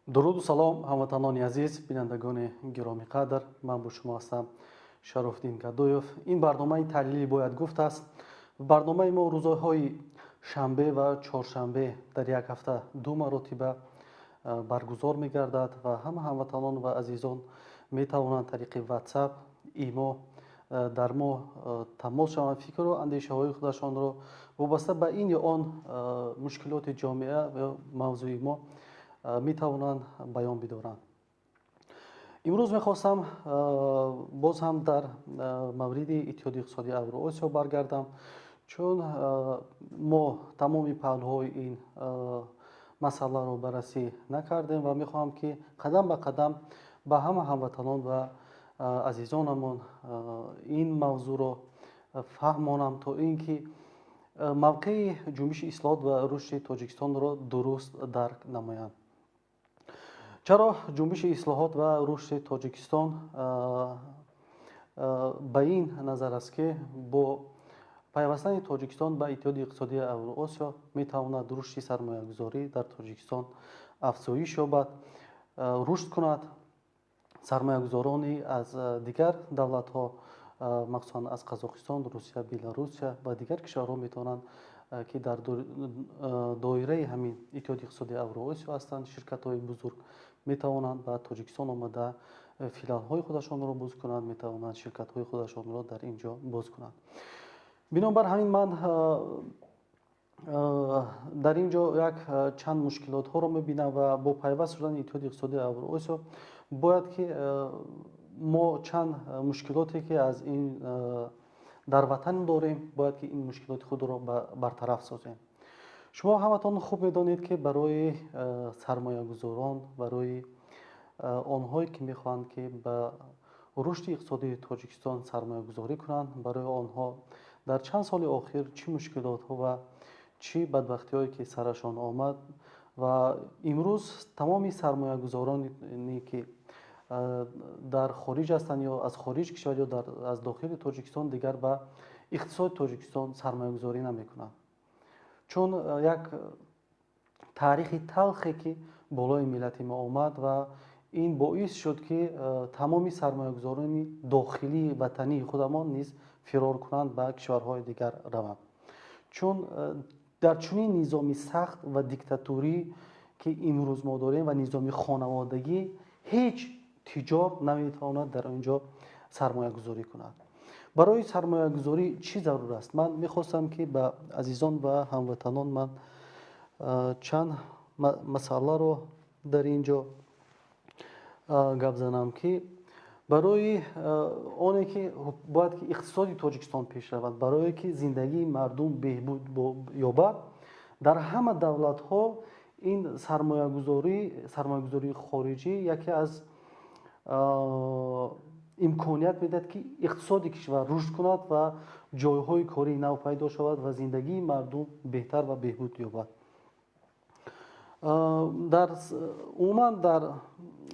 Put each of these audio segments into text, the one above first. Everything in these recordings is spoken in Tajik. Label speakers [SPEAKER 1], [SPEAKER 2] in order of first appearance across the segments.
[SPEAKER 1] Дуруду салом, ҳамватанони азиз, бинандагони гиромиқадр. Ман бо шумо ҳастам, Шарофиддин Гадоев. Ин барномаи таҳлили «Бояд гуфт» аст. Барномаи мо рӯзҳои шанбе ва чоршанбе дар як ҳафта ду маротиба баргузор мегардад ва ҳама ҳамватанон ва азизон метавонанд тариқи WhatsApp, имо дар мо тамос шаванд, фикру андешаҳои худашонро вобаста ба ин ё он мушкилоти ҷомеа ё мавзӯи мо метавонанд баён бидоранд. Имрӯз мехостам боз ҳам дар мавриди Иттиҳоди иқтисодии Авроосиё баргардам, чун мо тамоми паҳлӯҳои ин масъаларо баррасӣ накардем ва мехоҳам, ки қадам ба қадам ба ҳама ҳамватанон ва азизонамон ин мавзӯъро фаҳмонам, то ин ки мавқеи Ҷунбиши ислоҳот ва рушди Тоҷикистонро дуруст дарк намоянд. Чаро Ҷунбиши ислоҳот ва рушди Тоҷикистон ба ин назар аст, ки бо пайвастани Тоҷикистон ба Иттиҳоди иқтисодии Авроосиё метавонад рушди сармоягузорӣ дар Тоҷикистон афзоиш ёбад, рушд кунад, сармоягузорони аз дигар давлатҳо, махсусан аз Қазоқистон, Русия, Беларусия ва дигар кишварҳо метавонанд, ки дар доираи ҳамин Иттиҳоди иқтисодии Авроосиё ҳастанд, ширкатҳои бузург метавонанд ба Тоҷикистон омада, филиалҳои худашонро боз кунанд, метавонанд ширкатҳои худашонро дар ин ҷо боз кунанд. Бинобар ҳамин ман дар ин ҷо як чанд мушкилотҳоро мебинам ва бо пайваст шудани Иттиҳоди иқтисодии Авроосиё бояд ки мо чанд мушкилоте, ки аз ин дар ватан дорем, бояд ки ин мушкилоти худро бартараф созем. Шумо ҳаматон хуб медонед, ки барои сармоягузорон, барои онҳое, ки мехоҳанд, ки ба рушди иқтисодии Тоҷикистон сармоягузорӣ кунанд, барои онҳо дар чанд соли охир чӣ мушкилотҳо ва чӣ бадбахтиҳое ки сарашон омад ва имрӯз тамоми сармоягузороне, ки дар хориҷ ҳастанд ё аз хориҷ кишвар ё аз дохили Тоҷикистон, дигар ба иқтисоди Тоҷикистон сармоягузорӣ намекунанд, чун як таърихи талхе, ки болои миллати мо омад ва ин боис шуд, ки тамоми сармоягузорони дохилии ватании худамон низ фирор кунанд, ба кишварҳои дигар раванд, чун дар чунин низоми сахт ва диктатурӣ, ки имрӯз мо дорем, ва низоми хонаводагӣ, ҳеҷ тиҷор наметавонад дар он ҷо сармоягузорӣ кунад. Барои сармоягузорӣ чӣ зарур аст? Ман мехостам, ки ба азизон ва ҳамватанон ман чанд масъаларо дар ин ҷо гап занам, ки барои оне ки бояд ки иқтисоди Тоҷикистон пеш равад, барое ки зиндагии мардум беҳбуд ёбад, дар ҳама давлатҳо ин сармоягузории хориҷӣ яке аз имконият медиҳад, ки иқтисоди кишвар рушд кунад ва ҷойҳои кории нав пайдо шавад ва зиндагии мардум беҳтар ва беҳбуд ёбад. Дар умуман дар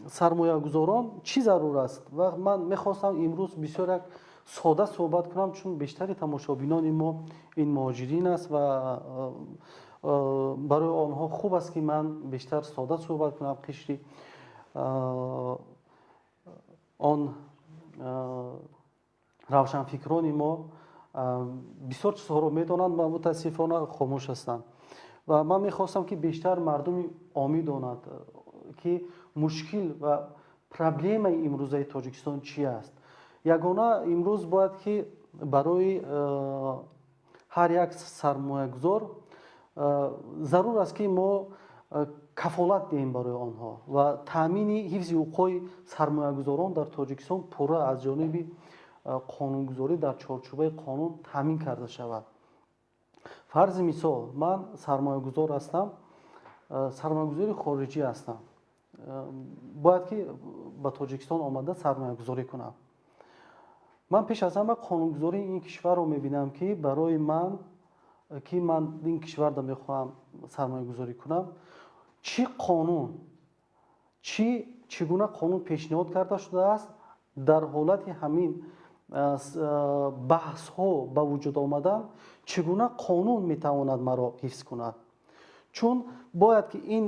[SPEAKER 1] сармоягузорон чӣ зарур аст? Ва ман мехостам имрӯз бисёр як сода суҳбат кунам, чун бештари тамошобинони мо ин муҳоҷирин аст ва барои онҳо хуб аст, ки ман бештар сода суҳбат кунам. Қишри он равшанфикрони мо бисёр чизҳоро медонанд ва мутаассифона хомӯш ҳастанд. Ва ман мехостам, ки бештар мардуми омӣ донад, ки мушкил ва проблемаи имрӯзаи Тоҷикистон чи аст. Ягона имрӯз бояд ки барои ҳар як сармоягузор зарур аст, ки мо кафолат диҳем барои онҳо ва таъмини ҳифзи ҳуқуқҳои сармоягузорон дар Тоҷикистон пурра аз ҷониби Қонунгузорӣ дар чорчӯбаи қонун таъмин карда шавад. Фарзи мисол, ман сармоягузор ҳастам, сармоягузори хориҷӣ ҳастам, бояд ки ба Тоҷикистон омада сармоягузорӣ кунам. Ман пеш аз ҳама қонунгузории ин кишварро мебинам, ки барои ман, ки ман ин кишварда мехоҳам сармоягузорӣ кунам, чӣ қонун, чӣ гуна қонун пешниҳод карда шудааст. Дар ҳолати ҳамин баҳсҳо ба вуҷуд омадан, чӣ гуна қонун метавонад маро ҳифз кунад? Чун бояд ки ин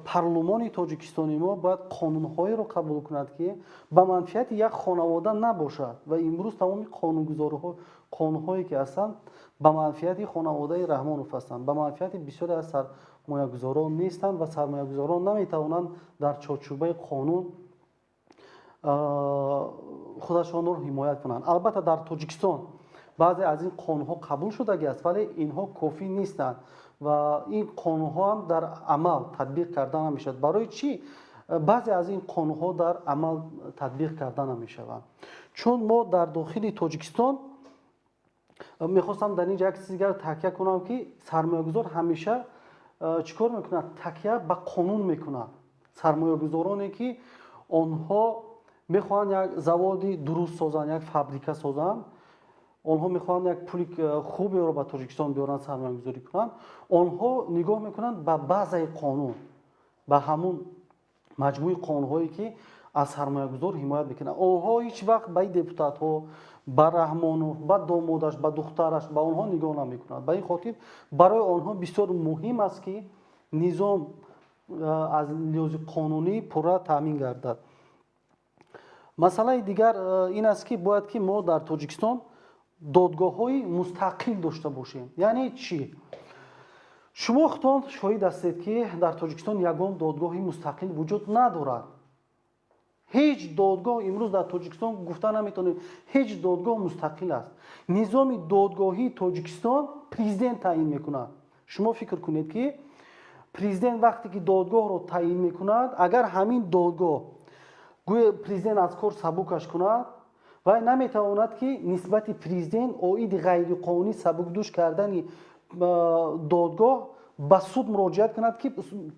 [SPEAKER 1] парлумони Тоҷикистони мо бояд қонунҳоеро қабул кунад, ки ба манфиати як хонавода набошад. Ва имрӯз тамоми қонунгузориҳо, қонунҳое ки ҳастанд, ба манфиати хонаводаи Раҳмонов ҳастанд, ба манфиати бисёре аз сармоягузорон нестанд ва сармоягузорон наметавонанд дар чорчӯбаи қонун худашонро ҳимоят кунанд. Албатта, дар Тоҷикистон баъзе аз ин қонунҳо қабул шудагӣ аст, вале инҳо кофӣ нестанд ва ин қонунҳо ҳам дар амал татбиқ карда намешавад. Барои чӣ баъзе аз ин қонунҳо дар амал татбиқ карда намешаванд? Чун мо дар дохили Тоҷикистон, мехостам дар ин ҷо як чизи дигар такя кунам, ки сармоягузор ҳамеша чӣ кор мекунад? Такя ба қонун мекунад. Сармоягузороне ки онҳо мехоҳанд як заводи дуруст созанд, як фабрика созанд, онҳо мехоҳанд як пули хуберо ба Тоҷикистон биёранд, сармоягузорӣ кунанд, онҳо нигоҳ мекунанд ба базаи қонун, ба ҳамун маҷмӯи қонунҳое, ки аз сармоягузор ҳимоят мекунанд. Онҳо ҳеҷ вақт ба ин депутатҳо, ба Раҳмонов, ба домодаш, ба духтараш, ба онҳо нигоҳ намекунанд. Ба ин хотир барои онҳо бисёр муҳим аст, ки низом аз лиҳози қонунӣ пурра таъмин гардад. Масъалаи дигар ин аст, ки бояд ки мо дар Тоҷикистон додгоҳҳои мустақил дошта бошем. Яъне чӣ? Шумо худтон шоҳид ҳастед, ки дар Тоҷикистон ягон додгоҳи мустақил вуҷуд надорад. Ҳеҷ додгоҳ имрӯз дар Тоҷикистон, гуфта наметавонем, ҳеҷ додгоҳ мустақил аст. Низоми додгоҳии Тоҷикистон президент таъин мекунад. Шумо фикр кунед, ки президент вақте ки додгоҳро таъин мекунад, агар ҳамин додгоҳ гӯё президент аз кор сабукаш кунад, вай наметавонад, ки нисбати президент оиди ғайриқонунӣ сабукдӯш кардани додгоҳ ба суд муроҷиат кунад, ки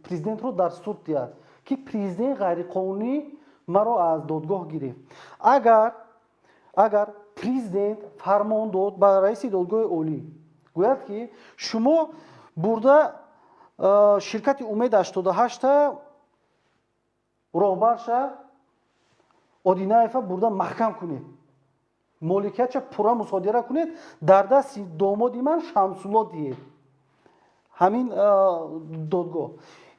[SPEAKER 1] президентро дар суд диҳад, ки президент ғайриқонунӣ маро аз додгоҳ гирифт. Агар президент фармон дод ба раиси додгоҳи олӣ, гӯяд, ки шумо бурда ширкати Умед 88-та роҳбарша Одинаева бурда маҳкам кунед, моликиятша пурра мусодира кунед, дар дасти домоди ман Шамсулло диҳед, ҳамин додгоҳ,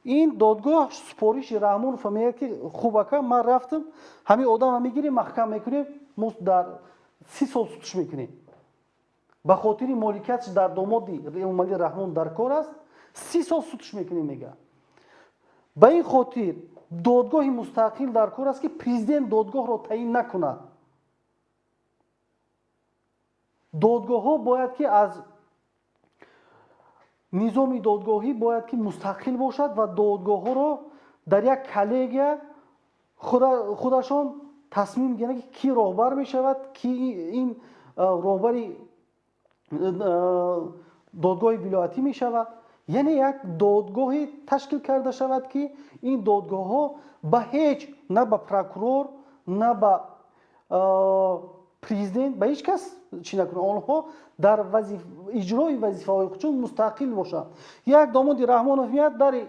[SPEAKER 1] ин додгоҳ супориши Раҳмонова мегӯяд, ки хуб, ака, ман рафтам, ҳамин одамро мегирем, маҳкам мекунем, мо дар 30 сол судш мекунем, ба хотири моликиятш дар домоди Эмомалӣ Раҳмон дар кор аст, 30 сол судш мекунем, мега. Ба ин хотир додгоҳи мустақил дар кор аст, ки президент додгоҳро таъин накунад. Додгоҳҳо бояд ки аз низоми додгоҳӣ бояд ки мустақил бошад ва додгоҳҳоро дар як коллегия худашон тасмим гиранд, ки кӣ роҳбар мешавад, ки ин роҳбари додгоҳи вилоятӣ мешавад. Яъне як додгоҳе ташкил карда шавад, ки ин додгоҳҳо ба ҳеҷ, на ба прокурор, на ба президент, ба ҳеҷ кас чӣ накунад. Онҳо дар иҷрои вазифаҳои худшон мустақил бошанд. Як домоди Раҳмонов меяд, дари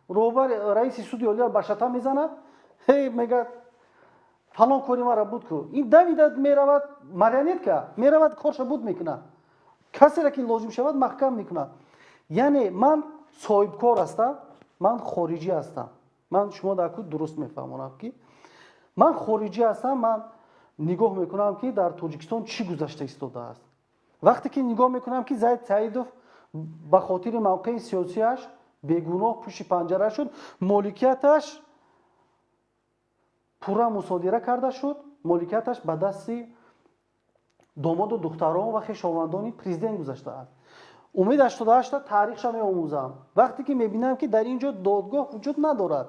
[SPEAKER 1] роҳбари, раиси суди олиро ба шата мезанад, ҳей, мегӯяд, фалон кори мара буд ку. Ин давида меравад, марионетка меравад, корша буд мекунад, касеро ки лозим шавад, маҳкам мекунад. Яъне ман соҳибкор ҳастам, ман хориҷӣ ҳастам, ман шумо дар ку дуруст мефаҳмонам, ки ман хориҷӣ ҳастам. Ман нигоҳ мекунам, ки дар Тоҷикистон чӣ гузашта истодааст. Вақте ки нигоҳ мекунам, ки Зайд Саидов ба хотири мавқеи сиёсиаш бегуноҳ пушти панҷара шуд, моликияташ пурра мусодира карда шуд, моликияташ ба дасти домоду духтарон ва хешовандони президент гузаштааст, Умед 88-та таърихша меомӯзам. Вақте ки мебинам, ки дар ин ҷо додгоҳ вуҷуд надорад.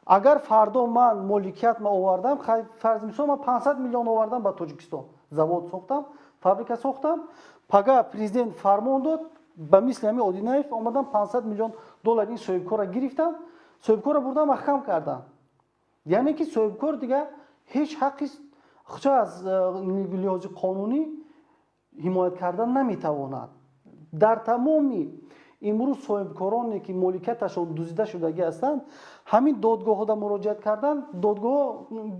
[SPEAKER 1] Агар фардо ман моликиятма овардам, фарз мисол ман 500 миллион овардам ба Тоҷикистон, завод сохтам, фабрика сохтам, пага президент фармон дод, ба мисли ҳамин Одинаев омадам 500 миллион доллар ин соҳибкорро гирифтам, соҳибкорро бурдам маҳкам кардам. Яъне ки соҳибкор дигар ҳеҷ ҳаққи худшо аз лиҳози қонунӣ ҳимоят кардан наметавонад. Дар тамоми имрӯз соҳибкороне ки моликияташон дуздида шудагӣ ҳастанд, ҳамин додгоҳҳода муроҷиат карданд, додгоҳҳо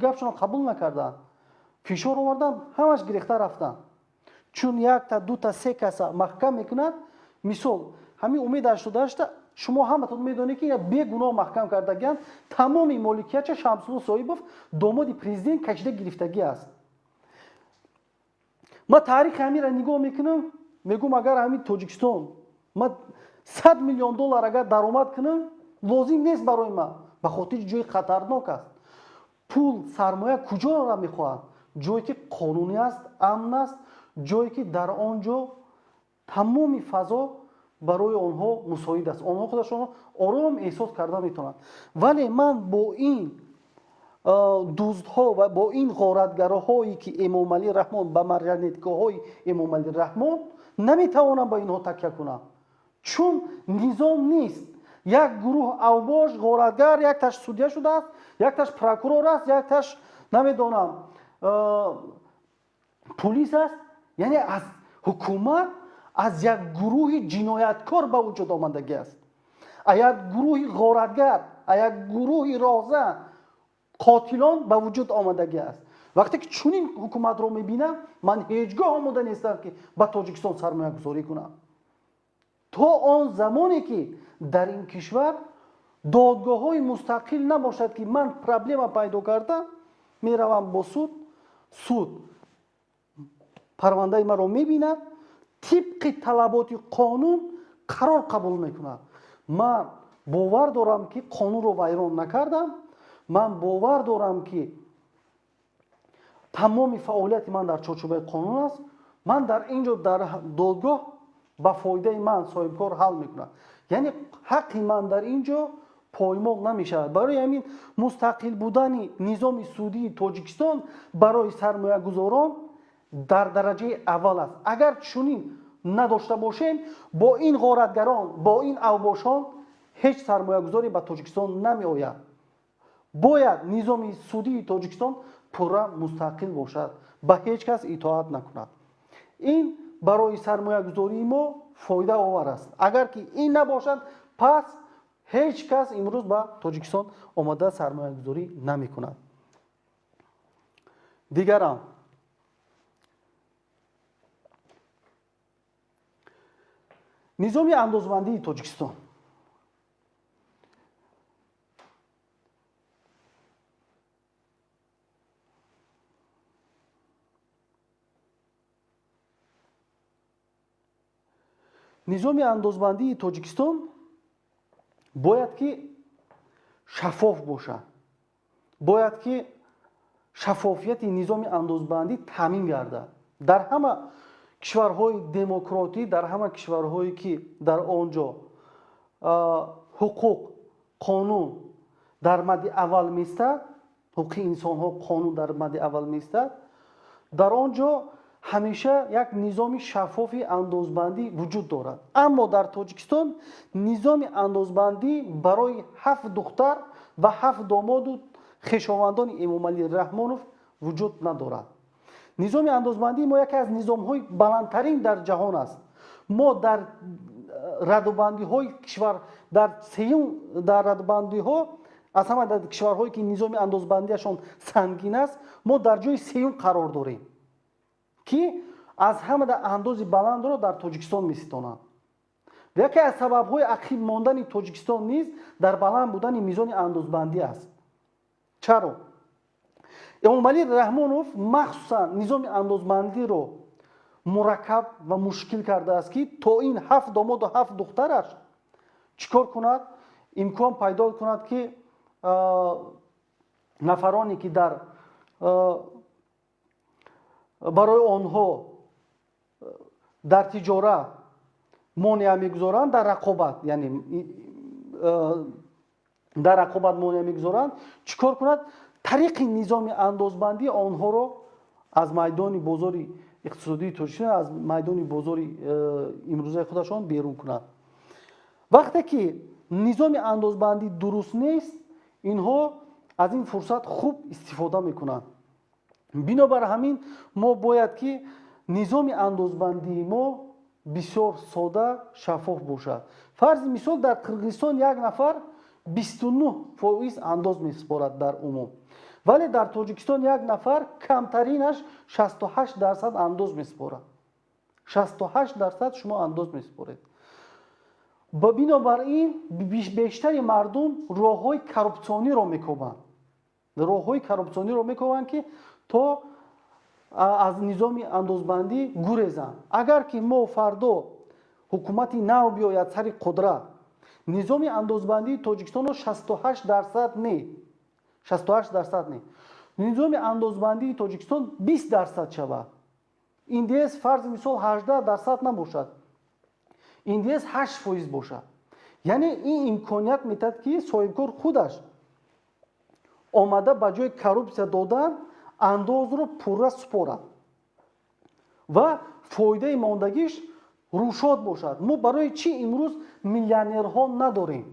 [SPEAKER 1] гапшонро қабул накарданд, фишор оварданд, ҳамаш гирехта рафтанд. Чун якта, дута, се каса маҳкам мекунад, мисол ҳамин Умед 88 шумо ҳаматон медонед ки бегуноҳ маҳкам кардагианд, тамоми моликиятша Шамсулло Соҳибов домоди президент кашида гирифтагӣ аст. Ман таърихи ҳаминро нигоҳ мекунам, мегӯм агар ҳамин Тоҷикистон ман 100 миллион доллар агар даромад кунам, лозим нест барои ман, ба хотири ҷои хатарнок аст. Пул, сармоя куҷоро мехоҳад? Ҷое ки қонунӣ аст, амн аст, ҷое ки дар он ҷо тамоми фазо барои онҳо мусоид аст. Онҳо худашонро ором эҳсос карда метавонанд. Вале ман бо ин дуздҳо ва бо ин ғоратгароҳое ки Эмомалӣ Раҳмон ба марионеткаҳои Эмомалӣ Раҳмон наметавонам ба инҳо такя кунам. Чун низом нест. Як гурӯҳ авбош, ғоратгар, якташ судья шудааст, якташ прокурор аст, якташ намедонам пулис аст. Яъне аз ҳукумат аз як гурӯҳи ҷинояткор ба вуҷуд омадагӣ аст, аз як гурӯҳи ғоратгар, аз як гурӯҳи роҳзан, қотилон ба вуҷуд омадагӣ аст. Вақте ки чунин ҳукуматро мебинам, ман ҳеҷ гоҳ омода нестам ки ба Тоҷикистон сармоягузорӣ кунам. То он замоне ки дар ин кишвар додгоҳҳои мустақил набошад, ки ман проблема пайдо кардам, меравам бо суд, суд парвандаи маро мебинад, тибқи талаботи қонун қарор қабул мекунад. Ман бовар дорам ки қонунро вайрон накардам, ман бовар дорам ки тамоми фаъолияти ман дар чорчӯбаи қонун аст. Ман дар ин ҷо дар додгоҳ ба фоидаи ман соҳибкор ҳал мекунад. Яъне ҳаққи ман дар ин ҷо поймол намешавад. Барои ҳамин мустақил будани низоми судии Тоҷикистон барои сармоягузорон дар дараҷаи аввал аст. Агар чунин надошта бошем, бо ин ғоратгарон, бо ин авбошон ҳеҷ сармоягузоре ба Тоҷикистон намеояд. Бояд низоми судии Тоҷикистон пурра мустақил бошад, ба ҳеҷ кас итоат накунад. Ин барои сармоягузории мо фоидаовар аст. Агар ки ин набошад, пас ҳеҷ кас имрӯз ба Тоҷикистон омада сармоягузорӣ намекунад. Дигарам низоми андозбандии Тоҷикистон. Низоми андозбандии Тоҷикистон бояд ки шаффоф бошад. Бояд ки шаффофияти низоми андозбандӣ таъмин гардад. Дар ҳама кишварҳои демократӣ, дар ҳама кишварҳое ки дар он ҷо ҳуқуқ, қонун дар мадди аввал меистад, ҳуқуқи инсонҳо қонун дар мадди аввал меистад, дар он ҷо ҳамеша як низоми шаффофи андозбандӣ вуҷуд дорад. Аммо дар Тоҷикистон низоми андозбандӣ барои 7 духтар ва 7 домоду хешовандони Эмомалӣ Раҳмонов вуҷуд надорад. Низоми андозбандии мо яке аз низомҳои баландтарин дар ҷаҳон аст. Мо дар радубандиҳои кишвар, дар сеюм дар радубандиҳо аз ҳама дар кишварҳое ки низоми андозбандиашон сангин аст, мо дар ҷои сеюм қарор дорем, ки аз ҳама андози баландро дар Тоҷикистон меситонанд. Яке аз сабабҳои ақиб мондани Тоҷикистон низ дар баланд будани мизони андозбандӣ аст. Чаро? Эмомалӣ Раҳмонов махсусан низоми андозбандиро мураккаб ва мушкил кардааст, ки то ин 7 домоду 7 духтараш чӣ кор кунад? Имкон пайдо кунад, ки нафароне ки дар барои онҳо дар тиҷорат монеа мегузоранд, дар рақобат, яъне Дар рақобат монеа мегузоранд. Чӣ кор кунад? Тариқи низоми андозбандӣ онҳоро аз майдони бозори иқтисодии Тоҷикистон, аз майдони бозори имрӯзаи худашон берун кунад. Вақте ки низоми андозбандӣ дуруст нест, инҳо аз ин фурсат хуб истифода мекунанд. Бинобар ҳамин мо бояд, ки низоми андозбандии мо бисёр сода, шаффоф бошад. Фарзи мисол, дар Қирғизистон як нафар 29% андоз месупорад дар умум, вале дар Тоҷикистон як нафар камтаринаш 68% андоз месупорад. 68% шумо андоз месупоред. Бинобар ин бештари мардум роҳҳои коррупсиониро мекобанд, роҳҳои коррупсиониро мекобанд, ки то аз низоми андозбандӣ гурезанд. Агар ки мо фардо ҳукумати нав биёяд сари қудрат, низоми андозбандии Тоҷикистонро 68% не, 68% не, низоми андозбандии Тоҷикистон 20% шавад, НДС, фарзи мисол, 18% набошад, НДС 8% бошад, яъне ин имконият метиҳад, ки соҳибкор худаш омада, ба ҷои коррупсия додан, андозро пурра супорад ва фоидаи мондагиш рӯшод бошад. Мо барои чӣ имрӯз миллионерҳо надорем?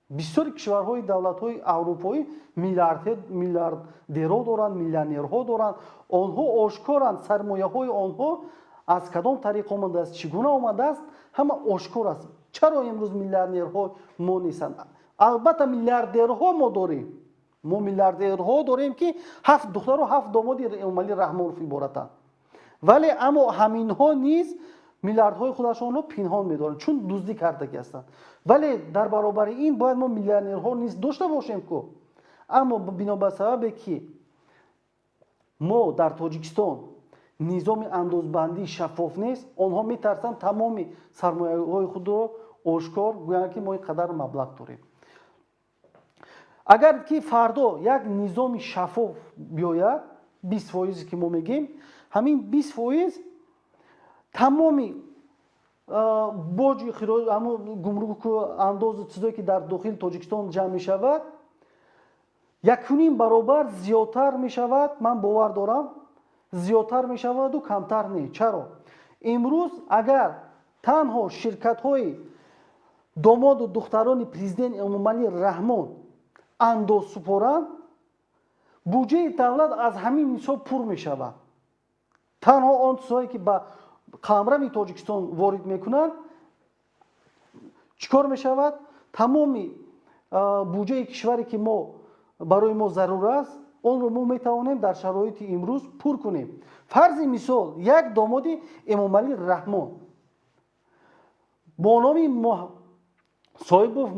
[SPEAKER 1] Бисёри кишварҳои давлатҳои аврупоӣ миллиардерҳо доранд, миллионерҳо доранд. Онҳо ошкоранд, сармояҳои онҳо аз кадом тариқ омадааст, чӣ гуна омадааст, ҳама ошкор аст. Чаро имрӯз миллионерҳо мо нестанд? Албатта, миллиардерҳо мо дорем. Мо миллиардерҳо дорем, ки ҳафт духтару ҳафт домоди Эмомалӣ Раҳмонов иборатанд, вале аммо ҳаминҳо низ миллиардҳои худашонро пинҳон медоранд, чун дуздӣ кардагӣ ҳастанд. Вале дар баробари ин бояд мо миллионерҳо низ дошта бошем ку. Аммо бинобар сабабе, ки мо дар Тоҷикистон низоми андозбандӣ шаффоф нест, онҳо метарсанд тамоми сармояҳои худро ошкор гӯянд, ки мо ин қадар маблағ дорем. Агар ки фардо як низоми шаффоф биёяд, 20 фоизе, ки мо мегӯем, ҳамин 20% тамоми боҷи, гумруку андозу чизое, ки дар дохили Тоҷикистон ҷамъ мешавад, 1,5 баробар зиёдтар мешавад. Ман бовар дорам, зиёдтар мешаваду камтар не. Чаро? Имрӯз агар танҳо ширкатҳои домоду духтарони президент Эмомалӣ Раҳмон андоз супоранд, буҷаи давлат аз ҳамин ҳисоб пур мешавад. Танҳо он чизҳое, ки ба қаламрави Тоҷикистон ворид мекунанд, чӣ кор мешавад? Тамоми буҷаи кишваре, ки мо барои мо зарур аст, онро мо метавонем дар шароити имрӯз пур кунем. Фарзи мисол, як домоди Эмомалӣ Раҳмон бо номи Соҳибов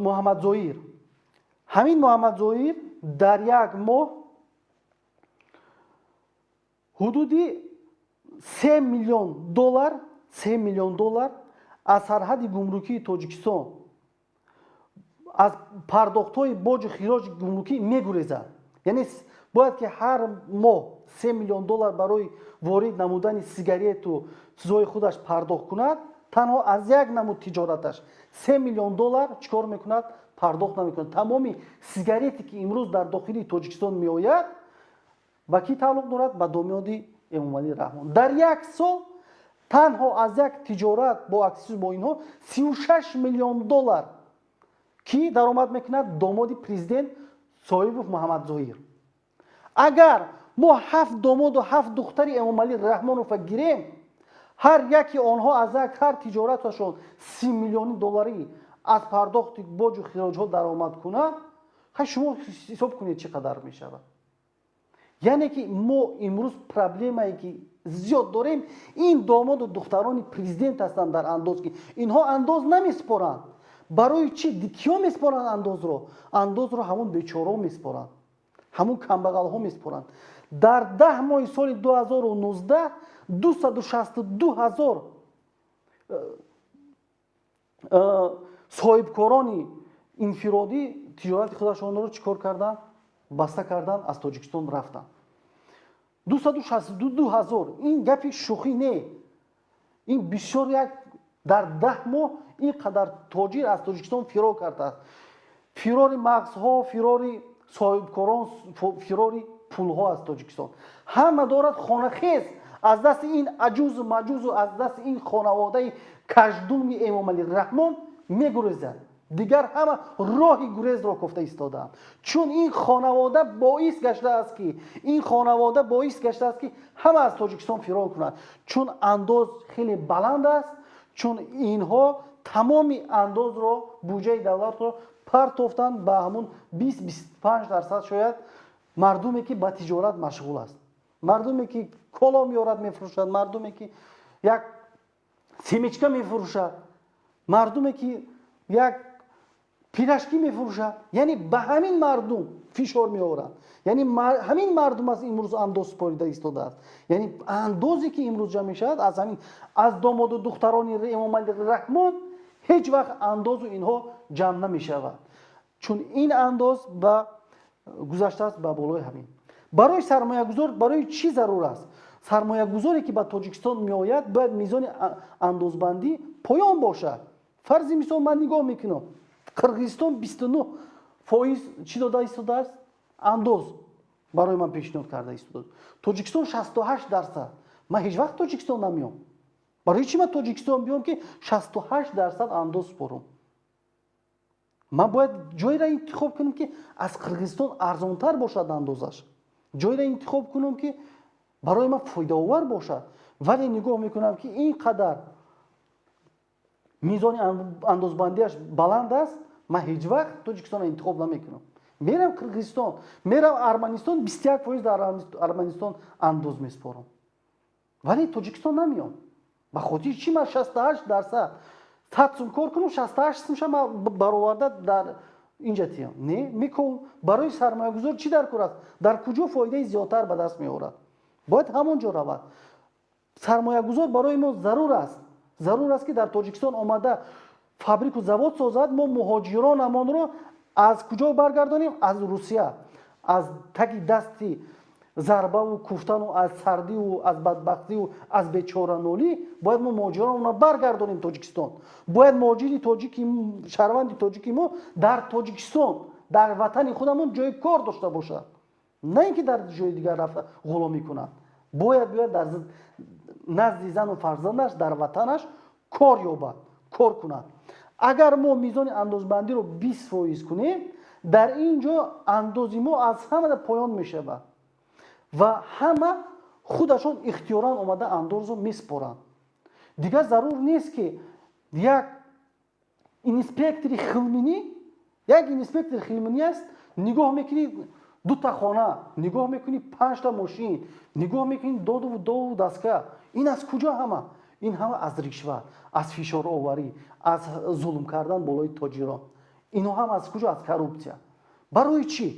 [SPEAKER 1] Муҳаммадзоир, ҳамин Муҳаммадзоир дар як моҳ ҳудуди 3 миллион доллар, 3 миллион доллар аз сарҳади гумрукии Тоҷикистон аз пардохтҳои боҷу хироҷи гумрукӣ мегурезад. Яъне бояд ки ҳар моҳ 3 миллион доллар барои ворид намудани сигарету чизҳои худаш пардохт кунад. Танҳо аз як намуд тиҷораташ 3 миллион доллар чӣ кор мекунад? Пардохт намекунад. Тамоми сигарете, ки имрӯз дар дохили Тоҷикистон меояд, ба кӣ тааллуқ дорад? Ба домоди Эмомалӣ Раҳмон. Дар як сол танҳо аз як тиҷорат бо акциз, бо инҳо 36 миллион доллар кӣ даромад мекунад? Домоди президент Соҳибов Муҳаммадзоир. Агар мо ҳафт домоду ҳафт духтари Эмомалӣ Раҳмонова гирем, ҳар яки онҳо аз як ҳар тиҷораташон 30 миллиони долларӣ аз пардохти боҷу хироҷҳо даромад кунад, хай, шумо ҳисоб кунед, чӣ қадар мешавад. Яъне ки мо имрӯз проблемае, ки зиёд дорем, ин домоду духтарони президент ҳастанд дар андоз, ки инҳо андоз намеспоранд. Барои чӣ? Киё меспоранд андозро? Андозро ҳамон бечораҳо меспоранд, ҳамон камбағалҳо меспоранд. Дар 10 моҳи соли 2019 262 ҳазор соҳибкорони инфиродӣ тиҷорати худашонро чӣ кор карданд? Баста карданд, аз Тоҷикистон рафтанд. 262 ҳазор, ин гапи шӯхӣ не, ин бисёр як Дар 10 моҳ ин қадар тоҷир аз Тоҷикистон фирор кардааст. Фирори мағзҳо, фирори соҳибкорон, фирори пулҳо аз Тоҷикистон. Ҳама дорад хонахез аз дасти ин аҷузу маҷузу, аз дасти ин хонаводаи каждуми Эмомалӣ Раҳмон мегурезад. Дигар ҳама роҳи гурезро кофта истодаанд, чун ин хонавода боис гаштааст ки ин хонавода боис гаштааст, ки ҳама аз Тоҷикистон фирор кунанд, чун андоз хеле баланд аст, чун инҳо тамоми андозро, буҷаи давлатро партофтанд ба ҳамун 20-25% шояд мардуме, ки ба тиҷорат машғул аст, мардуме, ки коло меорад, мефурӯшад, мардуме, ки як семечка мефурӯшад, мардуме, ки як пирожки мефурӯшад. Яъне ба ҳамин мардум фишор меоранд. Яъне ҳамин мардум аст, имрӯз андоз супорида истодааст. Яъне андозе, ки имрӯз ҷамъ мешавад, аз ҳамин, аз домоду духтарони Эмомали Раҳмон ҳеҷ вақт андозу инҳо ҷамъ намешавад, чун ин андоз ба гузаштааст ба болои ҳамин. Барои сармоягузор барои чӣ зарур аст? Сармоягузоре, ки ба Тоҷикистон меояд, бояд мизони андозбандӣ поён бошад. Фарзи мисол, ман нигоҳ мекунам, Қирғизистон 29% чӣ дода истодааст, андоз барои ман пешниҳод карда истодааст, Тоҷикистон 68%. Ман ҳеҷ вақт Тоҷикистон намеом. Барои чӣ ман Тоҷикистон биём, ки 68% андоз супорам? Ман бояд ҷойро интихоб кунам, ки аз Қирғизистон арзонтар бошад андозаш, ҷойро интихоб кунам, ки барои ман фоидаовар бошад. Вале нигоҳ мекунам, ки ин қадар мизони андозбандиаш баланд аст, ман ҳеҷ вақт Тоҷикистонро интихоб намекунам. Мерам Қирғизистон, мерам Арманистон, 21% дар Арманистон андоз месупорам, вале Тоҷикистон намеом. Ба хотири чӣ ман 68%, 100 сум кор кунам, 68 сумша ман бароварда дар инҷа тиям? Не мекун. Барои сармоягузор чӣ дар кор аст? Дар куҷо фоидаи зиёдтар ба даст меорад, бояд ҳамон ҷо равад. Сармоягузор барои мо зарур аст. Зарур аст, ки дар Тоҷикистон омада фабрику завод созад. Мо муҳоҷиронамонро аз куҷо баргардонем? Аз Русия, аз таги дасти зарбаву куфтану, аз сардиву, аз бадбахтиву, аз бечоранолӣ бояд мо муҳоҷиронро баргардонем Тоҷикистон. Бояд муҳоҷири тоҷики, шаҳрванди тоҷики мо дар Тоҷикистон, дар ватани худамон ҷои кор дошта бошад, на ин ки дар ҷои дигар рафта ғуломӣ кунад. Бояд биёяд, дар назди зану фарзандаш, дар ватанаш кор ёбад, кор кунад. Агар мо мизони андозбандиро 20% кунем, дар ин ҷо андози мо аз ҳама поён мешавад ва ҳама худашон ихтиёран омада андозро месупоранд. Дигар зарур нест, ки як инспектори хилминӣ, як инспектори хилминӣ аст. Нигоҳ мекунӣ, дута хона, нигоҳ мекунӣ, панҷта мошин, нигоҳ мекунӣ, додуву дову даска. Ин аз куҷо ҳама? Ин ҳама аз ришват, аз фишороварӣ, аз зулм кардан болои тоҷирон. Инҳо ҳам аз куҷо? Аз коррупсия. Барои чӣ?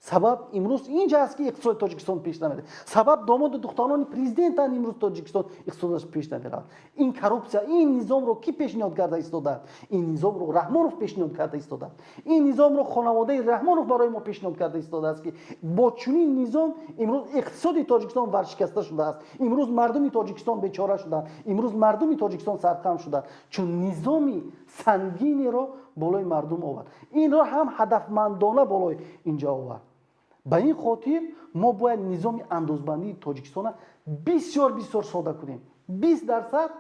[SPEAKER 1] Сабаб имрӯз инҷа аст, ки иқтисоди Тоҷикистон пеш намерад. Сабаб домоду духтарони президентанд. Имрӯз Тоҷикистон иқтисодаш пеш намеравад. Ин коррупсия. Ин низомро кӣ пешниҳод карда истодааст? Ин низомро Раҳмонов пешниҳод карда истодааст. Ин низомро хонаводаи Раҳмонов барои мо пешниҳод карда истодааст, ки бо чунин низом имрӯз иқтисоди Тоҷикистон варшикаста шудааст, имрӯз мардуми Тоҷикистон бечора шуданд, имрӯз мардуми Тоҷикистон сарқам шуданд, чун низоми сангинеро болои мардум овард. Инро ҳам ҳадафмандона болои инҷа овард. Ба ин хотир мо бояд низоми андозбандии Тоҷикистона бисёр, бисёр сода кунем. 20%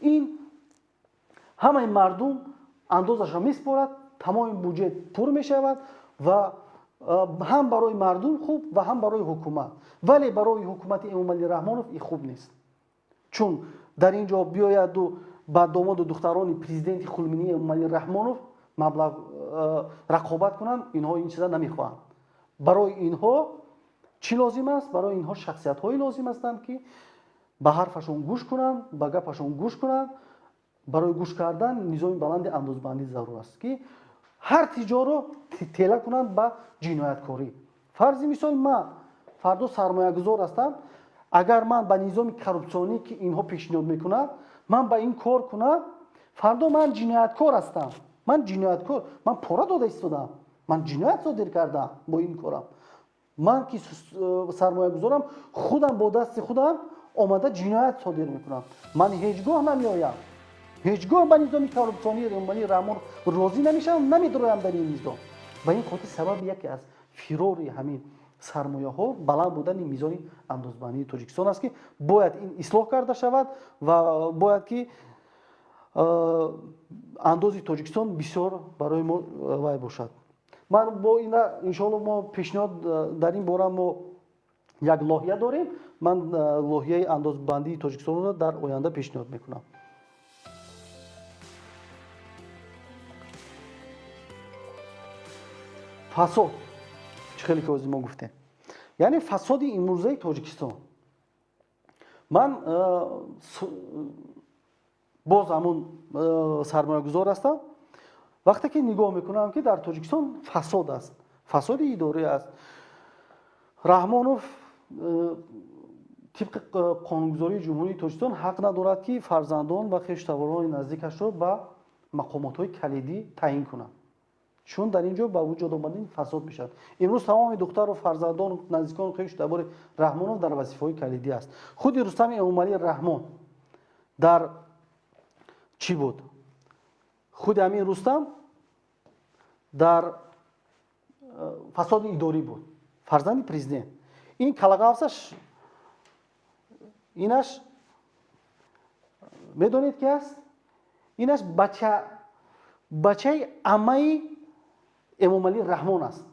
[SPEAKER 1] ин ҳамаи мардум андозашро месупорад, тамоми буҷет пур мешавад ва ҳам барои мардум хуб ва ҳам барои ҳукумат. Вале барои ҳукумати Эмомалӣ Раҳмонов ин хуб нест, чун дар ин ҷо биёяду ба домоду духтарони президенти хулминии Эмомалӣ Раҳмонов маблағ рақобат кунанд. Инҳо ин чиза намехоҳанд. Барои инҳо чӣ лозим аст? Барои инҳо шахсиятҳое лозим ҳастанд, ки ба ҳарфашон гӯш кунанд, ба гапашон гӯш кунанд. Барои гӯш кардан низоми баланди андозбандӣ зарур аст, ки ҳар тиҷорро тела кунанд ба ҷинояткорӣ. Фарзи мисол, ман фардо сармоягузор ҳастам. Агар ман ба низоми коррупсионӣ, ки инҳо пешниҳод мекунанд, ман ба ин кор кунам, фардо ман ҷинояткор ҳастам. Ман ҷинояткор, ман пора дода истодам, ман ҷиноят содир кардам бо ин корам. Ман ки сармоягузорам, худам бо дасти худам Омада ҷиноят содир мекунанд. Ман ҳеҷ гоҳ намеоям, ҳеҷ гоҳ ба низоми коррупсионии Эмомалӣ Раҳмон розӣ намешавам, намедуроям дар ин низом. Ба ин хотир сабаби яке аз фирори ҳамин сармояҳо баланд будани мизони андозбандии Тоҷикистон аст, ки бояд ин ислоҳ карда шавад ва бояд ки андози Тоҷикистон бисёр барои мо вай бошад. Ман бо ина иншоалло мо пешниҳод дар ин бора мо як лоҳия дорем. Ман лоҳияи андозбандии Тоҷикистонро дар оянда пешниҳод мекунам. Фасод, чӣ хеле ки ҳозир мо гуфтем, яъне фасоди имрӯзаи Тоҷикистон. Ман боз ҳамун сармоягузор ҳастам. Вақте ки нигоҳ мекунам, ки дар Тоҷикистон фасод аст, фасоди идорӣ аст. Раҳмонов тибқи қонунгузории Ҷумҳурии Тоҷикистон ҳақ надорад, ки фарзандон ва хештаворони наздикашро ба мақомотҳои калидӣ таъин кунад, чун дар ин ҷо ба вуҷуд омадани фасод мешавад. Имрӯз тамоми духтару фарзандону наздикону хештавори Раҳмонов дар вазифаҳои калидӣ аст. Худи Рустами Эмомалӣ Раҳмон дар чӣ буд? Худи ҳамин Рустам дар фасоди идорӣ буд, фарзанди президент. Ин калағавсаш инаш медонед ки аст? Инаш бачаи аммаи Эмомалӣ Раҳмон аст.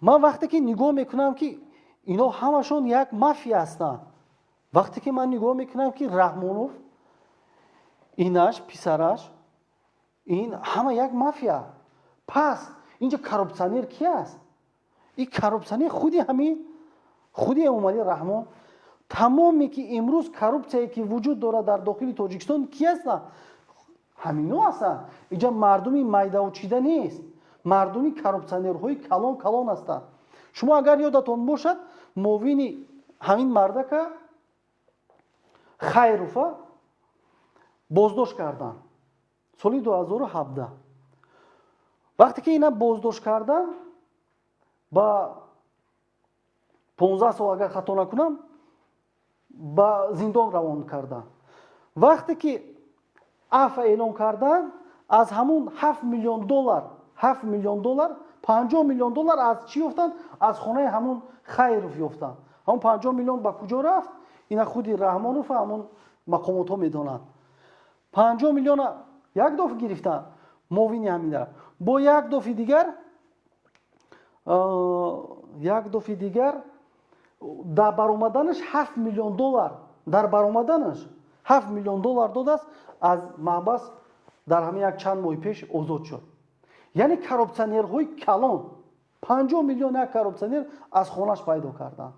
[SPEAKER 1] Ман вақте ки нигоҳ мекунам, ки ино ҳамашон як мафия ҳастанд, вақте ки ман нигоҳ мекунам, ки Раҳмонов, инаш, писараш, ин ҳама як мафия, пас инҷа коррупсионер ки аст? Ин коррупсионер худи ҳамин худи Эмомалӣ Раҳмон. Тамоме ки имрӯз коррупсияе ки вуҷуд дорад дар дохили Тоҷикистон, ки ҳастанд? Ҳамино ҳастанд. Инҷа мардуми майдавчида нест, мардуми коррупсионерҳои калон калон ҳастанд. Шумо агар ёдатон бошад, муовини ҳамин мардака Хайрова боздошт карданд соли 2017. Вақте ки ина боздошт карданд, ба 15 сол, агар хато накунам, ба зиндон равон карданд. Вақте ки афва эълон карданд, аз ҳамун 7 миллион доллар, 7 миллион доллар, 50 миллион доллар аз чӣ ёфтанд? Аз хонаи ҳамун Хайров ёфтанд. Ҳамун 50 миллион ба куҷо рафт, ина худи Раҳмонов ва ҳамун мақомотҳо медонанд. 50 миллиона як доф гирифтанд муовини ҳамина, бо як дофи дигар, як дофи дигар дар баромаданаш 7 миллион доллар, дар баромаданаш 7 миллион доллар додааст, аз маҳбас дар ҳамин як чанд моҳи пеш озод шуд. Яъне коррупсионерҳои калон 50 миллион як коррупсионер аз хонаш пайдо карданд,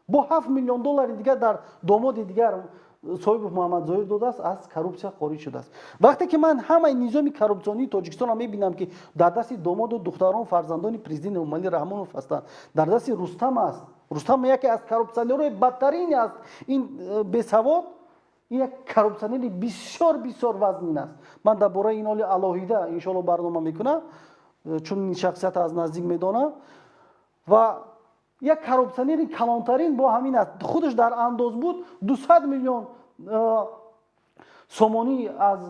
[SPEAKER 1] бо 7 миллион доллари дигар дар домоди дигар Соҳибов Муҳаммадзоҳир додааст, аз коррупсия хориҷ шудааст. Вақте ки ман ҳамаи низоми коррупсионии Тоҷикистонро мебинам, ки дар дасти домоду духтарон, фарзандони президент Эмомалӣ Раҳмонов ҳастанд, дар дасти Рустам аст. Рустам яке аз коррупсионерҳои бадтарин аст. Ин бесавод, ин як коррупсионери бисёр бисёр вазнин аст. Ман дар бораи ин оли алоҳида иншоалло барнома мекунам, чун ин шахсият аз наздик медонам. Ва як коррупсионери калонтарин бо ҳамин аст. Худаш дар андоз буд, 200 миллион сомонӣ аз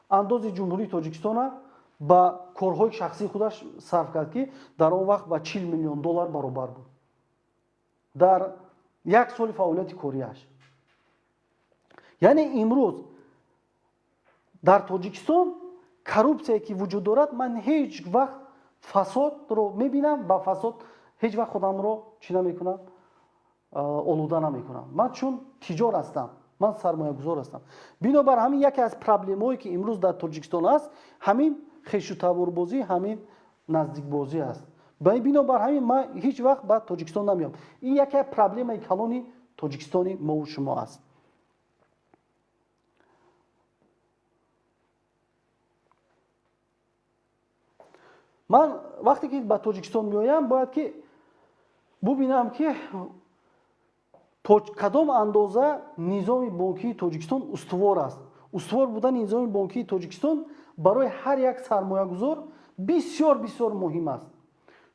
[SPEAKER 1] андози Ҷумҳурии Тоҷикистона ба корҳои шахсии худаш сарф кард, ки дар он вақт ба 40 миллион доллар баробар буд дар як соли фаъолияти кориаш. Яъне имрӯз дар Тоҷикистон коррупсияе ки вуҷуд дорад, ман ҳеҷ вақт фасодро мебинам, ба фасод ҳеҷ вақт худамро чӣ намекунам, олуда намекунам. Ман чун тиҷор ҳастам, ман сармоягузор ҳастам. Бинобар ҳамин яке аз проблемаҳое ки имрӯз дар Тоҷикистон аст, ҳамин хешутаборбозӣ, ҳамин наздикбозӣ аст. Бинобар ҳамин ман ҳеҷ вақт ба Тоҷикистон намеям. Ин яке аз проблемаи калони Тоҷикистони мову шумо аст. Ман вақте ки ба Тоҷикистон меоям, бояд ки бубинам, ки то кадом андоза низоми бонкии Тоҷикистон устувор аст. Устувор будани низоми бонкии Тоҷикистон барои ҳар як сармоягузор бисёр бисёр муҳим аст,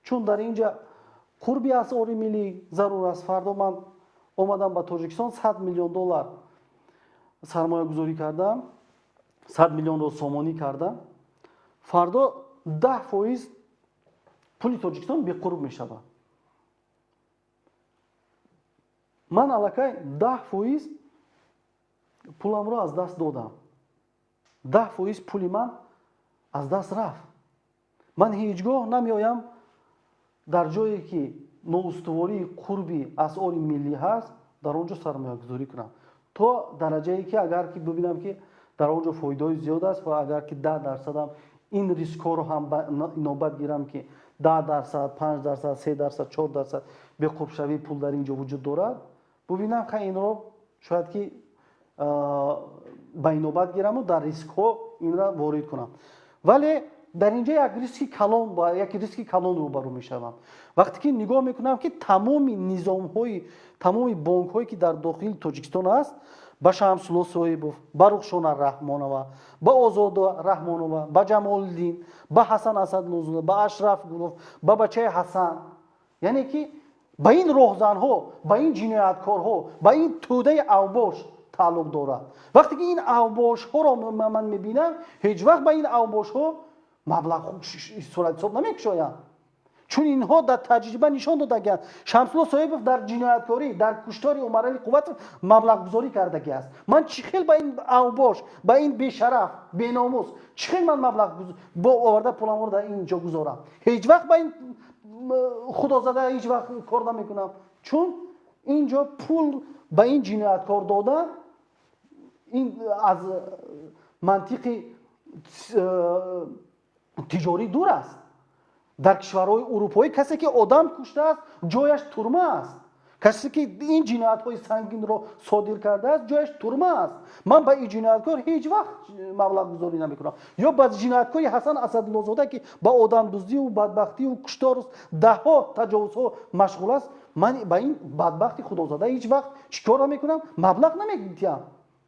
[SPEAKER 1] чун дар ин ҷа қурби асъори миллӣ зарур аст. Фардо ман Омадам ба Тоҷикистон, 100 миллион доллар сармоягузорӣ кардам, 100 миллионро сомонӣ кардам, фардо 10% пули Тоҷикистон беқурб мешавад. Ман аллакай 10% пуламро аз даст додам, 10% пули ман аз даст рафт. Ман ҳеҷ гоҳ намеоям дар ҷое, ки ноустувории қурби асъори миллӣ ҳаст, дар он ҷо сармоягузорӣ кунам, то дараҷае ки агар ки бибинам, ки дар он ҷо фоидаҳои зиёд аст ва агар ки 10%-ам ин рискҳоро ҳам инобат гирам, ки 10%, 5%, 3%, 4% беқурбшавии пул дар ин ҷо вуҷуд дорад, бубинам, ха, инро шояд ки ба инобат гираму дар рискҳо инро ворид кунам. Вале дар ин ҷо як риски калон, як риски калон рӯбарӯ мешавам, вақте ки нигоҳ мекунам, ки тамоми низомҳои, тамоми бонкҳое, ки дар дохили Тоҷикистон аст, ба Шамсулло Соҳибов, ба Рухшона Раҳмонова, ба Озода Раҳмонова, ба Ҷамолиддин, ба Ҳасан Асадлозода, ба Ашраф Гулов, ба бачаи Ҳасан, яъне ки ба ин роҳзанҳо, ба ин ҷинояткорҳо, ба ин тӯдаи авбош тааллуқ дорад. Вақте ки ин авбошҳоро ман мебинам, ҳеҷ вақт ба ин авбошҳо маблағ суратҳисоб намекушоянд, чун инҳо дар таҷриба нишон додагианд. Шамсулло Соҳибов дар ҷинояткорӣ, дар куштори Умарали Қувватов маблағгузорӣ кардагӣ аст. Ман чӣ хел ба ин авбош, ба ин бешараф, беномус чӣ хел ман маблағ бо оварда пуламро дар ин ҷо гузорам? Ҳеҷ вақт ба ин худозада ҳеҷ вақт кор намекунам, чун ин ҷо пул ба ин ҷинояткор додан ин аз мантиқи тиҷорӣ дур аст. Дар кишварҳои урупоӣ касе, ки одам куштааст, ҷояш турма аст. Касе, ки ин ҷиноятҳои сангинро содир кардааст, ҷояш турма аст. Ман ба ин ҷинояткор ҳеҷ вақт маблағгузорӣ намекунам. Ё ба ҷинояткори Ҳасан Асадуллозода, ки ба одамдуздию бадбахтию куштору даҳҳо таҷовузҳо машғул аст, ман ба ин бадбахти худозада ҳеҷ вақт чӣ кор намекунам? Маблағ намедиҳам,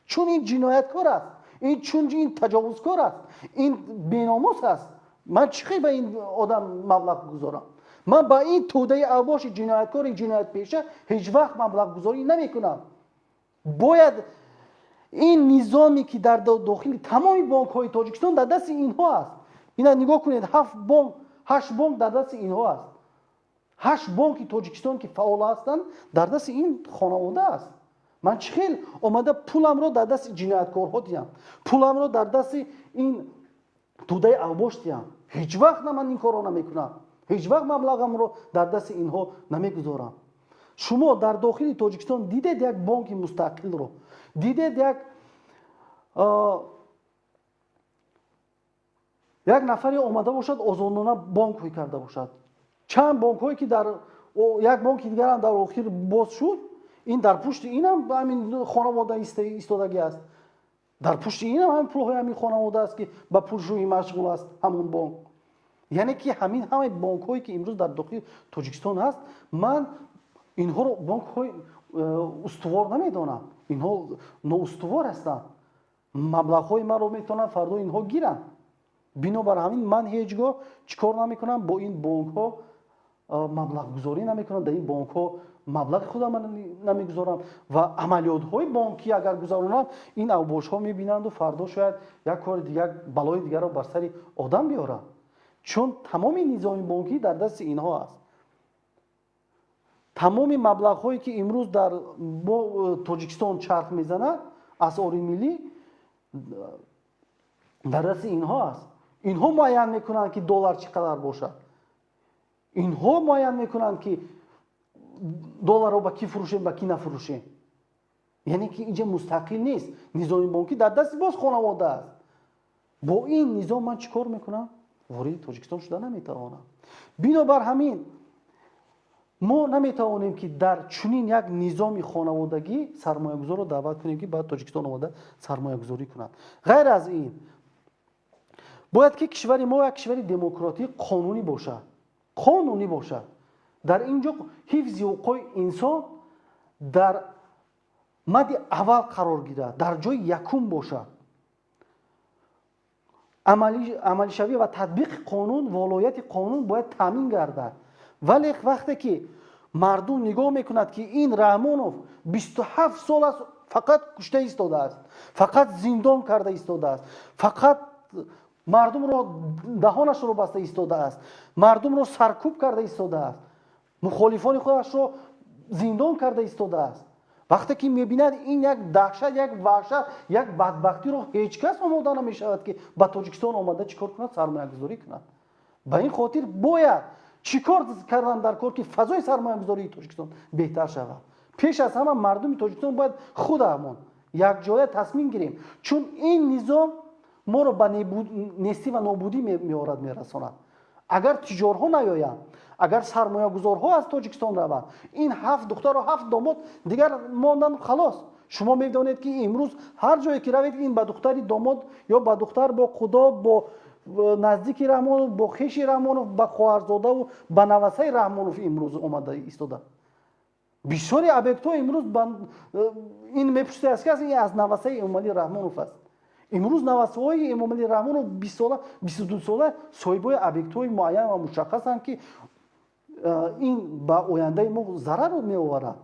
[SPEAKER 1] чун ин ҷинояткор аст, ин чун ин таҷовузкор аст, ин беномус аст. Ман чӣ хел ба ин одам маблағ гузорам? Ман ба ин тӯдаи авбоши ҷинояткори ҷиноятпеша ҳеҷ вақт маблағгузорӣ намекунам. Бояд ин низоме, ки дар дохили тамоми бонкҳои Тоҷикистон дар дасти инҳо аст, ина нигоҳ кунед, ҳафт бонк, ҳашт бонк дар дасти инҳо аст. Ҳашт бонки Тоҷикистон, ки фаъол ҳастанд, дар дасти ин хонавода аст. Ман чӣ хел омада пуламро дар дасти ҷинояткорҳо диҳам, пуламро дар дасти ин тӯдаи авбош диҳам? Ҳеҷ вақт на, ман ин корро намекунам, ҳеҷ вақт маблағамро дар дасти инҳо намегузорам. Шумо дар дохили Тоҷикистон дидед як бонки мустақилро? Дидед як нафаре омада бошад, озодона бонк карда бошад? Чанд бонкҳое, ки дар як бонки дигарам дар охир боз шуд, ин дар пушти инам ҳамин хонавода истодагӣ аст. Дар пушти инам ҳамин пулҳои ҳамин хонавода аст, ки ба пулшӯӣ машғул аст ҳамон бонк. Яъне ки ҳамин ҳамаи бонкҳое, ки имрӯз дар дохили Тоҷикистон ҳаст, ман инҳоро бонкҳои устувор намедонам. Инҳо ноустувор ҳастанд. Маблағҳои маро метавонанд фардо инҳо гиранд. Бинобар ҳамин ман ҳеҷ гоҳ чӣ кор намекунам? Бо ин бонкҳо маблағгузорӣ намекунам, дар ин бонкҳо маблағи худам намегузорам ва амалиётҳои бонкӣ агар гузаронам, ин авбошҳо мебинанду фардо шояд як кори дигар, балои дигарро бар сари одам биёранд, чун тамоми низоми бонкӣ дар дасти инҳо аст. Тамоми маблағҳое, ки имрӯз дар Тоҷикистон чарх мезанад, асъори миллӣ дар дасти инҳо аст. Инҳо муайян мекунанд, ки доллар чӣ қадар бошад. Инҳо муайян мекунанд, ки долларро ба кӣ фурӯшем, ба кӣ нафурӯшем. Яъне ки инҷа мустақил нест. Низоми бонкӣ дар дасти боз хонавода аст. Бо ин низом ман чӣ кор мекунам? Вориди Тоҷикистон шуда наметавонам. Бинобар ҳамин мо наметавонем, ки дар чунин як низоми хонаводагӣ сармоягузорро даъват кунем, ки ба Тоҷикистон омада сармоягузорӣ кунад. Ғайр аз ин, бояд ки кишвари мо як кишвари демократӣ, қонунӣ бошад, қонунӣ бошад. Дар ин ҷо ҳифзи ҳуқуқҳои инсон дар мадди аввал қарор гирад, дар ҷои якум бошад. Амалишавӣ ва татбиқи қонун, волояти қонун бояд таъмин гардад. Вале вақте ки Мардум нигоҳ мекунад, ки ин Раҳмонов 27 сол аст, фақат кушта истодааст, фақат зиндон карда истодааст, фақат мардумро даҳонашро баста истодааст, мардумро саркӯб карда истодааст, мухолифони худашро зиндон карда истодааст. Вақте ки мебинад ин як даҳшат, як ваҳшат, як бадбахтиро, ҳеҷ кас омода намешавад, ки ба Тоҷикистон омада чӣ кор кунад? Сармоягузорӣ кунад. Ба ин хотир бояд чӣ кор кардан дар кор, ки фазои сармоягузории Тоҷикистон беҳтар шавад? Пеш аз ҳама мардуми Тоҷикистон бояд худамон якҷоя тасмим гирем, чун ин низом моро ба нестӣ ва нобудӣ меорад, мерасонад. Агар тиҷорҳо наёянд, агар сармоягузорҳо аз Тоҷикистон раванд, ин ҳафт духтару ҳафт домод дигар мондан, халос. Шумо медонед, ки имрӯз ҳар ҷое ки равед, ин ба духтари домод ё ба духтар бо худо, бо наздики Раҳмонов, бо хеши Раҳмонов, ба хоҳарзодаву ба навасаи Раҳмонов имрӯз омада истода. Бисёри объектҳо имрӯз ин мепурсед, аз кас ин аз навасаи Эмомалӣ Раҳмонов аст. Имрӯз навасаҳои Эмомалӣ Раҳмонов 20 сола, 22 сола соҳибои объектҳои муайян ва мушаххасанд, ки ин ба ояндаи мо зарар меоварад.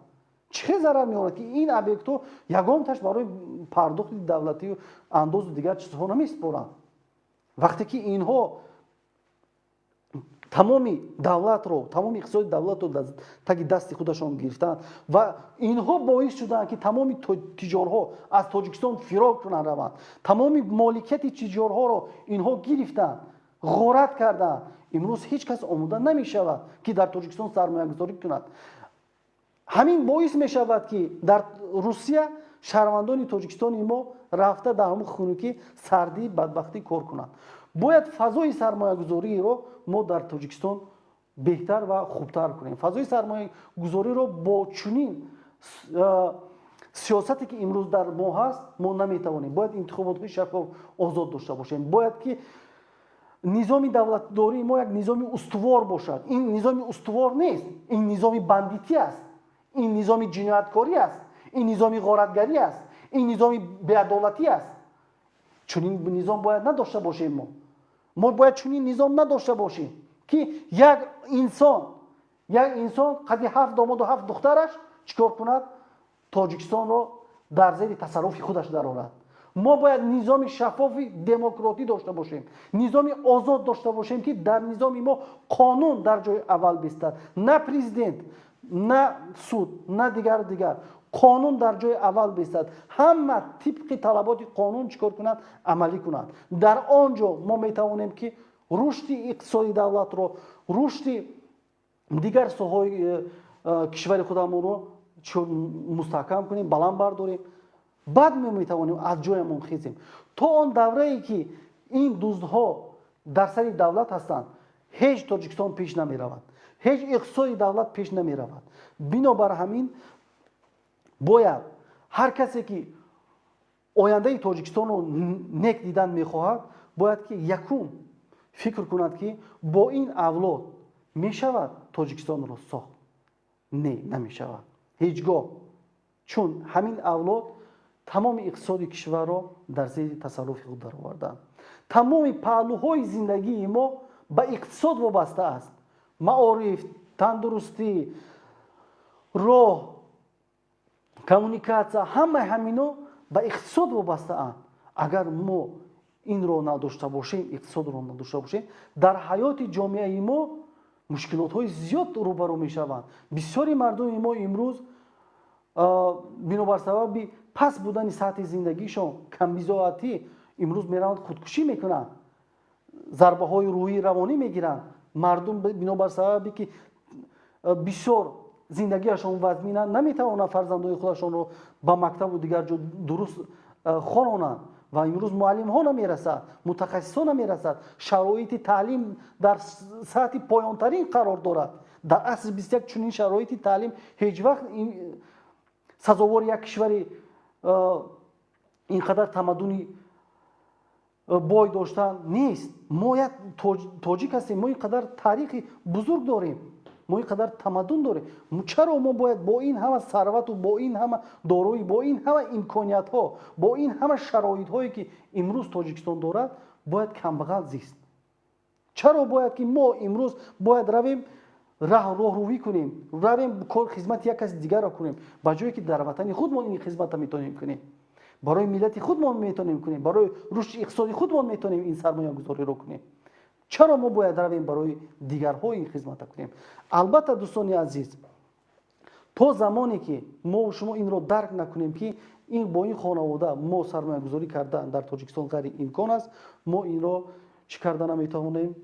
[SPEAKER 1] Чӣ хел зарар меоварад? Ки ин объектҳо ягонташ барои пардохти давлатию андозу дигар чизҳо намеспоранд. Вақте ки инҳо тамоми давлатро, тамоми иқтисоди давлатро дар таги дасти худашон гирифтанд ва инҳо боис шуданд, ки тамоми тиҷорҳо аз Тоҷикистон фирор кунанд, раванд, тамоми моликияти тиҷорҳоро инҳо гирифтанд, ғорат карданд, имрӯз ҳеҷ кас омода намешавад, ки дар Тоҷикистон сармоягузорӣ кунад. Ҳамин боис мешавад, ки дар Русия шаҳрвандони Тоҷикистони мо рафта дар ҳамун хунукӣ, сардӣ, бадбахтӣ кор кунанд. Бояд фазои сармоягузориро мо дар Тоҷикистон беҳтар ва хубтар кунем. Фазои сармоягузориро бо чунин сиёсате, ки имрӯз дар мо ҳаст, мо наметавонем. Бояд интихоботҳои шаффоф, озод дошта бошем. Бояд ки низоми давлатдории мо як низоми устувор бошад. Ин низоми устувор нест, ин низоми бандитӣ аст, ин низоми ҷинояткорӣ аст, ин низоми ғоратгарӣ аст, ин низоми беадолатӣ аст. Чунин низом бояд надошта бошем. Мо бояд чунин низом надошта бошем, ки як инсон қади ҳафт домоду ҳафт духтараш чӣ кор кунад? Тоҷикистонро дар зери тасарруфи худаш дарорад. Мо бояд низоми шаффофи демократӣ дошта бошем, низоми озод дошта бошем, ки дар низоми мо қонун дар ҷои аввал бистад, на президент, на суд, на дигар дигар. Қонун дар ҷои аввал бистад, ҳама тибқи талаботи қонун чӣ кор кунанд? Амалӣ кунанд. Дар он ҷо мо метавонем, ки рушди иқтисоди давлатро, рушди дигар соҳаҳои кишвари худамонро мустаҳкам кунем, баланд бардорем. Баъд мо метавонем аз ҷоямон хезем. То он даврае ки ин дуздҳо дар сари давлат ҳастанд, ҳеҷ Тоҷикистон пеш намеравад, ҳеҷ иқтисоди давлат пеш намеравад. Бинобар ҳамин бояд ҳар касе, ки ояндаи Тоҷикистонро нек дидан мехоҳад, бояд ки якум фикр кунад, ки бо ин авлод мешавад Тоҷикистонро сохт? Не, намешавад ҳеҷ гоҳ, чун ҳамин авлод тамоми иқтисоди кишварро дар зери тасарруфи худ дароварданд. Тамоми паҳлӯҳои зиндагии мо ба иқтисод вобаста аст: маориф, тандурустӣ, роҳ, коммуникатсия, ҳамаи ҳамино ба иқтисод вобастаанд. Агар мо инро надошта бошем, иқтисодро надошта бошем, дар ҳаёти ҷомеаи мо мушкилотҳои зиёд рӯбарӯ мешаванд. Бисёри мардуми мо имрӯз бинобар сабаби паст будани сатҳи зиндагишон, камбизоатӣ, имрӯз мераванд, худкушӣ мекунанд, зарбаҳои рӯҳӣ, равонӣ мегиранд мардум, бинобар сабабе ки бисёр зиндагиашон вазмина, наметавонанд фарзандони худашонро ба мактабу дигар ҷо дуруст хононанд ва имрӯз муаллимҳо намерасад, мутахассисҳо намерасад, шароити таълим дар сатҳи поёнтарин қарор дорад. Дар асри 21 чунин шароити таълим ҳеҷ вақт сазовори як кишвари ин қадар тамаддуни бой доштан нест. Мо як тоҷик ҳастем, мо ин қадар таърихи бузург дорем, мо ин қадар тамаддун дорем. Чаро мо бояд бо ин ҳама сарвату бо ин ҳама дороӣ, бо ин ҳама имкониятҳо, бо ин ҳама шароитҳое, ки имрӯз Тоҷикистон дорад, бояд камбағал зист? Чаро бояд ки мо имрӯз бояд равем? Роҳрӯвӣ кунем, равем, кор, хизмати як каси дигарро кунем, ба ҷое ки дар ватани худмон ин хизматро метавонем кунем, барои миллати худмон метавонем кунем, барои рушди иқтисоди худмон метавонем ин сармоягузориро кунем. Чаро мо бояд равем, барои дигарҳо ин хизматро кунем? Албатта, дӯстони азиз, то замоне ки мо шумо инро дарк накунем, ки ин бо ин хонавода мо сармоягузорӣ кардан дар Тоҷикистон ғайриимкон аст, мо инро чӣ карда наметавонем?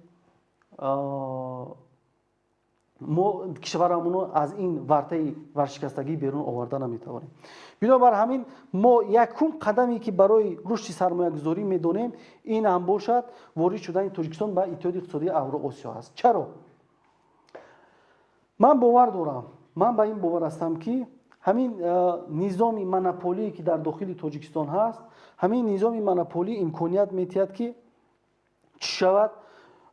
[SPEAKER 1] Мо кишварамонро аз ин вартаи варшикастагӣ берун оварда наметавонем. Бинобар ҳамин, мо якум қадаме, ки барои рушди сармоягузорӣ медонем, ин ҳам бошад, ворид шудани Тоҷикистон ба Иттиҳоди иқтисодии Авроосиё аст. Чаро? Ман бовар дорам, ман ба ин бовар ҳастам, ки ҳамин низоми монополие, ки дар дохили Тоҷикистон ҳаст, ҳамин низоми монополӣ имконият метиҳад, ки чӣ шавад?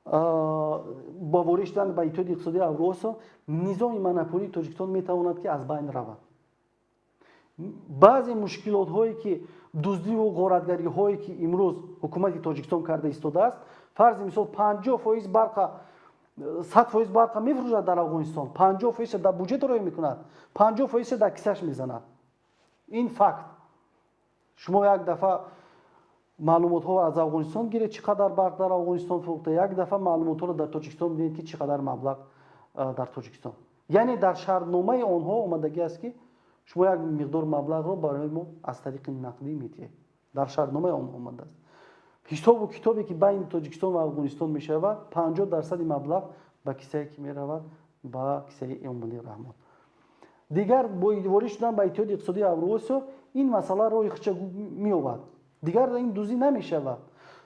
[SPEAKER 1] Бо ворид шудан ба Иттиҳоди иқтисодии Авроосиё низоми монополии Тоҷикистон метавонад, ки аз байн равад. Баъзе мушкилотҳое, ки дуздиву ғоратгариҳое, ки имрӯз ҳукумати Тоҷикистон карда истодааст, фарзи мисол, 50% барқа, 100% барқа мефурӯшад дар Афғонистон, 50 фоиза дар буҷет роӣ мекунад, 50 фоиза дар кисаш мезанад. Ин факт. Шумо як дафъа маълумотҳо аз Афғонистон гиред, чӣ қадар барқ дар Афғонистон фурӯхта, як дафъа маълумотҳоро дар Тоҷикистон бинед, ки чӣ қадар маблағ дар Тоҷикистон. Яъне дар шартномаи онҳо омадагӣ аст, ки шумо як миқдор маблағро барои мо аз тариқи нақдӣ медиҳед. Дар шартномаи онҳо омадааст. Ҳисобу китобе, ки байни Тоҷикистон ва Афғонистон мешавад, 50 дарсади маблағ ба кисае ки меравад? Ба кисаи Эмомалӣ Раҳмон. Дигар бо ворид шудан ба Иттиҳоди иқтисодии Авроосиё ин масъала роҳи худша меёбад. Дигар ин дуздӣ намешавад,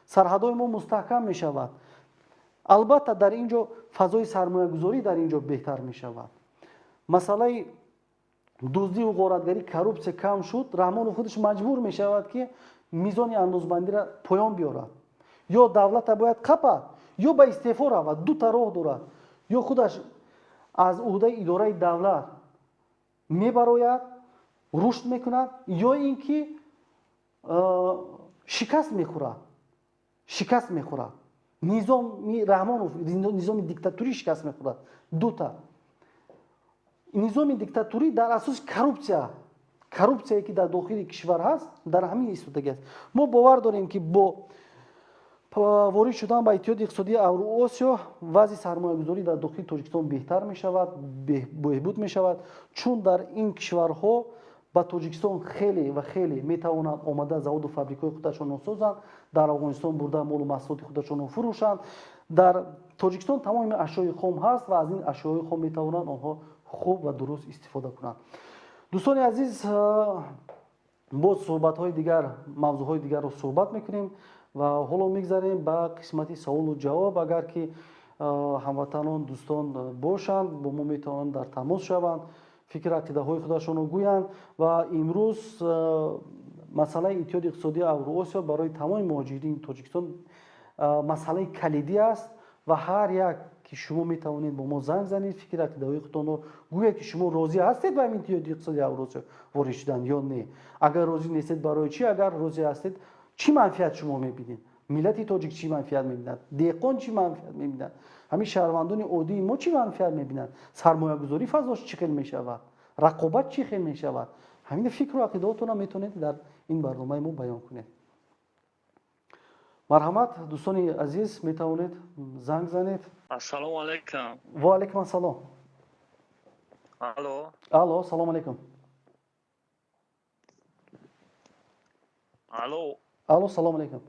[SPEAKER 1] сарҳадҳои мо мустаҳкам мешавад. Албатта, дар ин ҷо фазои сармоягузорӣ дар ин ҷо беҳтар мешавад. Масъалаи дуздиву ғоратгарӣ, коррупсия кам шуд. Раҳмонов худаш маҷбур мешавад, ки мизони андозбандиро поён биёрад. Ё давлата бояд қапад, ё ба истеъфо равад. Дута роҳ дорад: ё худаш аз уҳдаи идораи давлат мебарояд, рушд мекунад, ё ин ки шикаст мехӯрад. Шикаст мехӯрад низоми Раҳмонов, низоми диктатурӣ шикаст мехӯрад. Дута низоми диктатурӣ дар асоси коррупсия, коррупсияе, ки дар дохили кишвар ҳаст, дар ҳамин истодагӣ аст. Мо бовар дорем, ки бо ворид шудан ба Иттиҳоди иқтисодии Авроосиё вазъи сармоягузорӣ дар дохили Тоҷикистон беҳтар мешавад, беҳбуд мешавад, чун дар ин кишварҳо ба Тоҷикистон хеле ва хеле метавонанд омада, заводу фабрикаҳои худашонро созанд, дар Афғонистон бурда, молу маҳсулоти худашонро фурӯшанд. Дар Тоҷикистон тамоми ашёи хом ҳаст ва аз ин ашёи хом метавонанд онҳо хуб ва дуруст истифода кунанд. Дӯстони азиз, боз суҳбатҳои дигар, мавзӯъҳои дигарро суҳбат мекунем ва ҳоло мегзарем ба қисмати саволу ҷавоб. Агар ки ҳамватанон, дӯстон бошанд, бо мо метавонанд дар тамос шаванд, фикр, ақидаҳои худашонро гӯянд. Ва имрӯз масъалаи Иттиҳоди иқтисодии Авроосиё барои тамоми муҳоҷирини Тоҷикистон масъалаи калидӣ аст ва ҳар як ки шумо метавонед бо мо занг занед, фикр, ақидаҳои худтонро гӯяд, ки шумо розӣ ҳастед ба ҳамин Иттиҳоди иқтисодии Авроосиё ворид шудан ё не. Агар розӣ нестед, барои чӣ? Агар розӣ ҳастед, чӣ манфиат шумо мебинед? Миллати тоҷик чӣ манфиат мебинад? Деҳқон чӣ манфиат мебинад? Ҳамин шаҳрвандони оддии мо чӣ манфиат мебинанд? Сармоягузорӣ фазош чӣ хел мешавад? Рақобат чӣ хел мешавад? Ҳамин фикру ақидаотонро метавонед дар ин барномаи мо баён кунед. Марҳамат, дӯстони азиз, метавонед занг занед.
[SPEAKER 2] Ассалому алайкум.
[SPEAKER 1] Ва алайкум ассалом.
[SPEAKER 2] Алло.
[SPEAKER 1] Алло, салому алайкум.
[SPEAKER 2] Алло.
[SPEAKER 1] Алло, салому алайкум.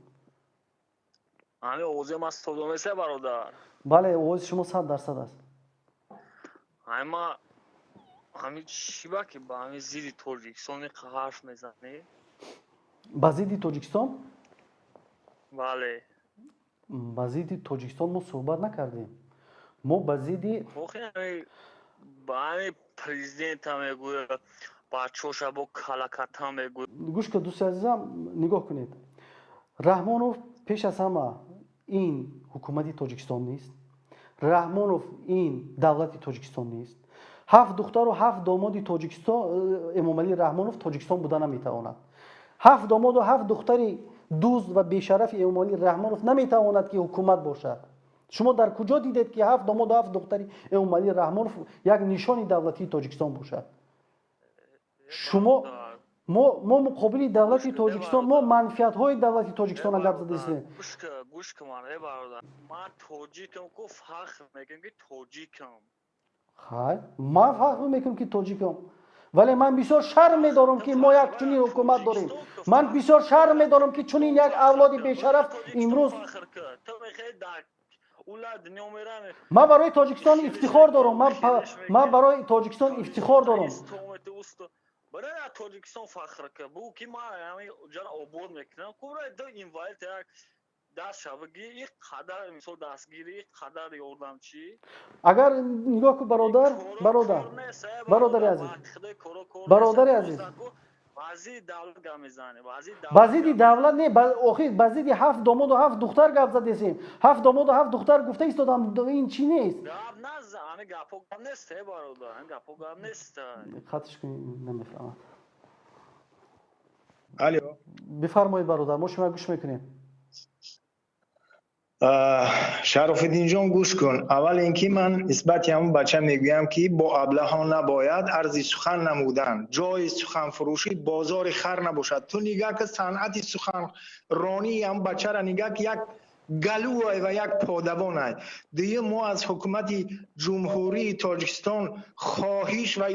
[SPEAKER 2] Ҳамин овози ман содо меса, бародар?
[SPEAKER 1] Бале, овози шумо 100% аст.
[SPEAKER 2] Ҳама ҳамин чӣ ба ки ба ҳамин зидди Тоҷикистон ҳарф мезанӣ?
[SPEAKER 1] Ба зидди Тоҷикистон?
[SPEAKER 2] Бале.
[SPEAKER 1] Ба зидди Тоҷикистон мо суҳбат накардем. Мо ба зидди
[SPEAKER 2] Ба ҳамин президента мегӯяд, бачоша бо калаката мегӯяд.
[SPEAKER 1] Гӯш кун, дӯсти азизам, нигоҳ кунед. Раҳмонов пеш аз ҳама ин ҳукумати Тоҷикистон нест. Раҳмонов ин давлати Тоҷикистон нест. Ҳафт духтару ҳафт домоди Тоҷикистон Эмомалӣ Раҳмонов Тоҷикистон буда наметавонад. Ҳафт домоду ҳафт духтари дузд ва бешарафи Эмомалӣ Раҳмонов наметавонад, ки ҳукумат бошад. Шумо дар куҷо дидед, ки ҳафт домоду ҳафт духтари Эмомалӣ Раҳмонов як нишони давлатии Тоҷикистон бошад? Шумо мо муқобили давлати Тоҷикистон, мо манфиатҳои давлати Тоҷикистона гап задистем.
[SPEAKER 2] Гӯш кун, бародар, ман тоҷикам ку, фахр мекунам, ки тоҷикам.
[SPEAKER 1] Хай, ман фахр мекунам, ки тоҷикам, вале ман бисёр шарм медорам, ки мо як чунин ҳукумат дорем. Ман бисёр шарм медорам, ки чунин як авлоди бешараф имрӯз. Ман барои Тоҷикистон ифтихор дорам, ман барои Тоҷикистон ифтихор дорам.
[SPEAKER 2] Барои Тоҷикистон фахр кар, бугӯ, ки ман ҷара обод мекунам. Кубра ду инвалид як даст шабаги и қадар, мисол, дастгирӣ, қадар ёрдамчӣ.
[SPEAKER 1] Агар нигоҳ кун, бародар, бародар, бародари азиз, бародари азиз, ба зидди давлат не, охир ба зидди ҳафт домоду ҳафт духтар гап задесем. Ҳафт домоду ҳафт духтар гуфта истодам, ин чӣ нест? Хатш кун, намефаҳмам.
[SPEAKER 3] Алло.
[SPEAKER 1] Бифармоед, бародар, мо шумо гӯш мекунем.
[SPEAKER 3] Шарофиддинҷон, гӯш кун. Аввал ин ки ман нисбати ҳамун бача мегӯям, ки бо аблаҳон набояд арзи сухан намудан, ҷои суханфурӯшӣ бозори хар набошад. Ту нигаҳ ки санъати суханронии ҳамун бачаро нигаҳ, ки як галӯай ва як подавонай. Дуюм, мо аз ҳукумати Ҷумҳурии Тоҷикистон хоҳиш ва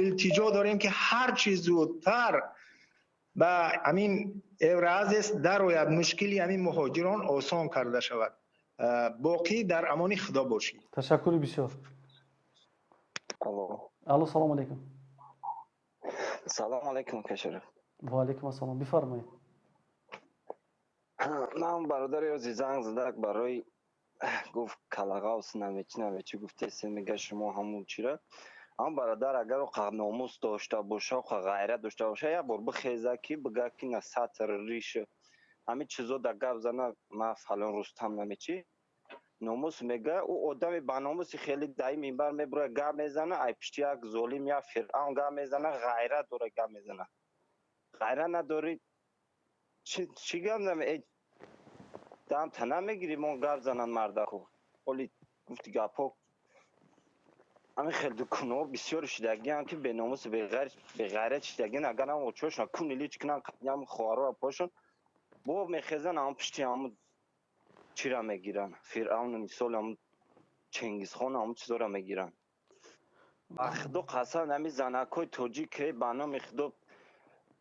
[SPEAKER 3] илтиҷо дорем, ки ҳар чӣ зудтар ба ҳамин Евроазия дарояд, мушкили ҳамин муҳоҷирон осон карда шавад. Боқӣ дар амони Худо бошӣ.
[SPEAKER 1] Ташаккури бисёр. Алло, салому алейкум.
[SPEAKER 4] Салому алейкум, кашариф.
[SPEAKER 1] Ва алейкум ассалом, бифармоед.
[SPEAKER 4] Ман, бародари ози, занг задак барои гуфт калағавс намечи намечи гуфтесен, мега шумо ҳамун чира. Ам бародар, агар оқа номус дошта боша, оқа ғайрат дошта боша, як бор бихеза, ки бига, ки на сатр риш ҳамин чизо да гап зана, ма фалон Рустам намечи номус мега. Ӯ одами ба номуси хеле даи минбар мебура, гап мезана, ай пишти як золим, як фиръавн гап мезана, ғайрат дора, гап мезана. Ғайрат надорӣ, чӣ гап наме дам та намегирӣ, мо гап занан мардаку. Оли гуфти гапҳо ҳамин хел дукуно бисёр шидагиам, ки беномус, беғайрат шидагиан. Агар ам очошон куни лич кунан, ям хоҳаро апошон бо мехезан, ҳам пишти ҳамун чира мегиранд, фиръавну мисол, ҳамун Чингизхон, ҳамун чизоро мегиранд. Ба Худо қасам, ҳамин занакҳои тоҷик, ба номи Худо,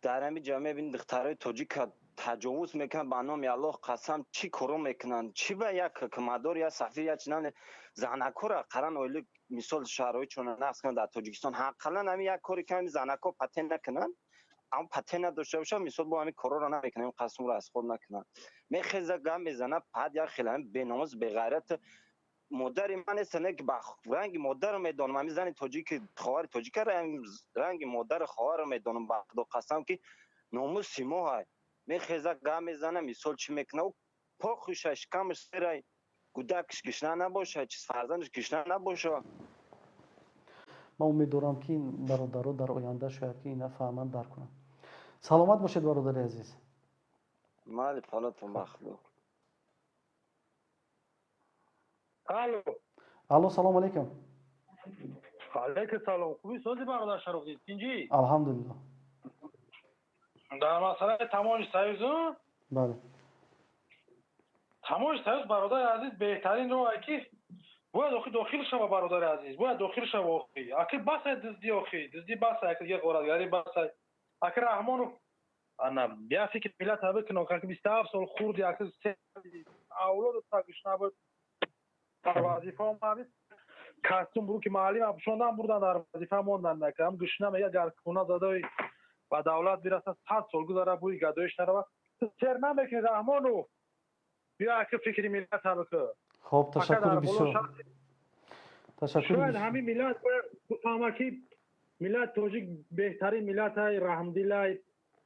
[SPEAKER 4] дар ҳамин ҷо мебинӣ, духтарои тоҷика таҷовуз мекунанд. Ба номи Аллоҳ қасам, чӣ коро мекунанд? Чӣ ба як ҳукуматдор, як сафир, як чи занакҳоро қаран ойлик, мисол, шароитшонро нақз кунанд дар Тоҷикистон. Ҳаққалан ҳамин як коре ки ҳамин занакҳо патент накунанд, ам патент надошта бошад, мисол, бо ҳамин корҳоро намекунанд, қасмро аз худ накунанд. Мехеза, гап мезана, пад як хел ҳамин беномус, беғайрат. Модари ман нест, не ки ба ранги модарро медонам. Ҳамин зани тоҷики, хоҳари тоҷика ранги модару хоҳарро медонам. Ба Худо қасам, ки номуси мо ҳай. Мехеза, гап мезана, мисол, чӣ мекуна? Ӯ похуша, шикамаш серай, кӯдакаш гишна набоша, чиз, фарзандаш гишна набоша.
[SPEAKER 1] Ман умед дорам, ки ин бародаро дар оянда шояд ки ина фаҳманд, дарк кунанд. Саломат бошед, бародари азиз.
[SPEAKER 4] Майли, панотон ба Худо.
[SPEAKER 5] Алло.
[SPEAKER 1] Алло, салому алейкум.
[SPEAKER 5] Алейкум салом. Хуби сози, бародар Шарофдин, тинҷӣ?
[SPEAKER 1] Алҳамдулилло.
[SPEAKER 5] Дар масъалаи Таможни союзу?
[SPEAKER 1] Бале.
[SPEAKER 5] Таможни союз, бародари азиз, беҳтарин роҳе ки бояд охи дохил шава, бародари азиз, бояд дохил шава охи. Аки басай дуздӣ, охи дуздӣ басай, аки дига ғоратгарӣ басай. Аки Раҳмонов ана я фикри миллата бикун, аки 27 сол хурди, аки авлоду тагиш набуд, дар вазифа омадӣ, костюм буру ки муаллим пӯшондан бурдан, дар вазифа мондан. Накардам гушна мега, гар куна задои ба давлат бираса, 100 сол гузара, бӯи гадоиш нарава. Сер намекунӣ, Раҳмонов, биё, аки фикри миллата бикун.
[SPEAKER 1] Хоб, ташаккури бисёр, ташаккури.
[SPEAKER 5] Шояд ҳамин миллат бояд бифаҳма, ки миллат тоҷик беҳтарин миллатай, раҳмдилай,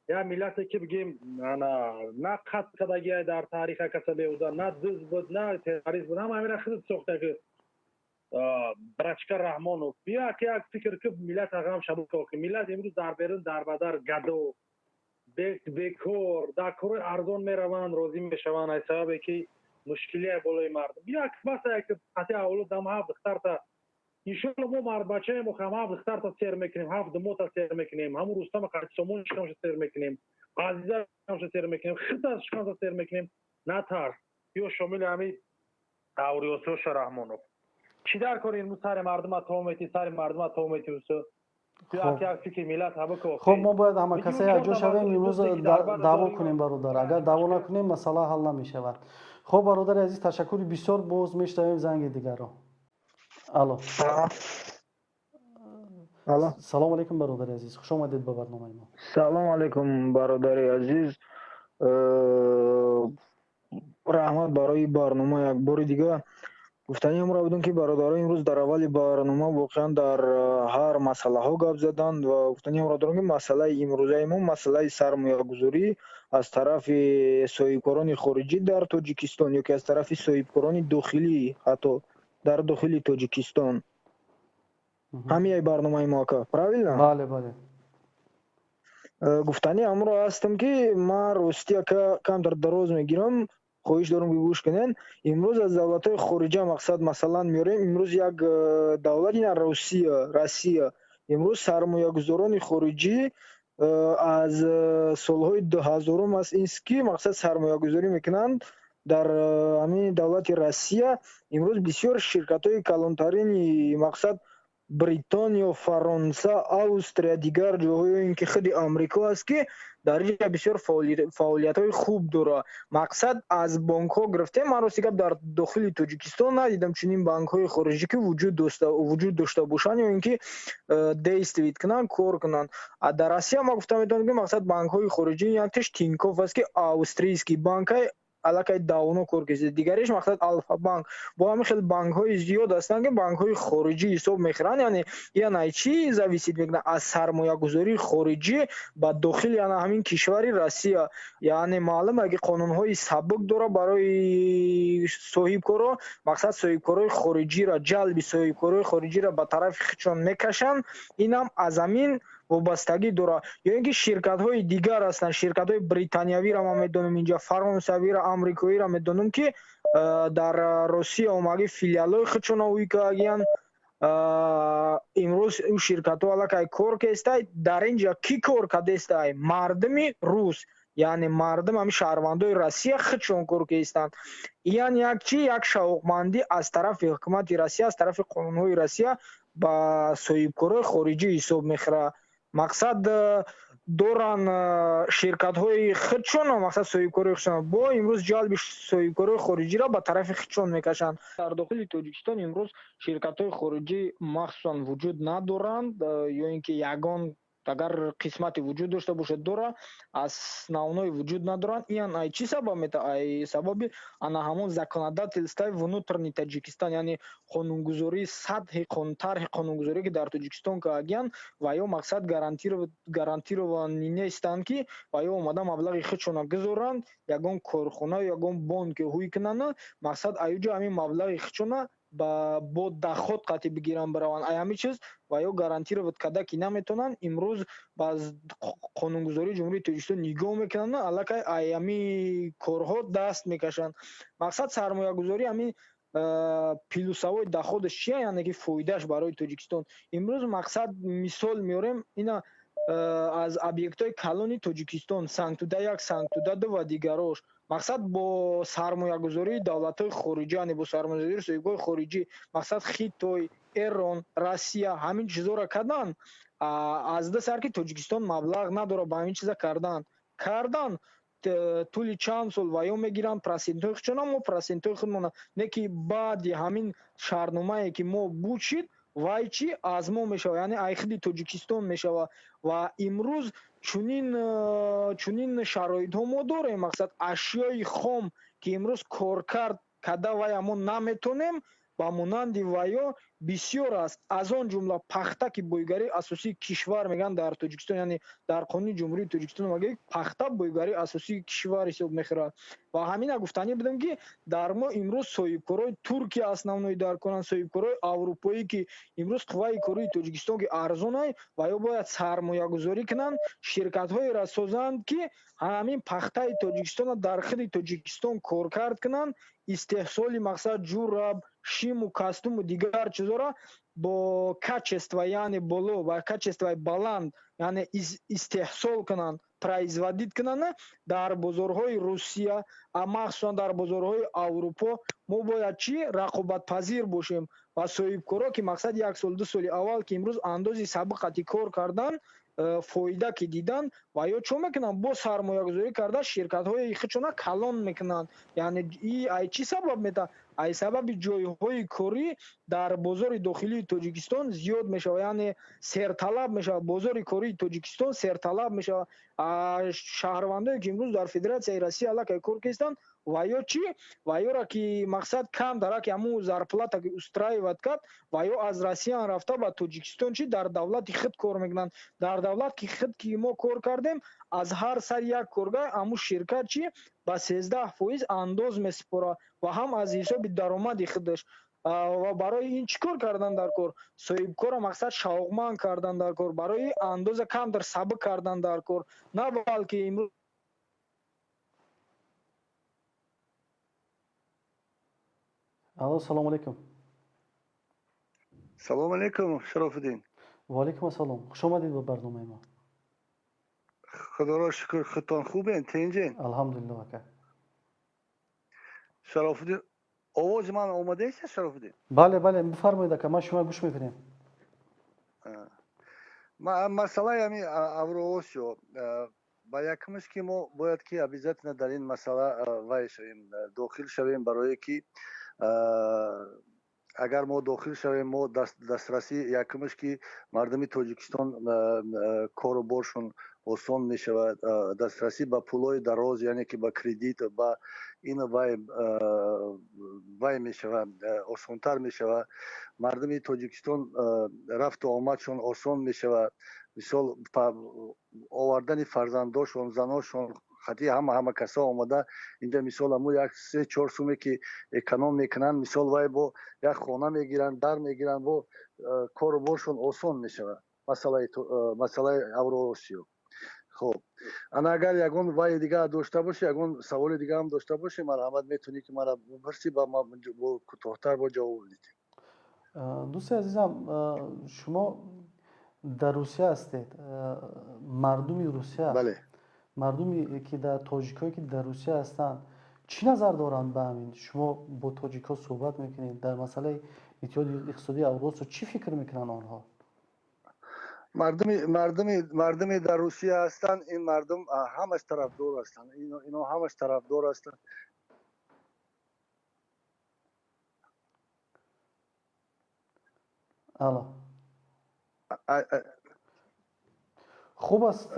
[SPEAKER 5] як миллате ки бигем, ана на қатл кардагиай дар тариха каса беҳуда, на дузд буд, на террорист буд. Ҳама ҳамира худат сохта ки брачка Раҳмонов, биё, ки як фикр ки миллата ғам шабука. Ки миллат имрӯз дар берун дарбадар, гадо, бекор, дар корҳои арзон мераванд, розӣ мешаванд, аз сабабе ки Мушкилия болои мардум. Як баса як қати авлодам ҳафт духтарта. Иншолло, мо мардбачаем, охам ҳафт духтарта сер мекунем, ҳафт думота сер мекунем, ҳамун Рустама қати сомон шикамша сер мекунем, Азиза шикамша сер мекунем, хита шикамша сер мекунем. Натарс. Ё шомили ҳами Авриосиё Раҳмонов. Чӣ дар кори имрӯз сари мардума то мети, сари мардума то мети усо?
[SPEAKER 1] Хуб, мо бояд ҳама каса якҷо шавем, имрӯз даъво кунем, бародар. Агар даъво накунем, масъала ҳал намешавад. Хуб, бародари азиз, ташаккури бисёр. Боз мешунавем занги дигарро. Алло, салому алейкум, бародари азиз, хуш омадед ба барномаи мо.
[SPEAKER 6] Салому алейкум, бародари азиз, раҳмат барои барнома. Як бори дига гуфтаниамро будам, ки бародаро имрӯз дар аввали барнома воқеан дар ҳар масъалаҳо гап заданд ва гуфтаниамро дорам, ки масъалаи имрӯзаи мо масъалаи сармоягузорӣ аз тарафи соҳибкорони хориҷӣ дар Тоҷикистон ё ки аз тарафи соҳибкорони дохилӣ, ҳатто дар дохили Тоҷикистон. Ҳамияи барномаи мо, ака, правильно?
[SPEAKER 1] Бале, бале.
[SPEAKER 6] Гуфтани амро ҳастам, ки ман ростӣ, ака, камтар дароз мегирам, хоҳиш дорам, ки гӯш кунед. Имрӯз аз давлатҳои хориҷа, мақсад, масалан, меорем имрӯз як давлат, ина Россия. Имрӯз сармоягузорони хориҷӣ аз солҳои 2000-ум аст ин ки, мақсад, сармоягузорӣ мекунанд дар ҳамин давлати Россия. Имрӯз бисёр ширкатҳои калонтарини, мақсад, Бритониё, Фаронса, Австрия, дигар ҷоҳое, ин ки худи Амрико аст, ки дар инҷа бисёр фаъолиятҳои хуб дорад. Мақсад, аз бонкҳо гирифтем, ман рости гап дар дохили Тоҷикистон надидам чунин банкҳои хориҷӣ, ки вуҷуд дошта бошанд ё ин ки действовать кунанд, кор кунанд. Дар Россия ма гуфта метавонам, ки, мақсад, банкҳои хориҷӣ яктеш Тинькофф аст, ки австрийский банкай, аллакай давно кор кардааст. Дигариш, мақсад, Алфа банк. Бо ҳамин хел банкҳои зиёд ҳастанд, ки банкҳои хориҷӣ ҳисоб мехӯранд. Яъне яна чӣ зависит мекунад? Аз сармоягузории хориҷӣ ба дохили яна ҳамин кишвари Россия. Яъне маълум е, ки қонунҳои сабук дорад барои соҳибкоро. Мақсад, соҳибкорои хориҷиро, ҷалби соҳибкорои хориҷиро ба тарафи худшон мекашанд. Инам аз ҳамин вобастагӣ дорад. Ё ин ки ширкатҳои дигар ҳастанд, ширкатҳои британиявиро ман медонам инҷа, фаронсавиро, амрикоиро медонам, ки дар Россия омаги филиалҳои худшона ӯй кардагиянд. Имрӯз ӯ ширкатҳо аллакай кор кестай. Дар инҷа кӣ кор кардестай? Мардуми рус, яъне мардум, ҳамин шаҳрвандои Россия худшон кор кестанд. Яъне як чи, як шавқмандӣ аз тарафи ҳукумати Россия, аз тарафи қонунҳои Россия ба соҳибкорои хориҷӣ ҳисоб мехӯрад. Мақсад, доран ширкатҳои худшон, мақсад, соҳибкорои худшон, бо имрӯз ҷалби соҳибкорои хориҷиро ба тарафи худшон мекашанд. Дар дохили Тоҷикистон имрӯз ширкатҳои хориҷӣ махсусан вуҷуд надоранд ё ин ки ягон агар қисмате вуҷуд дошта бошад, дора, основной вуҷуд надоранд. Ин ай чӣ сабаб мета? Ай сабаби ана ҳамон законодательствои внутренний Таҷикистон, яъне қонунгузории сатҳи тарҳи қонунгузорие, ки дар Тоҷикистон кардагиянд ва ё, мақсад, гарантированный нестанд, ки ва ё омада маблағи худшона гузоранд, ягон корхона, ягон бонке ҳуй кунанд, мақсад, аюҷо ҳамин маблағи худшона бо доход қатъи бигиранд, бираванд. Ай ҳамин чиз ва ё гарантировать карда ки наметавонанд. Имрӯз ба қонунгузории Ҷумҳурии Тоҷикистон нигоҳ мекунанд, аллакай ай ҳамин корҳо даст мекашанд. Мақсад, сармоягузорӣ ҳамин плюсовой доходаш чия, яъне ки фоидааш барои Тоҷикистон имрӯз, мақсад, мисол меорем ина аз объектҳои калони Тоҷикистон: Сангтуда 1, Сангтуда 2 ва дигарош. Мақсад, бо сармоягузории давлатҳои хориҷӣ, яъне бо сармоягузории соҳибкори хориҷӣ, мақсад, Хитой, Эрон, Россия ҳамин чизҳоро карданд. Аз ду сар ки Тоҷикистон маблағ надорад, ба ҳамин чиза кардан тӯли чанд сол ва ё мегиранд процентҳои худшона, мо процентҳои худмона не, ки баъди ҳамин шартномае ки мо буд шид, вай чӣ аз мо мешавад, яъне ай худи Тоҷикистон мешавад. Ва имрӯз чунин шароитҳо мо дорем, мақсад, ашёи хом, ки имрӯз коркард карда вая мо наметонем, ба монанди ваё бисёр аст. Аз он ҷумла пахта, ки бойгарии асосии кишвар мегӯянд дар Тоҷикистон, яъне дар қонуни Ҷумҳурии Тоҷикистон мегӯяд, пахта бойгарии асосии кишвар ҳисоб мехӯрад. Ва ҳамина гуфтанӣ будам, ки дар мо имрӯз соҳибкорои Туркия основной дар коранд, соҳибкорои аврупоӣ, ки имрӯз қувваи кории Тоҷикистон ки арзонай, ва ё бояд сармоягузорӣ кунанд, ширкатҳоеро созанд, ки ҳамин пахтаи Тоҷикистонро дар худи Тоҷикистон коркард кунанд. Истеҳсоли мақсад ҷураб, шиму костюму дигар чизора бо качество, яъне боло, ба качествои баланд, яъне истеҳсол кунанд, производить кунанд дар бозорҳои Русия, махсусан дар бозорҳои Аврупо. Мо бояд чӣ рақобатпазир бошем ва соҳибкоро, ки мақсад як сол, 2 соли аввал, ки имрӯз андози сабиқати кор кардан, фоида ки дидан, ва ё чо мекунанд, бо сармоягузорӣ карда ширкатҳои худшона калон мекунанд. Яъне ай чӣ сабаб мета? Ай сабаби ҷойҳои корӣ дар бозори дохилии Тоҷикистон зиёд мешавад, яъне серталаб мешавад. Бозори кории Тоҷикистон серталаб мешавад. Шаҳрвандое, ки имрӯз дар Федератсияи Россия аллакай кор кестанд, ва ё чӣ, ва ёра ки мақсад кам дараки ҳамун зарплата ки устраивать кард, ва ё аз Россия рафта ба Тоҷикистон чӣ дар давлати худ кор мекунанд. Дар давлат ки худ ки мо кор кардем, аз ҳар сар як коргар ҳамун ширкат чӣ ба 13% андоз месупорад ва ҳам аз ҳисоби даромади худаш. Ва барои ин чӣ кор кардан дар кор? Соҳибкорро мақсад шавқманд кардан дар кор, барои андоза камтар сабук кардан дар кор, на балки имрӯз.
[SPEAKER 1] Алло, салому алейкум.
[SPEAKER 7] Салому алейкум, Шарофиддин.
[SPEAKER 1] Ва алейкум ассалом. Хуш омадед ба барномаи мо.
[SPEAKER 7] Худоро шукр, худтон хубен, тинҷен?
[SPEAKER 1] Алҳамдулиллоҳ, ака.
[SPEAKER 7] Шарофиддин, овози ман омадааст, Шарофиддин?
[SPEAKER 1] Бале, бале, бифармоед, ака, ман шумо гӯш мекунем.
[SPEAKER 7] Масъалаи ҳамин Авроосиё, ба якумаш ки мо бояд ки обязательно дар ин масъала вай шавем, дохил шавем, барое ки агар мо дохил шавем, мо дастрасӣ якумаш ки мардуми Тоҷикистон кору боршон осон мешавад, дастрасӣ ба пулҳои дароз, яъне ки ба кредит, ба ин вай мешавад, осонтар мешавад. Мардуми Тоҷикистон рафту омадшон осон мешавад. Мисол, овардани фарзандошон, заношон, хати ҳама касо омада инҷа, мисол, ҳамун як 3-4 суме ки эконом мекунанд, мисол, вай бо як хона мегиранд, дар мегиранд, бо кору боршон осон мешавад. Масъалаи Авроосиё. Хоб, ана агар ягон вай дигар дошта бошӣ, ягон саволи дига ҳам дошта бошӣ, марҳамат, метавонӣ ки мара бипурсӣ, ба ма бо кӯтоҳтар бо ҷавоб бидиҳем.
[SPEAKER 1] Дӯсти азизам, шумо дар Русия ҳастед. Мардуми Русия,
[SPEAKER 7] бале,
[SPEAKER 1] мардуме ки дар тоҷикҳое ки дар Русия ҳастанд, чӣ назар доранд ба ҳамин? Шумо бо тоҷикҳо суҳбат мекунед дар масъалаи Иттиҳоди иқтисодии Авросиё, чӣ фикр мекунанд онҳо?
[SPEAKER 7] Мардуми дар Русия ҳастанд, ин мардум ҳамаш тарафдор ҳастанд, ино ҳамаш тарафдор ҳастанд.
[SPEAKER 1] Алло, хуб аст.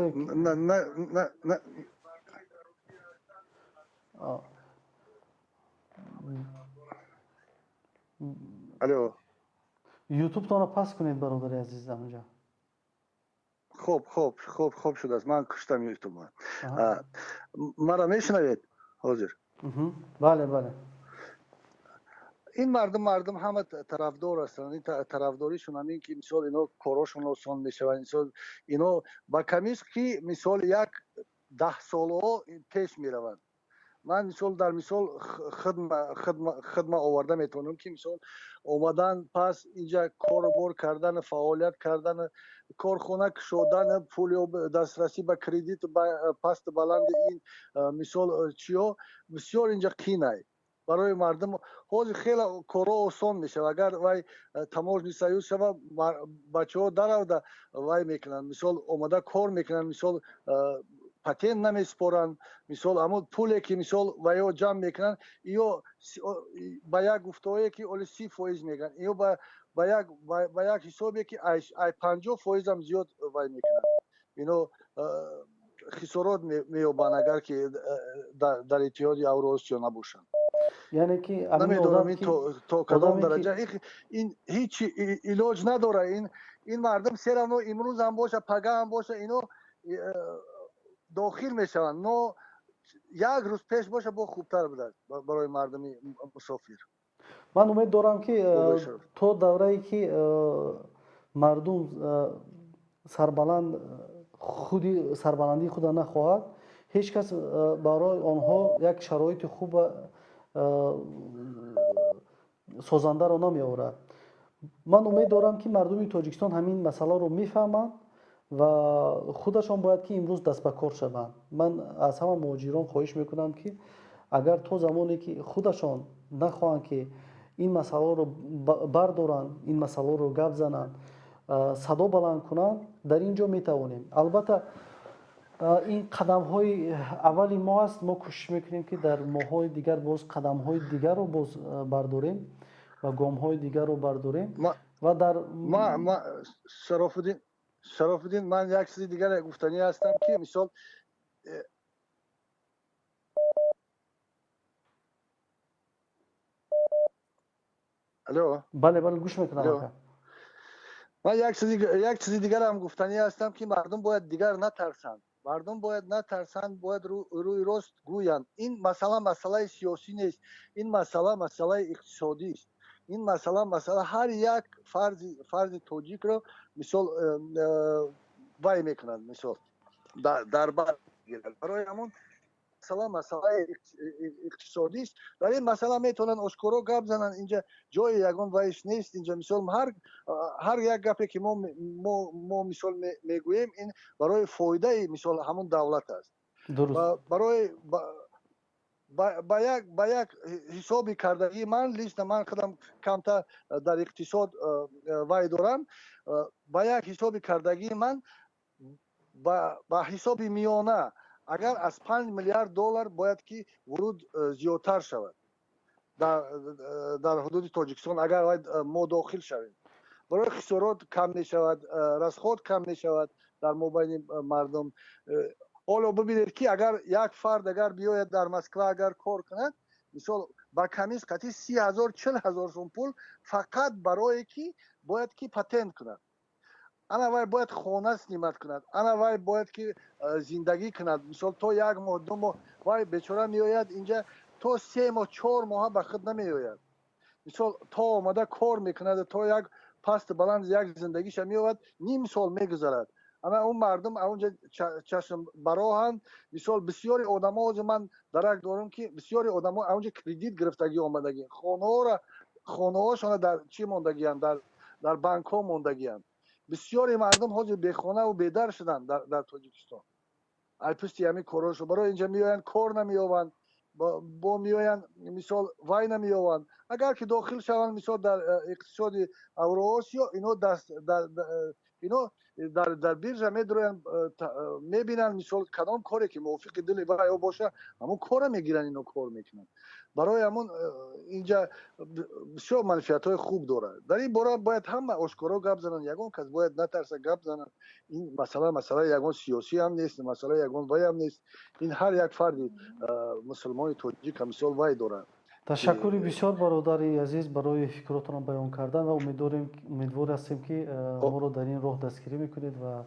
[SPEAKER 7] На. Алло.
[SPEAKER 1] Ютубтонро паст кунед, бародари азиз, онҷа.
[SPEAKER 7] Хоб, хоб, хоб, хоб шудааст, ман куштам ютуб. Мара мешунавед ҳозир?
[SPEAKER 1] Бале, бале.
[SPEAKER 7] Ин мардум ҳама тарафдор ҳастанд. Ин тарафдоришон ҳамин ки, мисол, ино корошон осон мешавад, мисол, ино ба камиш ки, мисол, як 10 солҳо пеш мераванд. Ман, мисол, дар мисол хидма оварда метавонам ки, мисол, омадан пас инҷа кору бор кардан, фаъолият кардан, корхона кушодан, пул дастрасӣ ба кредит, пасту баланди ин, мисол, чиё бисёр инҷа қинай барои мардум. Ҳозир хеле корҳо осон мешавад, агар вай таможенный союз шава, бачаҳо даравда вай мекунанд, мисол, омада кор мекунанд, мисол, патент намесупоранд, мисол, ҳамон пуле ки, мисол, ваё ҷамъ мекунанд, ё ба як гуфтаҳое ки оли 30% мегӯянд, ё ба як ҳисобе ки ай 50%-ам зиёд вай мекунанд, ино хисорот меёбанд, агар ки дар Иттиҳоди Авроосиё набошанд.
[SPEAKER 1] Яъне ки
[SPEAKER 7] намедонам ин то кадом дараҷа, ин ҳеҷ илоҷ надорад. Ин мардум все равно имрӯз ҳам боша, пага ҳам боша, ино дохил мешаванд, но як рӯз пеш боша, бо хубтар будааст барои мардуми мусофир.
[SPEAKER 1] Ман умед дорам, ки то даврае ки мардум сарбаланд худи сарбаландии худа нахоҳад, ҳеҷ кас барои онҳо як шароити хуба созандаро намеорад. Ман умед дорам, ки мардуми Тоҷикистон ҳамин масъаларо мефаҳманд ва худашон бояд ки имрӯз даст ба кор шаванд. Ман аз ҳама муҳоҷирон хоҳиш мекунам, ки агар то замоне ки худашон нахоҳанд, ки ин масъаларо бардоранд, ин масъаларо гап зананд, садо баланд кунанд, дар ин ҷо метавонем. Албатта, ин қадамҳои аввали мо аст. Мо кӯшиш мекунем, ки дар моҳҳои дигар боз қадамҳои дигарро боз бардорем ва гомҳои дигарро бардорем ва дар
[SPEAKER 7] Шарофуддин, ман як чизи дигар гуфтанӣ ҳастам, ки мисол алло.
[SPEAKER 1] Бале, гӯш мекунам.
[SPEAKER 7] Ман як чизи дигарам гуфтанӣ ҳастам, ки мардум бояд дигар натарсанд, мардум бояд натарсанд, бояд рӯи рост гӯянд. Ин масъала масъалаи сиёсӣ нест, ин масъала масъалаи иқтисодист. Ин масъала ҳар як фарзи тоҷикро, мисол, вай мекунад, мисол, дар бар мегирад. Барои ҳамон масъала масъалаи иқтисодист. Дар ин масъала метавонанд ошкоро гап зананд. Инҷа ҷои ягон вайш нест. Инҷа, мисол, ҳар як гапе ки мо, мисол, мегӯем, ин барои фоидаи, мисол, ҳамон давлат аст. Барои ба як ҳисоби кардагии ман, лично ман худам камтар дар иқтисод вай дорам, ба як ҳисоби кардагии ман, ба ҳисоби миёна, агар аз 5 миллиард доллар бояд ки вуруд зиёдтар шавад дар ҳудуди Тоҷикистон, агар мо дохил шавем, барои хисорот кам мешавад, расход кам мешавад дар мобайни мардум. Ҳоло бибинед, ки агар як фард агар биёяд дар Москва, агар кор кунад, мисол, ба камиш қати 30 0, 40 0 сум пул фақат барое ки бояд ки патент кунад. Ана вай бояд хона снимать кунад, ана вай бояд ки зиндагӣ кунад, мисол, то як моҳ, 2 моҳ. Вай бечора меояд инҷа, то 3 моҳ, 4 моҳа ба худ намеояд. Мисол, то омада кор мекунад, то як пасту баланд як зиндагиша меояд, ним сол мегузарад. Ана он мардум онҷа чашм бароҳанд. Мисол, бисёри одамо, ҳозир ман дарак дорам, ки бисёри одамо онҷа кредит гирифтагӣ омадагӣ, хонаҳоро, хонаҳошона дар чӣ мондагианд, дар банкҳо мондагианд. Бисёри мардум ҳозир бехонаву бедар шуданд дар Тоҷикистон ай пушти ҳамин корҳошо. Барои инҷа меоянд, кор намеёбанд, бо меоянд, мисол, вай намеёбанд. Агар ки дохил шаванд, мисол, дар иқтисоди Авроосиё, ино даст ино дар биржа медроянд, мебинанд, мисол, кадом коре ки мувофиқи дили вайо боша, ҳамон кора мегиранд, ино кор мекунанд. Барои ҳамон инҷа бисёр манфиатҳои хуб дорад. Дар ин бора бояд ҳама ошкоро гап зананд, ягон кас бояд натарса гап зананд. Ин масъала масъалаи ягон сиёсӣ ҳам нест, масъалаи ягон вай ҳам нест. Ин ҳар як фарди мусулмони тоҷик, мисол, вай дорад.
[SPEAKER 1] Ташаккури бисёр, бародари азиз, барои фикротонро баён кардан ва умедворем, умедвор ҳастем, ки моро дар ин роҳ дастгирӣ мекунед ва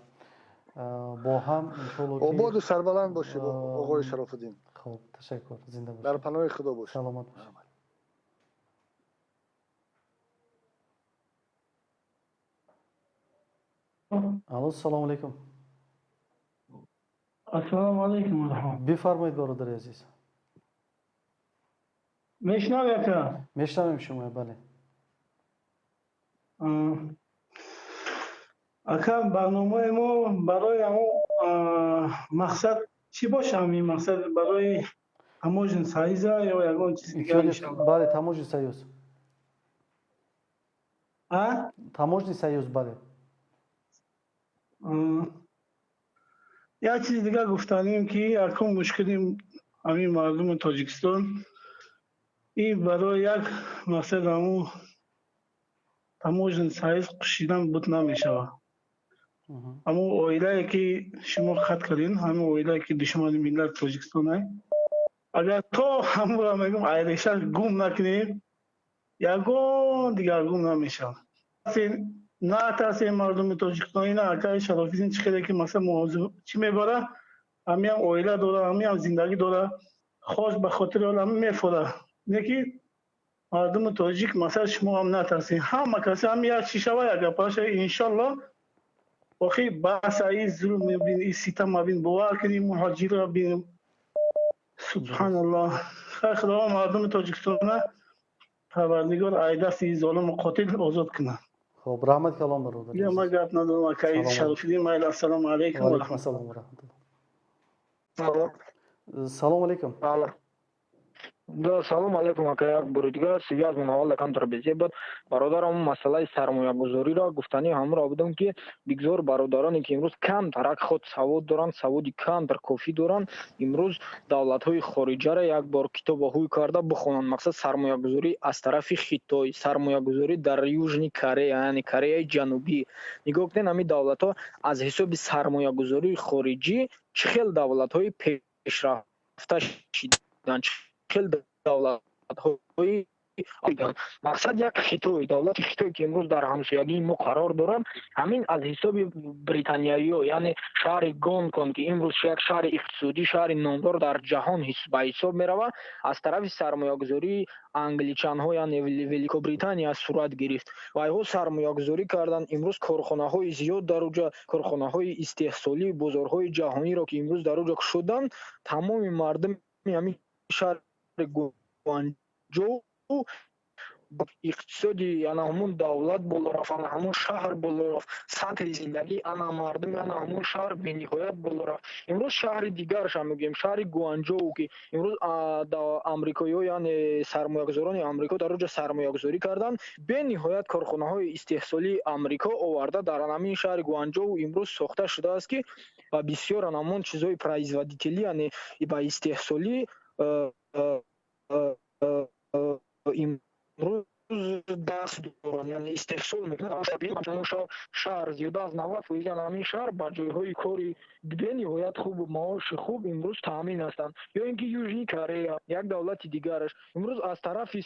[SPEAKER 1] бо ҳам, иншоалло.
[SPEAKER 7] Ободу сарбаланд бошед, оғои Шарофуддин.
[SPEAKER 1] Хуб, ташаккур, зинда бошед.
[SPEAKER 7] Дар паноҳи Худо бошед.
[SPEAKER 1] Саломат бошед. Алло, салому алейкум.
[SPEAKER 8] Ассалому алайкум.
[SPEAKER 1] Бифармоед, бародари азиз.
[SPEAKER 8] Мешнавӣ, ака?
[SPEAKER 1] Мешнавем шумо, бале.
[SPEAKER 8] Ака, барномаи мо барои ҳамон мақсад чӣ боша? Ҳамин мақсад барои таможенный союза ё ягон чизи дигар?
[SPEAKER 1] Бале, таможенный союз. Таможенный союз, бале.
[SPEAKER 8] Як чизи дигар гуфтанем, ки акун мушкили ҳамин мардуми Тоҷикистон ин барои як мақсад ҳамун таможенный союз кушидан буд намешавад. Ҳамун оилае ки шумо хат кардин, ҳамун оилае ки душмани миллати Тоҷикистон, агар то ҳамура мегӯм, айреша гум накунем, ягон дигар гум намешавад. Натарсем, мардуми Тоҷикистон. Ина акаи Шарофиддин чӣ хеле ки, масалан, чӣ мебара, ҳамиам оила дора, ҳамиам зиндагӣ дора, хос ба хотири ҳол ҳами мефора. Не ки мардуми тоҷик, масалан, шумо ҳам натарсед, ҳама касе ҳами як чӣ шава, як гапаша, иншолло. Охи баса и зулм бин, и ситама бин, бовар кунӣ, муҳоҷирро бин, субҳаналлоҳ. Хай, Худованд мардуми Тоҷикистона, Парвардигор, ай дасти золиму қотил озод кунад.
[SPEAKER 1] Хуб, раҳмат калом, бародар.
[SPEAKER 8] Я ма гап надорам, акаи Шарофиддин. Майли, ассалому алайкум.
[SPEAKER 1] Ва алайкум ассалом ва раҳматуллоҳ. Салому алайкум.
[SPEAKER 6] Да, салом алейкум, ака. Як бори дигар связь аввал камтар безеб буд, бародарам. Масъалаи сармоягузориро гуфтанӣ ҳамро будам, ки бигзор бародароне, ки имрӯз камтарак худ савод доранд, саводи камтар кофӣ доранд, имрӯз давлатҳои хориҷаро як бор китоба ҳуй карда бихонанд. Мақсад, сармоягузорӣ аз тарафи Хитой, сармоягузорӣ дар Южный Корея, яъне Кореяи Ҷанубӣ. Нигоҳ кунед, ҳамин давлатҳо аз ҳисоби сармоягузории хориҷӣ чӣ хел давлатҳои пешрафта шиданд, хел давлатҳои. Мақсад, як Хитой, давлати Хитой, ки имрӯз дар ҳамсоягии мо қарор доранд, ҳамин аз ҳисоби британияиё, яъне шаҳри Гонконг, ки имрӯз як шаҳри иқтисодӣ, шаҳри номдор дар ҷаҳон ба ҳисоб меравад, аз тарафи сармоягузории англичанҳо, яъне Великобритания, сурат гирифт. Вайҳо сармоягузорӣ карданд. Имрӯз корхонаҳои зиёд дар уҷа, корхонаҳои истеҳсолӣ, бозорҳои ҷаҳониро, ки имрӯз дар уҷа кушоданд, тамоми мардуми ҳамин шаҳри Гуанҷоу иқтисоди ана ҳамун давлат боло рафт, ана ҳамун шаҳр боло рафт, сатҳи зиндагии ана мардуми ана ҳамун шаҳр бениҳоят боло рафт. Имрӯз шаҳри дигарша мегӯем, шаҳри Гуанҷоу, ки имрӯз амрикоиҳо, яъне сармоягузорони Амрико, дар оҷа сармоягузорӣ карданд. Бениҳоят корхонаҳои истеҳсолии Амрико оварда дар ҳамин шаҳри Гуанҷоу имрӯз сохта шудааст, ки ба бисёр ҳамон чизҳои производителӣ, яъне ба истеҳсолӣ имрӯз даст доранд, яъне истеҳсол мекунанд. Шаҳр зиёда аз 90% ҳамин шаҳр ба ҷойҳои кори бениҳоят хубу маоши хуб имрӯз таъмин ҳастанд. Ё ин ки Южный Корея, як давлати дигараш, имрӯз аз тарафи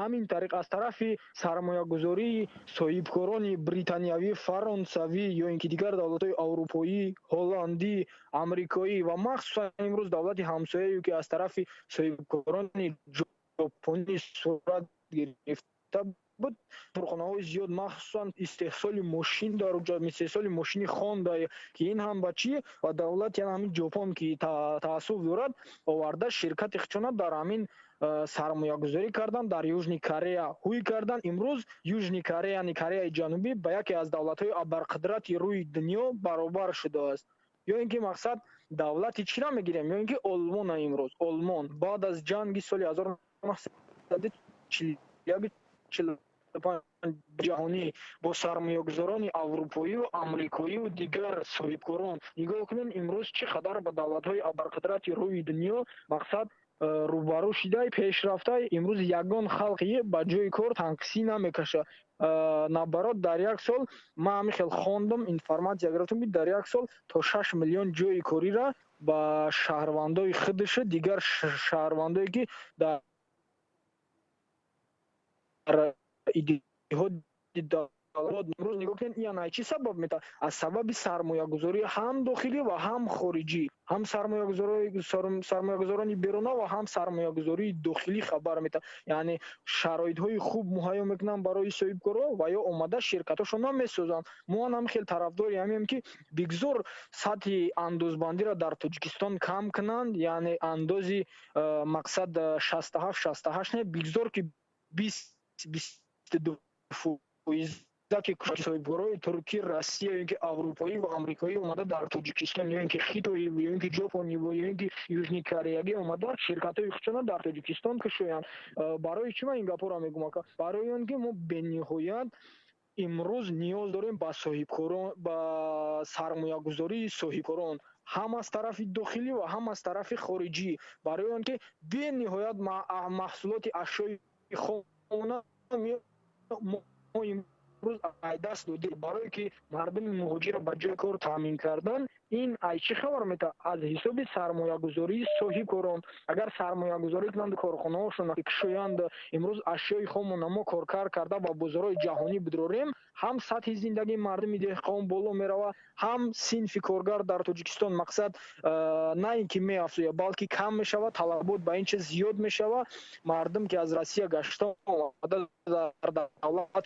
[SPEAKER 6] ҳамин тариқ, аз тарафи сармоягузории соҳибкорони британиявӣ, фаронсавӣ ё ин ки дигар давлатҳои аврупоӣ, ҳолландӣ, амрикоӣ ва махсусан имрӯз давлати ҳамсояю, ки аз тарафи соҳибкорони ҷопонӣ сурат гирифта буд, корхонаҳои зиёд, махсусан истеҳсоли мошин дар уҷа, истеҳсоли мошини Хонда, ки ин ҳам ба чӣ ва давлати ҳамин Ҷопон, ки таассуф дорад, оварда ширкати худшона дар ҳамин сармоягузорӣ кардан, дар Южный Корея ҳуй кардан. Имрӯз Южный Корея, яъне Кореяи Ҷанубӣ, ба яке аз давлатҳои абарқудрати рӯи дунё баробар шудааст. Ё ин ки, мақсад, давлати чиро мегирем, ё ин ки Олмона. Имрӯз Олмон баъд аз ҷанги соли 1941 ҷаҳонӣ бо сармоягузорони аврупоию амрикоию дигар соҳибкорон, нигоҳ кунем, имрӯз чӣ қадар ба давлатҳои абарқудрати рӯи дунё, мақсад, рӯбарӯ шидай, пешрафтай. Имрӯз ягон халқи ба ҷои кор танқисӣ намекашад. Наоборот, дар як сол, ман ҳамин хел хондам, информатсия гирифтам, ки дар як сол то 6 миллион ҷои кориро ба шаҳрвандои худаш, дигар шаҳрвандое, ки дар иттиҳоди давлат. Имрӯз нигоҳ кунед, ин ай чӣ сабаб метавад? Аз сабаби сармоягузорӣ ҳам дохилӣ ва ҳам хориҷӣ, ҳам сармоягузорони беруна ва ҳам сармоягузории дохилӣ хабар метавад. Яъне шароитҳои хуб муҳайё мекунанд барои соҳибкоро ва ё омада ширкатҳошон намесозанд. Мо ҳам хел тарафдори ҳамем, ки бигзор сатҳи андозбандиро дар Тоҷикистон кам кунанд, яъне андози, мақсад, 67, 68 не, бигзор ки 20, 22%, ки соҳибкорои туркӣ, Россия ё ин ки аврупоӣ ва амрикоӣ омада дар Тоҷикистон, ё ин ки хитоӣ, ё ин ки ҷопонӣ, ё ин ки южный кореягӣ омада ширкатҳои худшона дар Тоҷикистон кушоянд. Барои чӣ ман ин гапҳоро мегӯм, ака? Барои он ки мо бениҳоят имрӯз ниёз дорем ба соҳибкорон, ба сармоягузории соҳибкорон, ҳам аз тарафи дохилӣ ва ҳам аз тарафи хориҷӣ, барои он ки бениҳоят маҳсулоти ашёи хона мо имрӯз ай даст додем, барое ки мардуми муҳоҷирро ба ҷои кор таъмин кардан. Ин ай чӣ хабар метавад? Аз ҳисоби сармоягузории соҳибкорон. Агар сармоягузорӣ кунанд, корхонаҳошон кушоянд, имрӯз ашёи хому намо коркар карда ба бозорҳои ҷаҳонӣ бидорем, ҳам сатҳи зиндагии мардуми деҳқон боло меравад, ҳам синфи коргар дар Тоҷикистон, мақсад, на ин ки меафзояд, балки кам мешавад, талабот ба ин чиз зиёд мешавад. Мардум, ки аз Россия гашта омада дар давлат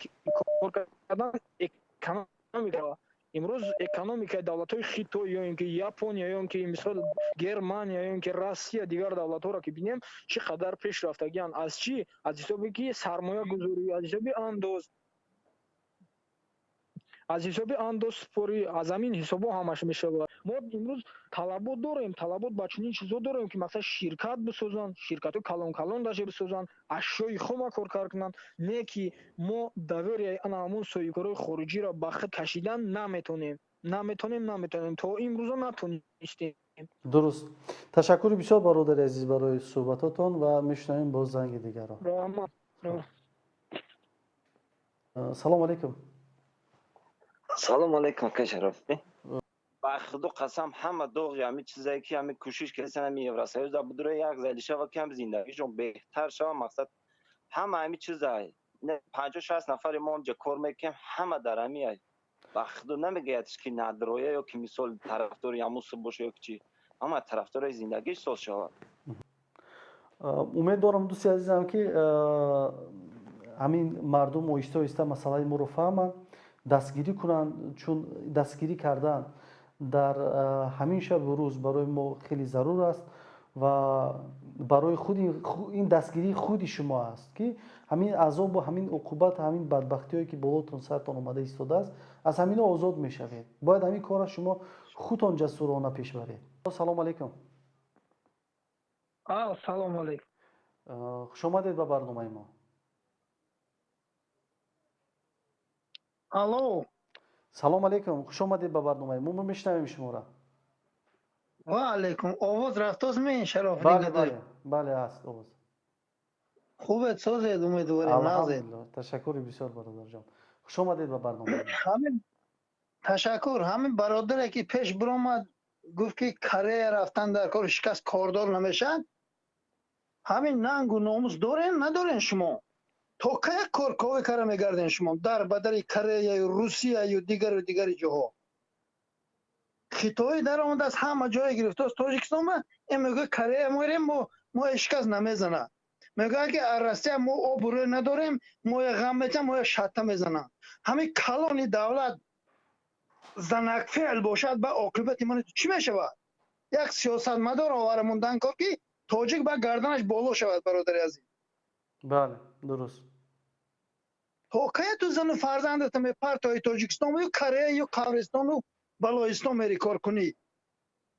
[SPEAKER 6] кор кардан, экономика. Имрӯз экономикаи давлатҳои Хитой ё ин ки Япония, ё ин ки мисол Германия, ё ин ки Россия, дигар давлатҳоро ки бинем, чӣ қадар пеш рафтагианд. Аз чӣ? Аз ҳисоби ки сармоягузорӣ, аз ҳисоби андоз, аз ҳисоби андозсупорӣ, аз ҳамин ҳисобҳо ҳамаш мешавад. Мо имрӯз талабот дорем, талабот ба чунин чизҳо дорем, ки масалан ширкат бисозанд, ширкатҳои калон-калон даже бисозанд, ашёи хома коркард кунанд, не ки мо доверияи ана ҳамон соҳибкорои хориҷиро ба худ кашидан наметонем. Наметонем, наметонем. То имрӯза натонистем.
[SPEAKER 1] Дуруст. Ташаккури бисёр, бародари азиз, барои суҳбатотон ва мешунавем боз занги дигарро.
[SPEAKER 6] Раҳмат.
[SPEAKER 1] Салому алайкум.
[SPEAKER 4] Салом алейкум, ака Шарофӣ. Ба худо қасам, ҳама доғи ҳами чизае ки ҳами кӯшиш кардасан, ҳами Евросоюз да будура як зайли шава, ки ҳам зиндагишон беҳтар шава. Мақсад ҳама ҳами чизай, 50-60 нафари мо онҷа кор мекунем, ҳама дар ҳами ай. Ба худо намегӯяд ки надроя ё ки мисол тарафдори ҳамусу боша ё ки чи, ҳама тарафдори зиндагиш соз шавад.
[SPEAKER 1] Умед дорам, дӯсти азизам, ки ҳамин мардум оҳиста оҳиста масъалаи моро фаҳманд, дастгирӣ кунанд, чун дастгирӣ кардан дар ҳамин шабу рӯз барои мо хеле зарур аст ва барои худи ин дастгирии худи шумо аст, ки ҳамин азобу ҳамин уқубат, ҳамин бадбахтиҳое ки болотон сартон омада истодааст, аз ҳамино озод мешавед. Бояд ҳамин корро шумо худтон ҷасурона пеш баред. Салому алайкум.
[SPEAKER 9] Салому алайкум.
[SPEAKER 1] Хушомадед ба барномаи мо.
[SPEAKER 9] Алло.
[SPEAKER 1] Салом алейкум, хуш омадед ба барномаи мо, мо мешунавем шуморо.
[SPEAKER 9] Ва алейкум. Овоз рафтост мен, Шароф?
[SPEAKER 1] Бале, бале, бале, аст овоз.
[SPEAKER 9] Хубед, созед, умедворем, нағзед.
[SPEAKER 1] Алҳамдулиллоҳ, ташаккури бисёр, бародарҷон. Хуш омадед ба барнома.
[SPEAKER 9] Ҳамин, ташаккур. Ҳамин бародаре ки пеш биромад, гуфт ки Корея рафтан дар кор, ҳеҷ кас кордор намешавад. Ҳамин нангу номус дорен, надорен шумо? То кая корковӣ кара мегарден шумо дар бадари Кореяю, Русияю, дигару дигари ҷоҳо? Хитоӣ даромадааст, ҳама ҷое гирифтааст. Тоҷикистон ба ин мегӯяд Корея мерем, мо ҳеҷ кас намезанад. Мегӯяд ки аз Россия мо обрӯ надорем, моя ғам метиҳам, моя шатта мезананд. Ҳамин калони давлат занакфеъл бошад, ба оқибати ман чӣ мешавад? Як сиёсатмадор овара мондан кор, ки тоҷик ба гарданаш боло шавад, бародари азиз.
[SPEAKER 1] Бале, дуруст.
[SPEAKER 9] То кая ту зану фарзандата мепартои Тоҷикистон ю Корея ю Қабристону Балоистон мери кор кунӣ?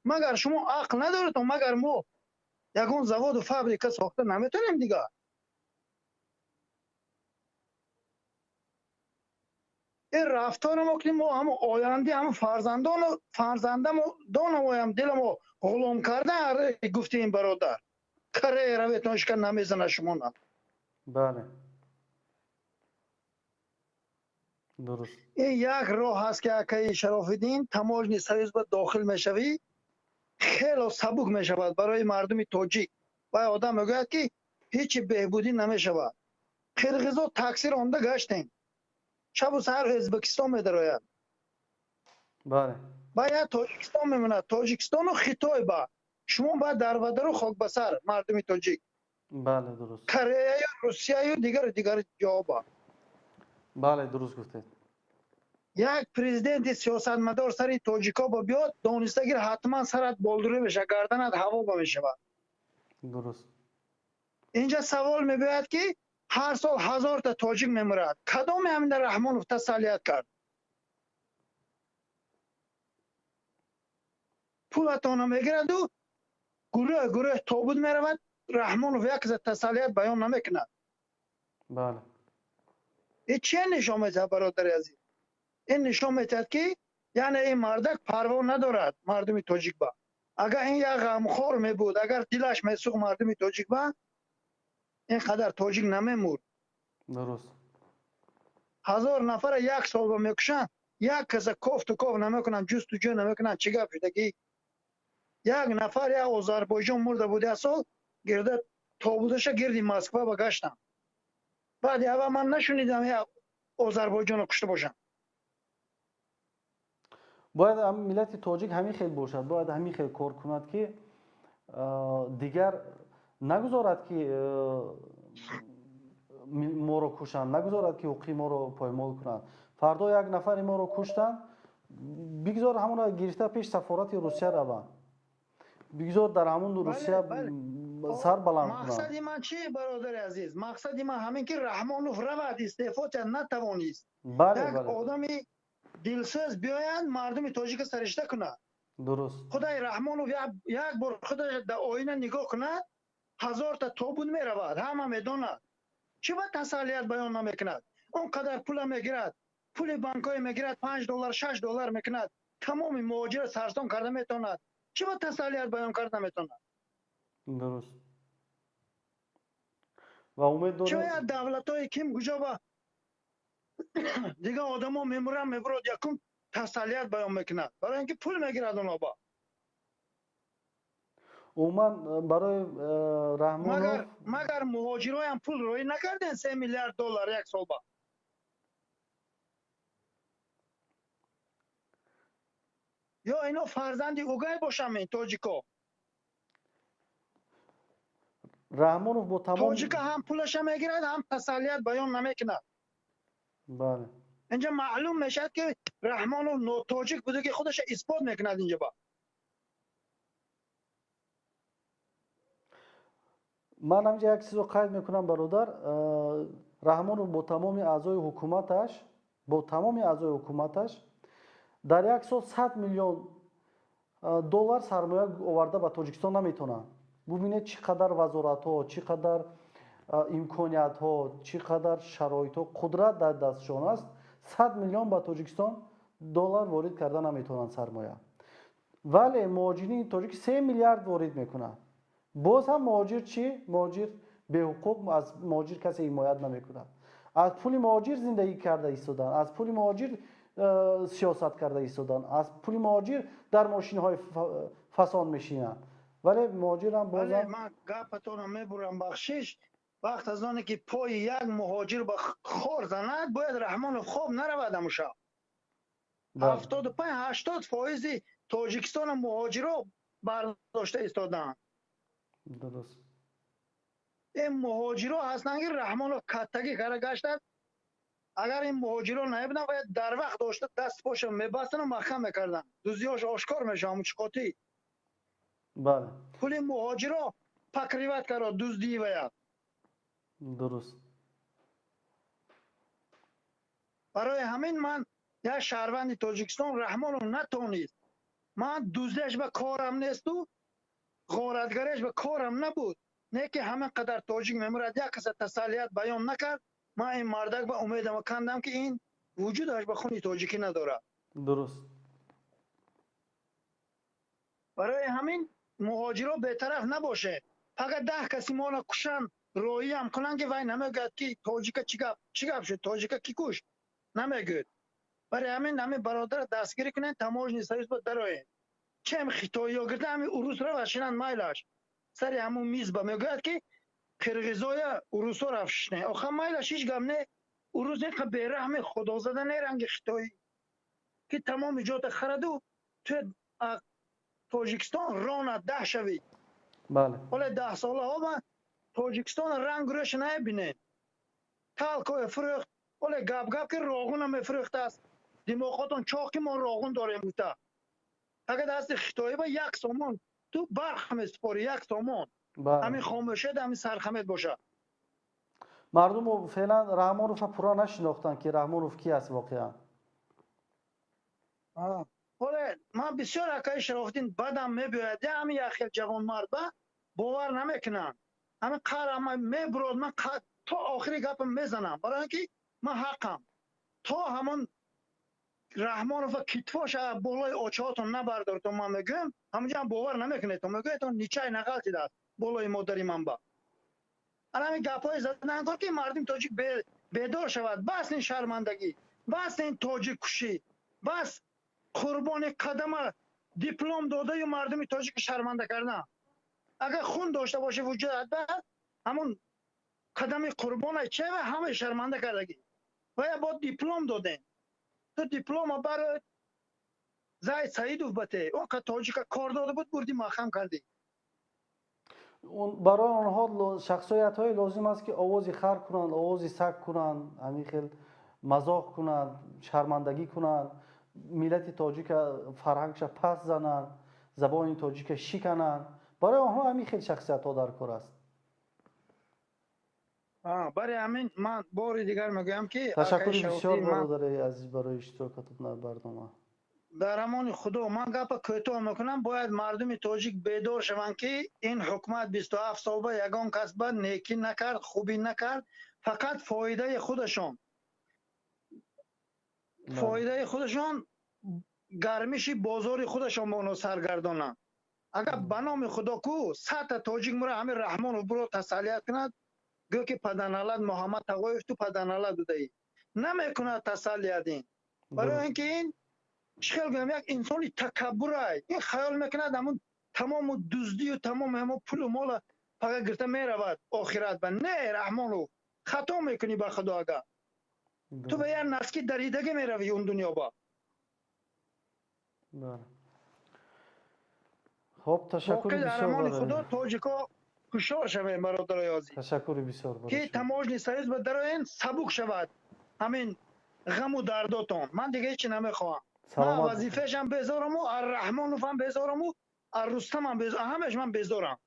[SPEAKER 9] Магар шумо ақл надоред? Магар мо ягон заводу фабрика сохта наметонем дигар? Ин рафтори мо ки мо ҳамо оянди ҳамо фарзандону фарзандамо донамоям диламо ғулом карда. Гуфти ин бародар, Корея раветон, ҳеҷ кас намезана шумона.
[SPEAKER 1] Бале, дуруст.
[SPEAKER 9] Ин як роҳ ҳаст, ки акаи Шарофиддин, таможенный союз ба дохил мешавӣ, хело сабук мешавад барои мардуми тоҷик. Вай одам мегӯяд, ки ҳечи беҳбудӣ намешавад. Қирғизо такси ронда гаштем, шабу саҳар Ӯзбекистон медарояд. Ба як Тоҷикистон мемонад, Тоҷикистону Хитой. Ба шумо бояд дарбадару хокбасар, мардуми тоҷик.
[SPEAKER 1] Бале, дуруст.
[SPEAKER 9] Кореяю, Русияю, дигару дигари ҷоба.
[SPEAKER 1] Бале, дуруст гуфтед.
[SPEAKER 9] Як президенти сиёсатмадор сари тоҷико ба биёд, донистагир, ҳатман сарат болдурӣ мешавад, гарданат ҳаво ба мешавад.
[SPEAKER 1] Дуруст.
[SPEAKER 9] Инҷа савол мебиёяд, ки ҳар сол ҳазорта тоҷик мемирад, кадоме ҳамина Раҳмонов тасаллият кард? Пулатона мегираду гурӯҳ гурӯҳ тобут меравад, Раҳмонов як каса тасаллият баён намекунад. Ин чие нишон медиҳад, бародари азиз? Ин нишон медиҳад, ки яъне ин мардак парво надорад мардуми тоҷик ба. Агар ин як ғамхор мебуд, агар дилаш месӯхт мардуми тоҷик ба, ин қадар тоҷик намемурд. 1000 нафара як сол ба мекушанд, як каса кофту ков намекунанд, ҷустуҷӯ намекунанд, чӣ гап шудагӣ. Як нафар як Озарбойҷон мурда буд, як сол гирда тобудаша гирди Москва ба гаштанд. Баъди аввал ман нашунидам як Озарбойҷонро кушта бошанд.
[SPEAKER 1] Бояд миллати тоҷик ҳамин хел бошад, бояд ҳамин хел кор кунад, ки дигар нагузорад, ки моро кушанд, нагузорад, ки ҳуқуқи моро поймол кунанд. Фардо як нафари моро куштанд. Бигзор ҳамонро гирифта пеш сафорати Русия раванд, бигзор дар ҳамон Русия сар баланд кунанд.
[SPEAKER 9] Мақсади ман чи, бародари азиз? Мақсади ман ҳамин ки Раҳмонов равад, истеъфо натавонист. Як одами дилсӯз биёянд, мардуми тоҷика саришта кунад.
[SPEAKER 1] Дуруст.
[SPEAKER 9] Худаи Раҳмонов як бор худаш дар оина нигоҳ кунад, ҳазорта тобут меравад, ҳама медонад. Чӣ ба тасаллият баён намекунад? Он қадар пула мегирад, пули банкҳое мегирад, $5, $6 мекунад, тамоми муҳоҷира сарсон карда метавонад. Чӣ ба тасаллият баён карда наметавонад?
[SPEAKER 1] Дуруст. Ва умед дорем,
[SPEAKER 9] шояд давлатҳое ким куҷо ба дигар одамо мемуранд, мебурад, якум тасаллият баён мекунад, барои ин ки пул мегирад оно ба.
[SPEAKER 1] Умуман барои Раҳмонов
[SPEAKER 9] магар муҳоҷироям пул роӣ накарден 3 миллиард доллар як сол ба? Ё ино фарзанди угай бошам ин тоҷико?
[SPEAKER 1] Раҳмонов бо тамом
[SPEAKER 9] тоҷика ҳам пулаша мегирад, ҳам тасаллият баён намекунад.
[SPEAKER 1] Бале.
[SPEAKER 9] Инҷа маълум мешавад ки Раҳмонов нотоҷик буда, ки худаша исбот мекунад инҷа ба.
[SPEAKER 1] Ман ҳаминҷа як чизро қайд мекунам, бародар. Раҳмонов бо тамоми аъзои ҳукуматаш, бо тамоми аъзои ҳукуматаш дар як сол 100 миллион доллар сармоя оварда ба Тоҷикистон наметавонанд. Бубинед, чӣ қадар вазоратҳо, чӣ қадар имкониятҳо, чӣ қадар шароитҳо, қудрат дар дастшон аст, 100 миллион ба Тоҷикистон доллар ворид карда наметавонанд сармоя. Вале муҳоҷирини тоҷик 3 миллиард ворид мекунанд. Боз ҳам муҳоҷир чӣ? Муҳоҷир беҳуқуқ, аз муҳоҷир касе ҳимоят намекунад. Аз пули муҳоҷир зиндагӣ карда истоданд, аз пули муҳоҷир сиёсат карда истоданд, аз пули муҳоҷир дар мошинҳои фасон мешинанд. Вале муҳоҷирам бозам
[SPEAKER 9] ман гапатонро мебурам, бахшиш. Вақт аз оне ки пои як муҳоҷир ба хор занад, бояд Раҳмонов хоб наравад ҳамун шаб. 75-80 фоизи Тоҷикистона муҳоҷиро бардошта истодаанд.
[SPEAKER 1] Дуруст.
[SPEAKER 9] Ин муҳоҷиро ҳастанд ки Раҳмонов каттагӣ карда гаштанд. Агар ин муҳоҷиро наебуданд, бояд дар вақт дошта даст поша мебастану маҳкам мекарданд. Дуздиҳош ошкор мешавад, ҳамун чиқотӣ.
[SPEAKER 1] Бале.
[SPEAKER 9] Пули муҳоҷиро покриват кард дуздии вая.
[SPEAKER 1] Дуруст.
[SPEAKER 9] Барои ҳамин ман як шаҳрванди Тоҷикистон Раҳмонов натонист. Ман дуздиаш ба корам несту ғоратгариаш ба корам набуд. Не ки ҳамин қадар тоҷик мемурад, як каса тасаллият баён накард. Ман ин мардак ба умедам кандам ки ин вуҷудаш ба хуни тоҷикӣ надорад.
[SPEAKER 1] Дуруст.
[SPEAKER 9] Барои ҳамин муҳоҷиро бетараф набошед. Фақат 10 каси моро кушанд, роиям кунанд ки вай намегӯяд ки тоҷика чӣ гап, чӣ гап шуд, тоҷика кӣ кушт, намегӯяд. Барои ҳамин ҳамин бародарро дастгирӣ кунед, таможни союз ба дароед. Чем хитоиё гирда ҳамин урус равад шинанд майлаш. Сари ҳамун миз ба мегӯяд ки қирғизоя урусо рафт шишне. Оха майлаш ҳеҷ гап не. Урус инқа бераҳми худозада не ранги хитоӣ ки тамоми ҷота хараду ту Тоҷикистон ронад 10 шавӣ.
[SPEAKER 1] Бале.
[SPEAKER 9] Ҳоле 10 солаҳо ма Тоҷикистон ранг рӯша набинед. Талкое фурӯхт, ҳоле гап-гап ки роғуна мефурӯхтааст. Димоғотон чоқ ки мо роғун дорем гуфта. Агар дасти хитоӣ ба 1 сомон ту барқ месупорӣ, 1 сомон. Ҳамин хомӯшед, ҳамин сархамед бошад.
[SPEAKER 1] Мардуму феълан Раҳмоновро пурра нашинохтанд ки Раҳмонов ки аст воқеан.
[SPEAKER 9] Ҳоле ман бисёр акаи Шарофиддин бадам мебиёяд, ҳамин як хел ҷавонмард ба бовар намекунанд. Ҳамин қар ҳама мебурод, ман то охири гапам мезанам, барои ин ки ман ҳаққам. То ҳамон Раҳмонова китфоша болои очаҳотон набардоред, ман мегӯям, ҳамонҷо ҳам бовар намекунед, мегӯяд ничай нағалтидааст болои модари ман ба. Ана ҳамин гапҳои задан кор ки мардуми тоҷик бедор шавад. Бас ин шармандагӣ, бас ин тоҷиккушӣ, бас қурбони қадама диплом додаю мардуми тоҷик шарманда кардан. Агар хун дошта боше вуҷудат ба ҳамон қадами қурбона чева ҳама шарманда кардагӣ. Вая бо диплом додем. Ту диплома барои Зайд Саидов бате. Он қа тоҷика кор дода буд, бурди маҳкам кардӣ.
[SPEAKER 1] Барои онҳо шахсиятҳое лозим аст ки овози хар кунанд, овози саг кунанд, ҳамин хел мазоқ кунанд, шармандагӣ кунанд. Миллати тоҷика фарҳангша пас зананд, забони тоҷика шикананд. Барои онҳо ҳамин хел шахсиятҳо дар кор аст.
[SPEAKER 9] Барои ҳамин ман бори дигар мегӯям, ки
[SPEAKER 1] Ташаккури бисёр, бародари азиз, барои иштирокатон дар барнома.
[SPEAKER 9] Дар амони Худо. Ман гапа кӯтоҳ мекунам. Бояд мардуми тоҷик бедор шаванд, ки ин ҳукумат 27 сол ба ягон кас ба некӣ накард, хубӣ накард, фақат фоидаи худашон, фоидаи худашон, гармиши бозори худашон ба онҳо саргардонанд. Агар ба номи Худо ку 100-та тоҷик мура, ҳамин Раҳмонов буро тасаллият кунад, гӯ ки паданалат Муҳаммад Тағоев, ту паданалат будаӣ, намекунад тасаллият. Ин барои ин ки ин чӣ хел гӯям, як инсони такаббурай. Ин хаёл мекунад, ҳамун тамому дуздию тамоми ҳамон пулу мола фақат гирифта меравад охират ба. Не, Раҳмонов, хато мекунӣ, ба Худо, агар ту ба як носки даридагӣ меравӣ он дунё ба.
[SPEAKER 1] Хоб, ташаккури
[SPEAKER 9] дар амони Худо. Тоҷико ҳушёр шавем, бародарои азиз.
[SPEAKER 1] Ташаккури бисёр.
[SPEAKER 9] Ки Таможенный союз ба дароен, сабук шавад ҳамин ғаму дардотон. Ман дига ҳечи намехоҳам. Ман вазифаашам безораму, аз Раҳмоновам безораму, аз Рустамам безорам, ҳамаш ман безорам.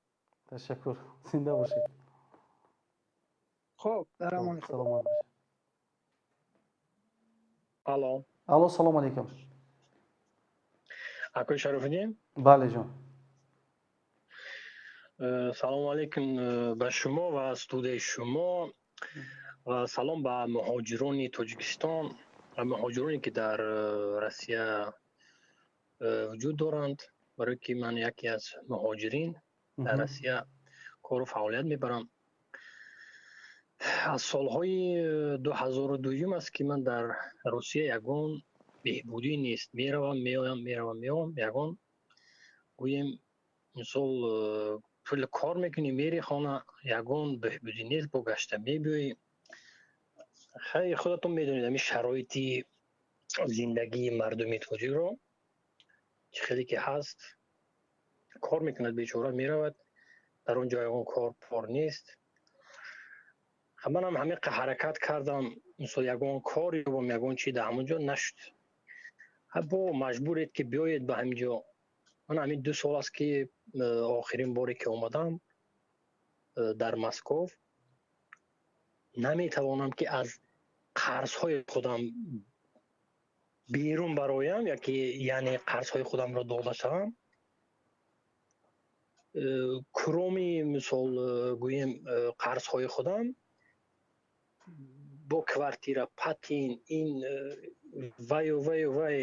[SPEAKER 1] Ташаккур, зинда бошед.
[SPEAKER 9] Хоб, дар амони Худо.
[SPEAKER 1] Саломат бошед.
[SPEAKER 10] Алло.
[SPEAKER 1] Алло, салому алейкум.
[SPEAKER 10] Акои Шарофиддин?
[SPEAKER 1] Бале, ҷон.
[SPEAKER 10] Салому алейкум ба шумо ва студияи шумо ва салом ба муҳоҷирони Тоҷикистон ва муҳоҷироне, ки дар Россия вуҷуд доранд, барое ки ман яке аз муҳоҷирин дар Россия кору фаъолият мебарам. Аз солҳои 2002 аст, ки ман дар Русия, ягон беҳбудӣ нест. Меравам, меоям, меравам, меоям, ягон, гӯем, мисол, пул кор мекунӣ, мери хона, ягон беҳбудӣ нест, бо гашта мебиёӣ. Хай, худатон медонед ҳамин шароити зиндагии мардуми тоҷикро чӣ хеле ки ҳаст. Кор мекунад бечора, меравад, дар он ҷо ягон кор пор нест. Манам ҳамин ҳаракат кардам, мисол, ягон кор ёбам, ягон чи дар ҳамон ҷо нашуд. Бо маҷбуред, ки биёед ба ҳамин ҷо. Ман ҳамин 2 сол аст, ки охирин боре ки омадам дар Москов, наметавонам, ки аз қарзҳои худам берун бароям, яки яъне қарзҳои худамро дода шавам. Кроме, мисол, гӯем, қарзҳои худам бо квартира, патент, ин ваю ваю вай,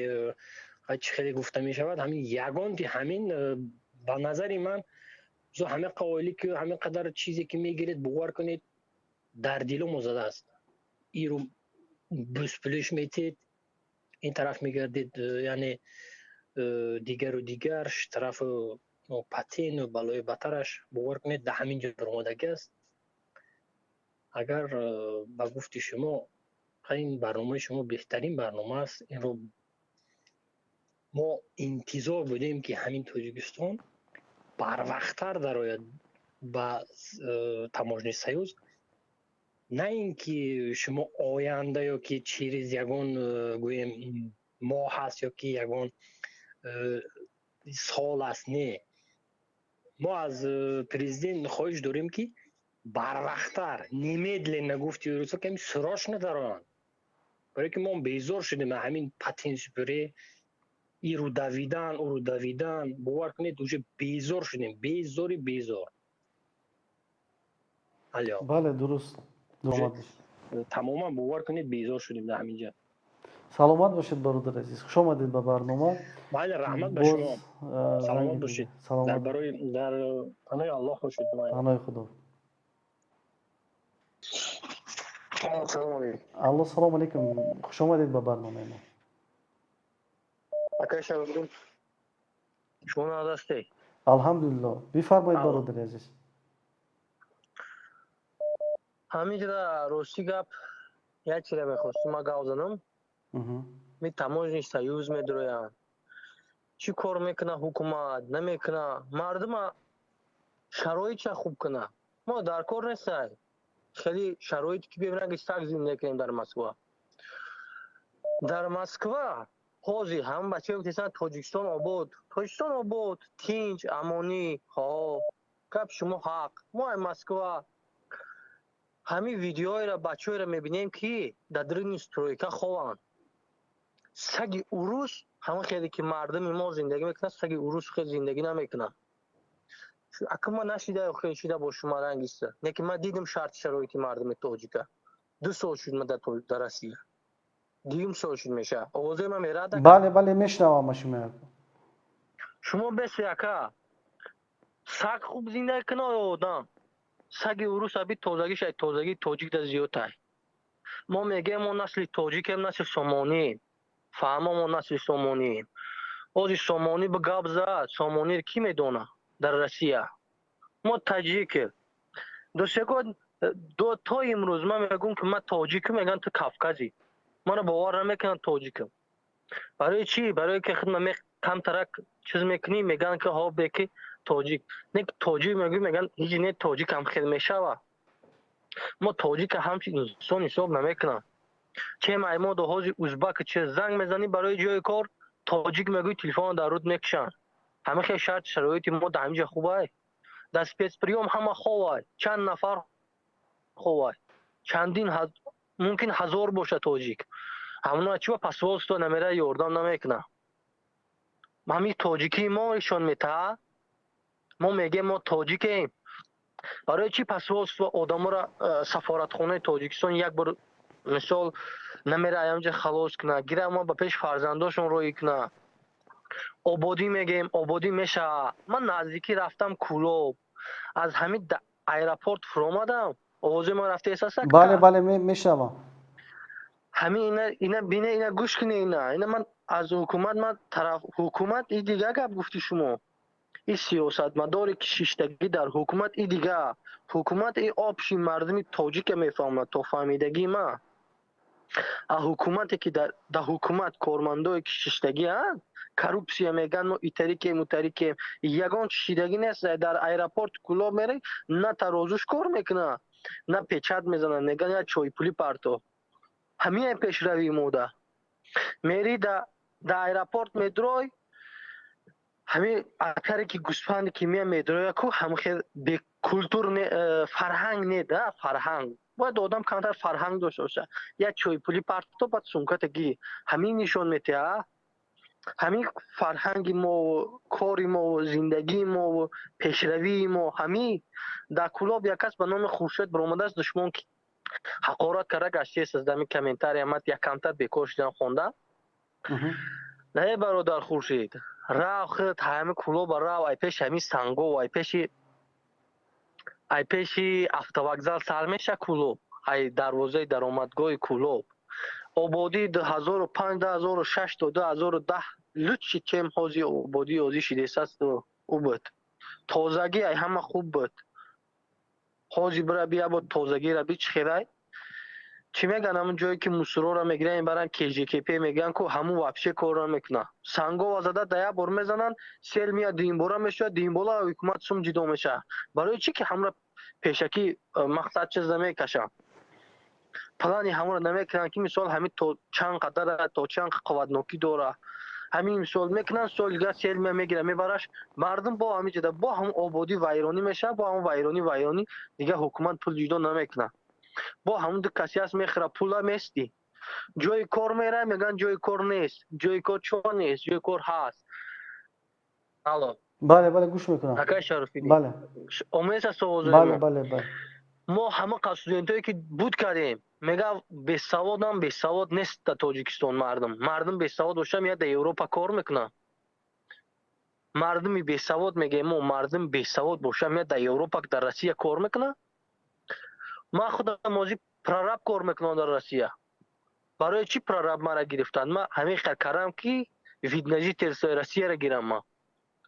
[SPEAKER 10] чӣ хеле гуфта мешавад, ҳамин ягонти ҳамин, ба назари ман, ҳамин қавоиле ки ҳамин қадар чизе ки мегиред, бовар кунед, дар диломо задааст. Иру бӯспулиш метед, ин тараф мегардед, яъне дигару дигар тарафу патену балои батараш, бовар кунед, дар ҳамин ҷо баромадагӣ аст. Агар ба гуфти шумо, ин барномаи шумо беҳтарин барнома аст. Инро мо интизор будем, ки ҳамин Тоҷикистон барвақттар дарояд ба Таможенный союз, на ин ки шумо оянда ё ки через ягон, гӯем, моҳ аст ё ки ягон сол аст. Не, мо аз президент хоҳиш дорем, ки барвақттар, немедленно, гуфти рӯзо, ки срочно дароянд, барое ки мо безор шудем ҳамин патентсупорӣ, иру давидан, уру давидан. Бовар кунед, уже безор шудем, безори безор. Алё.
[SPEAKER 1] Бале, дуруст.
[SPEAKER 10] Тамоман, бовар кунед, безор шудем дар ҳамин ҷа.
[SPEAKER 1] Саломат бошед, бародар азиз, хуш омадед ба барнома.
[SPEAKER 10] Бале, раҳмат ба шумо, саломат бошед, дар барои дар паноҳи Аллоҳ бошед.
[SPEAKER 1] Паноҳи Худо. Алло, салому алейкум, хуш омадед ба барномаи мо.
[SPEAKER 11] Акай Шарофиддин, шумо нағз ҳастед?
[SPEAKER 1] Алҳамдулилло, бифармоед, бародари азиз.
[SPEAKER 11] Ҳамин ҷода, рости гап, як чизе мехостум ма гап занам. Ми Таможенный союз медуроянд, чӣ кор мекуна ҳукумат? Намекуна. Мардума шароитша хуб куна, мо дар кор нестай. Хеле шароите ки бибинан, ки саг зиндагӣ кунем дар Москва. Дар Москва Ҳозир ҳама бачаҳо гуфтестанд Тоҷикистон обод, Тоҷикистон обод, тинҷ, амонӣ. Ҳо, гап шумо ҳақ. Мо ай Москва ҳамин видеоеро, бачаҳоеро мебинем, ки дар даруни стройка хованд. Саги урус ҳама хеле ки мардуми мо зиндагӣ мекунад, саги урус хел зиндагӣ намекунад. Ака, ман нашида хел шида бо шумо рангиста, лекин ман дидам шарти шароити мардуми тоҷика. 2 сол шуд ман дар Россия, дуюм сол шуд меша. Овозои ман мерад?
[SPEAKER 1] Бале, бале, мешунавам шумо.
[SPEAKER 11] Шумо бесе, ака, саг хуб зиндагӣ кунад ё одам? Саги урус аби тозагиш ай тозагии тоҷик да зиёдтай. Мо мегӯем, мо насли тоҷикем, насли сомонием. Фаҳмо, мо насли сомонием. Ҳозир сомонӣ ба гап зад, сомониро кӣ медонад дар Россия? Мо таҷикем. Дӯстяко, то имрӯз ман мегӯм, ки ман тоҷикам, мегӯянд, ту кавказӣ. Маро бовар намекунанд тоҷикам. Барои чӣ? Барое ки худма камтарак чиз мекунӣ, мегӯянд, ки ҳо, беки тоҷик не, тоҷик мегӯй, мегӯянд, ҳеҷ не, тоҷик ҳам хел мешава. Мо тоҷика ҳамчун инсон ҳисоб намекунам. Чем ай мо ҳозир узбак че занг мезанӣ барои ҷои кор, тоҷик мегӯй, телефонро дар руд мекушанд. Ҳама хел шарти шароити мо дар ҳаминҷа хубай. Дар спецприём ҳама ховай, чанд нафар ховай, чандин, мумкин ҳазор бошад тоҷик. Ҳамуна чиба посольство намера, ёрдам намекунад? Ҳамин тоҷикии мо ишон метаҳад. Мо мегӯем, мо тоҷикем. Барои чӣ посольство одаморо, сафоратхонаи Тоҷикистон як бор, мисол, намера аямҷа халос кунад, гира ма ба пеши фарзандошон роҳӣ кунад? Ободӣ мегӯем, ободӣ мешавад. Ман наздикӣ рафтам Кулоб, аз ҳамин аэропорт фуромадам. Овози ман рафта эҳсос?
[SPEAKER 1] Бале, бале, мешунавам.
[SPEAKER 11] Ҳамин ина бине, ина гӯш куне, ина ман аз ҳукумат, ман тараф ҳукумат, и дигар гап гуфти шумо. И сиёсатмадоре ки шиштагӣ дар ҳукумат, и дигар ҳукумат, и общий мардуми тоҷика мефаҳмад. То фаҳмидагии ман, а ҳукумате ки дар ҳукумат кормандое ки шиштагианд, коррупсия мегӯянд, мо итарикем, утарикем, ягон шидагӣ нест. Дар аэропорт Кулоб мерӣ, на тарозуш кор мекунад, на печать мезанад, мегӯянд, як чойпулӣ парто. Ҳамин пешравии мода мери, да аэропорт медрой, ҳамин акаре ки гӯспанде ки мея медроя ку, ҳам хел бекультур, фарҳанг не да фарҳанг. Бояд одам камтар фарҳанг дошта бошад. Як чойпулӣ парто, баъд сумката гирӣ. Ҳамин нишон метиҳад ҳамин фарҳанги мову кори мову зиндагии мову пешравии мо. Ҳамин дар Кулоб як кас ба номи Хуршед баромадааст, душмон ки ҳақорат карда гаштааст. Аз дами комментария ман як камтар бекор шудам, хондам. Не, бародар Хуршид, рав худ ҳами Кулоба рав, ай пеши ҳамин сангов, ай пеши автовокзал сар меша Кулоб, ай дарвозаи даромадгоҳи Кулоб. Ободии 2005, 2006 то 2010 лучше, чем ҳозир. Ободии ҳозир шидесаст, ӯ буд тозагӣ, ай ҳама хуб буд. Ҳозир бира бия, бо тозагира би чӣ хелай. Чӣ мегӯянд, ҳамун ҷое ки мусорора мегиранд, мебаранд, КЖКП мегӯянд ку, ҳамун вообще кор намекунад. Сангова зада да як бор мезананд, сел меяд, дуюмбора мешавад, дуюмбора ҳукумат сум ҷудо мешавад. Барои чӣ ки ҳамра пешакӣ мақсад чиз намекашанд, плани ҳамонро намекунанд, ки мисол ҳамин то чанд қадара, то чанд қувватнокӣ дора. Ҳамин мисол мекунанд, соли дигар сел мегира, мебараш. Мардум бо ҳамин ҷода, бо ҳамун ободӣ вайронӣ мешавад, бо ҳамун вайронӣ, вайронӣ. Дигар ҳукумат пул ҷудо намекунад. Бо ҳамун ду касе ҳаст, мехӯра пула, местӣ. Ҷои кор мера, мегӯянд, ҷои кор нест. Ҷои кор чо нест? Ҷои кор ҳаст. Алло?
[SPEAKER 1] Бале, бале, гӯш мекунам.
[SPEAKER 11] Акай Шарофиддин?
[SPEAKER 1] Бале.
[SPEAKER 11] Омеса овози?
[SPEAKER 1] Бале, бале, бале.
[SPEAKER 11] Мо ҳама студентое ки буд кардем, мега, бесаводам, бесавод нест дар Тоҷикистон мардум. Мардум бесавод боша, меяд дар Европа кор мекунад. Мардуми бесавод, мегӯем мо, мардум бесавод боша, меяд дар Европа, дар Россия кор мекунад. Ман худам ҳозир прораб кор мекунам дар Россия. Барои чӣ прораб мара гирифтанд? Ман ҳамин хел кардам, ки вид на жительство и Россияро гирам. Ман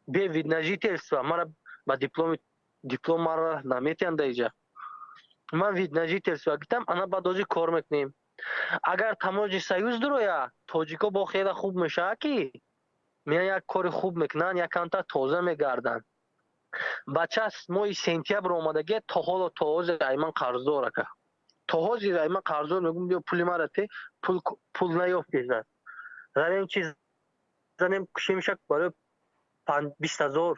[SPEAKER 11] бе вид на жительство мара ба дипломи, диплом мара наметиҳанд дар иҷа. Ман вид на жительство гирифтам, ана баъд ҳозир кор мекунем. Агар таможенный союз дуроя, тоҷико бо хеле хуб мешавад, ки меян, як кори хуб мекунанд, як камтар тоза мегарданд. Бача моҳи сентябр омадагия, то ҳоло, то ҳозир ай ман қарздор, ака, то ҳозир ай ман қарздор. Мегӯм, биё пули мара те, пул, пул наёфтезад. Равем, чи Мезанем, кушемшак барои 20 000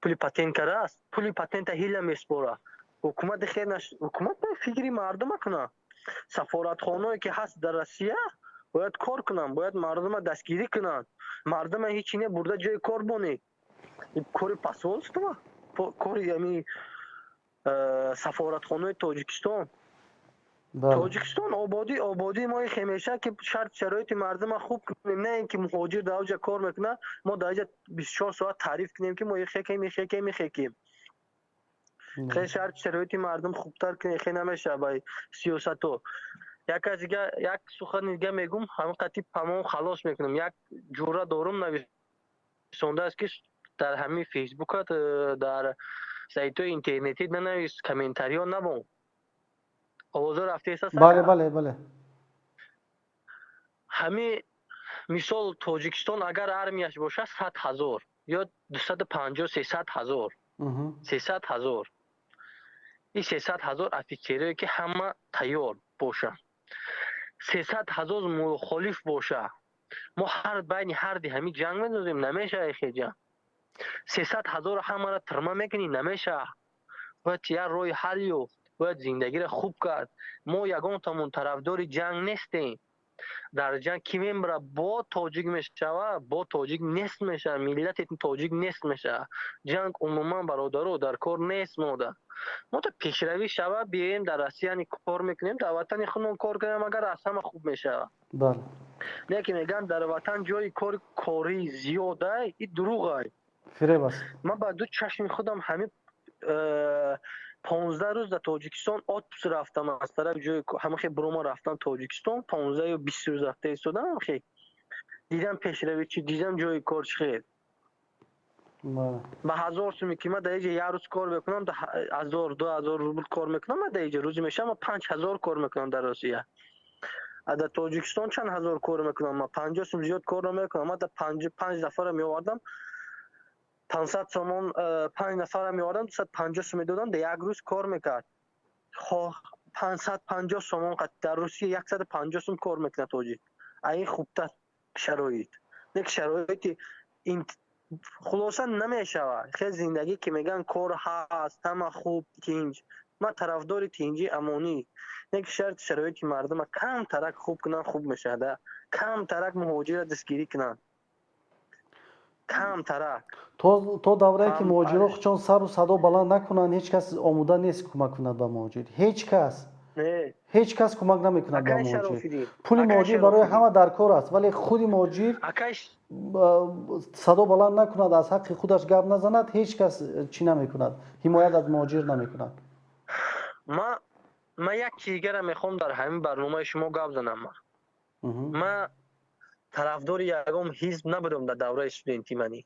[SPEAKER 11] пули патент кардааст. Пули патента ҳила меспора ҳукумати. Хер, ҳукумат бояд фикри мардума кунад. Сафоратхоное ки ҳаст дар Россия, бояд кор кунанд, бояд мардума дастгирӣ кунанд. Мардума ҳечи не, бурда ҷои кор бонед. Кори посольство, кори ами сафоратхонаи Тоҷикистон. Тоҷикистон ободӣ, ободии мо хемеша ки шарт шароити мардума хуб кунем, на ин ки муҳоҷир дар оҷа кор мекунад, мо дар иҷа 24 соат таъриф кунем, ки мо ихекем, ихекем, ихекем. Хе, шарт шароити мардум хубтар кунем, хе намешава ба сиёсато. Як аз дига, як сухани дига мегум, ҳамин қатъи памон халос мекунам. Як ҷура дорум, нависондааст, ки дар ҳамин Фейсбукат, дар сайтҳои интернетӣ нанавис, комментариҳо набон. Овозо рафтеса?
[SPEAKER 1] Бале.
[SPEAKER 11] Ҳамин мисол, Тоҷикистон агар армияш бошад 100 000 ё 250, 300 000, 300 000, ин 300 000 офицерое ки ҳама тайёр бошанд, 300 000 мухолиф боша, мо ҳар байни ҳарди ҳамин ҷанг медозем, намешава. Хе, ҷанг 300 000-ро ҳамаро тирма мекунӣ, намешава. Бояд як роҳи ҳал ёфт, бояд зиндагиро хуб кард. Мо ягонтамон тарафдори ҷанг нестем. Дар ҷанг кӣ мемира? Бо тоҷик мешава, бо тоҷик нест мешава, миллати тоҷик нест мешава. Ҷанг умуман, бародаро, дар кор нест. Мода мо та пешравӣ шава, биёем дар Россияни кор мекунем, дар ватани худмон кор кунем, агар аз ҳама хуб мешава. Не ки мегӯям, дар ватан ҷои кори корӣ зиёдай, и дурӯғай.
[SPEAKER 1] Фиреб аст.
[SPEAKER 11] Ман ба ду чашми худам ҳамин 15 рӯз дар Тоҷикистон отпуск рафтам, аз тарафи ҷои ҳамахе бурома рафтам Тоҷикистон, 15 ё 20 рӯз рафта истодам, ҳамахе дидам пешравӣ чи, дидам ҷои кор чи хел. Ба 1000 суми ки ман дар иҷа як рӯз кор мекунам, 1000, 2000 рубл кор мекунам, ман дар иҷа рӯзе мешавам, ман 5000 кор мекунам дар Россия. А дар Тоҷикистон чанд ҳазор кор мекунам? Ман 50 сум зиёд кор намекунам. Ман дар панҷ нафара меовардам, 500 сомон, панҷ нафара меовардам, 250 сум медодам, дар як рӯз кор мекард. 550 сомон, дар Русия 150 сум кор мекунад тоҷик. А ин хубтар шароит не ки шароити. Хулоса, намешавад хел зиндагӣ ки мегӯянд кор ҳаст, ҳама хуб, тинҷ. Ман тарафдори тинҷӣ, амонӣ, не ки шарти шароити мардума камтарак хуб кунанд, хуб мешавад. Камтарак муҳоҷирро дастгирӣ кунанд, камтарак.
[SPEAKER 1] То даврае ки муҳоҷирҳо худшон сару садо баланд накунанд, ҳеҷ кас омода нест кӯмак кунад ба муҳоҷир. Ҳеҷ кас, ҳеҷ кас кӯмак намекунад ба муҳоҷир. Пули муҳоҷир барои ҳама дар кор аст, вале худи муҳоҷир садо баланд накунад, аз ҳаққи худаш гап назанад, ҳеҷ кас чӣ намекунад, ҳимоят аз муҳоҷир намекунад.
[SPEAKER 11] Ман як чиз дигарам мехоҳам дар ҳамин барномаи шумо гап занам. Ман тарафдори ягон ҳизб набудам дар давраи студентӣ, манӣ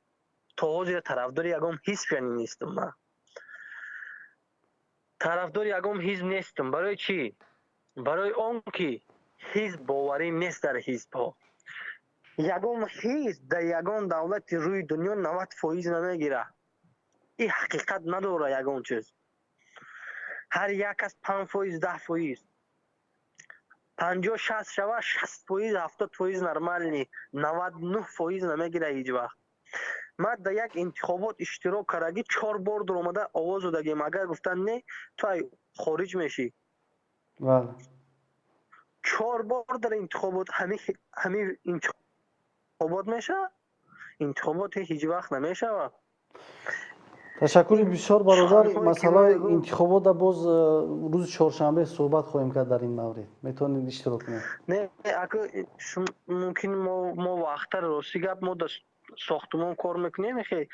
[SPEAKER 11] то ҳозир тарафдори ягон ҳизб яъне нестам. Ман тарафдори ягон ҳизб нестам. Барои чӣ? Барои он ки ҳизб боварӣ нест. Дар ҳизбҳо, ягон ҳизб дар ягон давлати рӯи дунё 90% намегирад. Ин ҳақиқат надорад ягон чиз. Ҳар як кас 5%, 10%, 50, 60 шава, 60%, 70% нормальный, 99% намегирад ҳеҷ вақт. Ман дар як интихобот иштирок кардагӣ, чор бор дуромада овоз додагим. Агар гуфтанд не, ту ай хориҷ мешӣ. Чор бор дар интихобот, ҳамин интихобот мешавад? Интихобот ҳеҷ вақт намешавад.
[SPEAKER 1] Ташаккури бисёр, бародар. Масъалаи интихобота боз рӯзи чоршанбе суҳбат хоҳем кард. Дар ин маврид метавонед иштирок кунед.
[SPEAKER 11] Не, ака, мумкин мо вақттар, рости гап, мо дар сохтумон кор мекунем. Хе,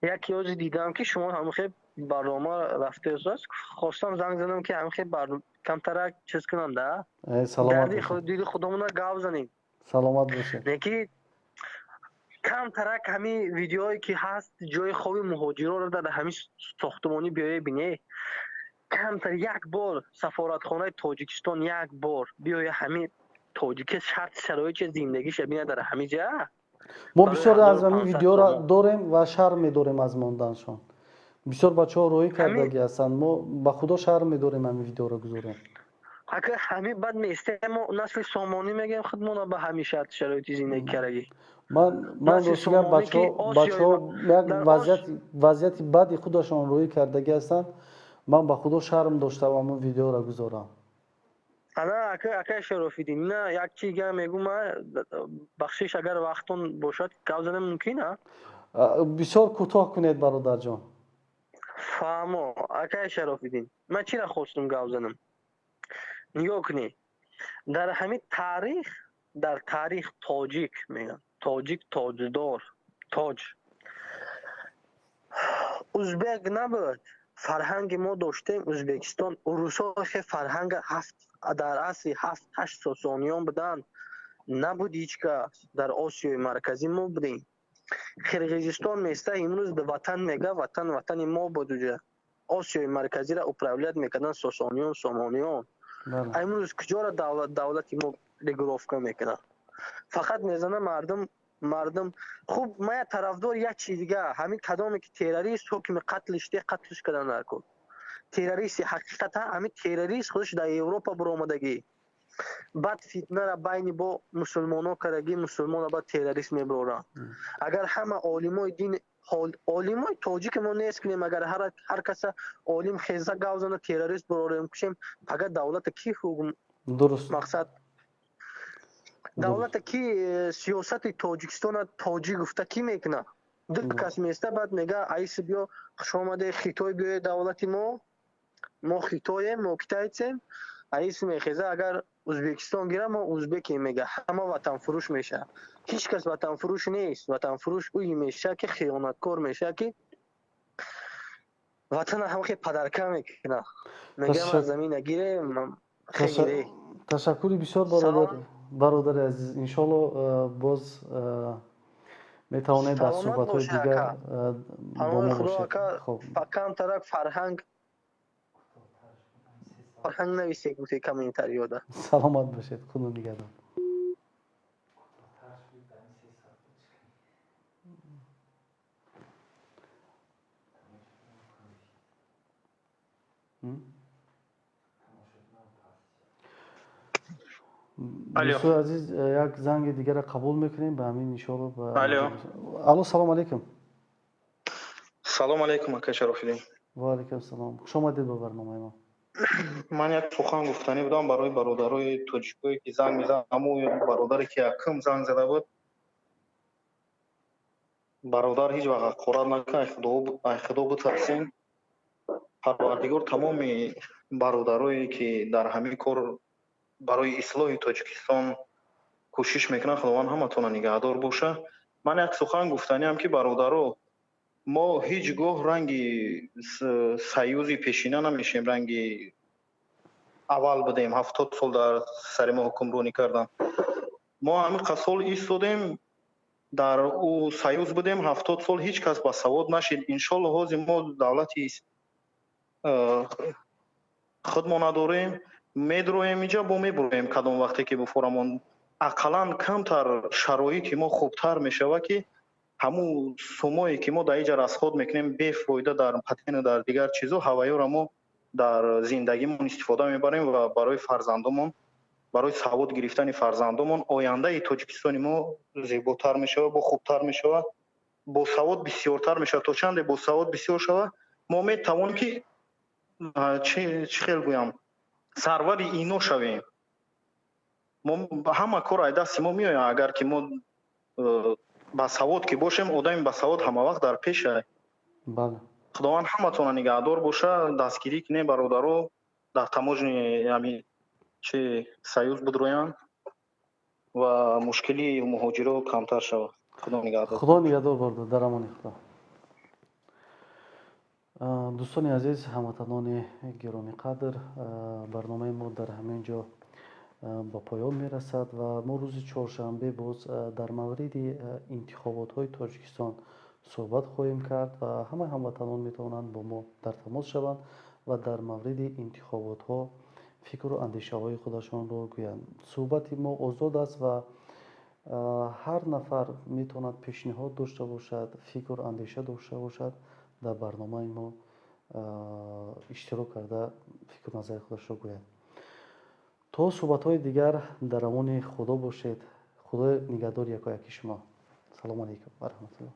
[SPEAKER 11] як ёзи дидам, ки шумо ҳамхе барнома рафтааст, хостам занг занам, ки ҳамхе камтарак чиз кунам да.
[SPEAKER 1] Саломат.
[SPEAKER 11] Диди худомона гап занем.
[SPEAKER 1] Саломат бошед.
[SPEAKER 11] Неки камтарак ҳамин видеое ки ҳаст, ҷои хоби муҳоҷиронро дар ҳамин сохтумонӣ биёе бине. Камтар як бор сафоратхонаи Тоҷикистон як бор биёя, ҳамин тоҷики шарт шароити зиндагиша бина дар ҳамин ҷа.
[SPEAKER 1] Мо бисёр аз ҳамин видеоро дорем ва шарм медорем аз монданшон. Бисёр бачаҳо роҳӣ кардагӣ ҳастанд. Мо ба худо шарм медорем ҳамин видеоро гузорем.
[SPEAKER 11] Ака, ҳамин бад местем, мо насли сомонӣ мегӯем худмона ба ҳамин шарт шароити зиндагӣ кардагӣ.
[SPEAKER 1] Ман рости гап, бачаҳо як вазъияти бади худашон рӯӣ кардагӣ ҳастанд. Ман ба худо шарм доштам ҳамон видеоро гузорам.
[SPEAKER 11] Ана, акай Шарофиддин, на як чиз дига мегӯм, бахшиш, агар вақтон бошад, гап задан мумкин а?
[SPEAKER 1] Бисёр кӯтоҳ кунед, бародарҷон.
[SPEAKER 11] Фаҳмо, акай Шарофиддин, ман чиро хостум гап занам? Нигоҳ кунед, дар ҳамин таърих, дар таърих тоҷик мегӯянд, тоҷик тоҷдор, тоҷ. Узбек набуд. Фарҳанги мо доштем, Узбекистон, урусҳо хе фарҳанга ҳафт дар асри ҳафт ҳашт сосониён буданд, набуд ҳеҷ кас. Дар Осиёи Марказӣ мо будем. Қирғизистон места имрӯз ватан мега, ватан ватани мо буд. Уҷа Осиёи Марказиро управлять мекарданд сосониён, сомониён. Имрӯз куҷоро давлат, давлати мо регулировка мекунад? Фақат мезана мардум, мардум. Хуб, ман як тарафдор як чиз дига, ҳамин кадоме ки террорист, ҳукми қатлиш де, қатлиш кардан накун. Террористи ҳақиқата ҳамин террорист худаш дар Европа буромадагӣ, баъд фитнара байни бо мусулмоно кардагӣ, мусулмона баъд террорист мебароранд. Агар ҳама олимои дин, олимои тоҷики мо нест кунем, агар ҳар каса олим хеза гав зана террорист барорем, кушем, пага давлата ки ҳукм
[SPEAKER 1] Дуруст.
[SPEAKER 11] Мақсад, давлата ки сиёсати Тоҷикистона тоҷик гуфта кӣ мекунад? Ду кас места, баъд мега айси биё, хушомаде, Хитой биёе давлати мо, мо хитоем, мо китайцем. Аиси мехеза, агар Узбекистон гира, мо узбекем мега, ҳама ватанфурӯш мешавад. Ҳеҷ кас ватанфурӯш нест. Ватанфурӯш ӯи мешавад, ки хиёнаткор мешавад, ки ватана ҳамахе падарка мекунад, мегам аз замина гирем.
[SPEAKER 1] Ташаккури бисёр, бародари азиз. Иншолло, боз метавонед дар суҳбатҳои дигар бо мо бошед.
[SPEAKER 11] Камтарак фарҳанг, фарҳанг нависед, гуфте комментариёда.
[SPEAKER 1] Саломат бошед, худо нигаҳдор. Дӯстои азиз, як занги дигарро қабул мекунем, ба ҳамин иншоалло. Алло, салому алайкум.
[SPEAKER 12] Салому алайкум, ака Шарофиддин.
[SPEAKER 1] Ва алайкум салом, хуш омадед ба барномаи мо.
[SPEAKER 12] Ман як сухан гуфтанӣ будам барои бародарои тоҷикое, ки занг мезананд. Ҳамун бародаре, ки якум занг зада буд, бародар, ҳеҷ вақт ҳақорат накун, ай худо битарсен. Парвардигор тамоми бародарое, ки дар ҳамин кор барои ислоҳи Тоҷикистон кӯшиш мекунанд, Худованд ҳаматона нигаҳдор боша. Ман як сухан гуфтаниам, ки бародаро, мо ҳеҷ гоҳ ранги союзи пешина намешем. Ранги аввал будем, 70 сол дар сари мо ҳукмронӣ карданд. Мо ҳамин қад сол истодем, дар ӯ союз будем 70 сол, ҳеҷ кас ба савод нашид. Иншолло, ҳозир мо давлати худмо надорем, медроем инҷа, бо мебуроем кадом вақте ки буфорамон, ақаллан камтар шароити мо хубтар мешавад, ки ҳамун сумое, ки мо дар инҷа расход мекунем бефоида дар патену дар дигар чизо, ҳаваёро мо дар зиндагимон истифода мебарем ва барои фарзандомон, барои савод гирифтани фарзандомон ояндаи Тоҷикистони мо зеботар мешавад, бо хубтар мешавад, босавод бисёртар мешавад. То чанде босавод бисёр шавад, мо метавонем, ки чӣ хел гӯям, сарвари ино шавем. Мо ҳама кор ай дасти мо меояд, агар ки мо басавод ки бошем. Одами басавод ҳамавақт дар пеша. Худованд ҳаматона нигаҳдор боша. Дастгирӣ кунем, бародаро, дар таможни ҳамин чи союз бидроянд ва мушкилии муҳоҷиро камтар шавад. Худо нигаҳдор.
[SPEAKER 1] Худо нигаҳдор, бародар, дар амони Худо. Дӯстони азиз, ҳамватанони гиромиқадр, барномаи мо дар ҳамин ҷо ба поён мерасад ва мо рӯзи чоршанбе боз дар мавриди интихоботҳои Тоҷикистон суҳбат хоҳем кард ва ҳамаи ҳамватанон метавонанд бо мо дар тамос шаванд ва дар мавриди интихоботҳо фикру андешаҳои худашонро гӯянд. Суҳбати мо озод аст ва ҳар нафар метавонад пешниҳод дошта бошад, фикру андеша дошта бошад, дар барномаи мо иштирок карда, фикру назари худашро гӯяд. То суҳбатҳои дигар дар амони Худо бошед. Худо нигаҳдори якояки шумо. Салому алайкум ва раҳматуллоҳ.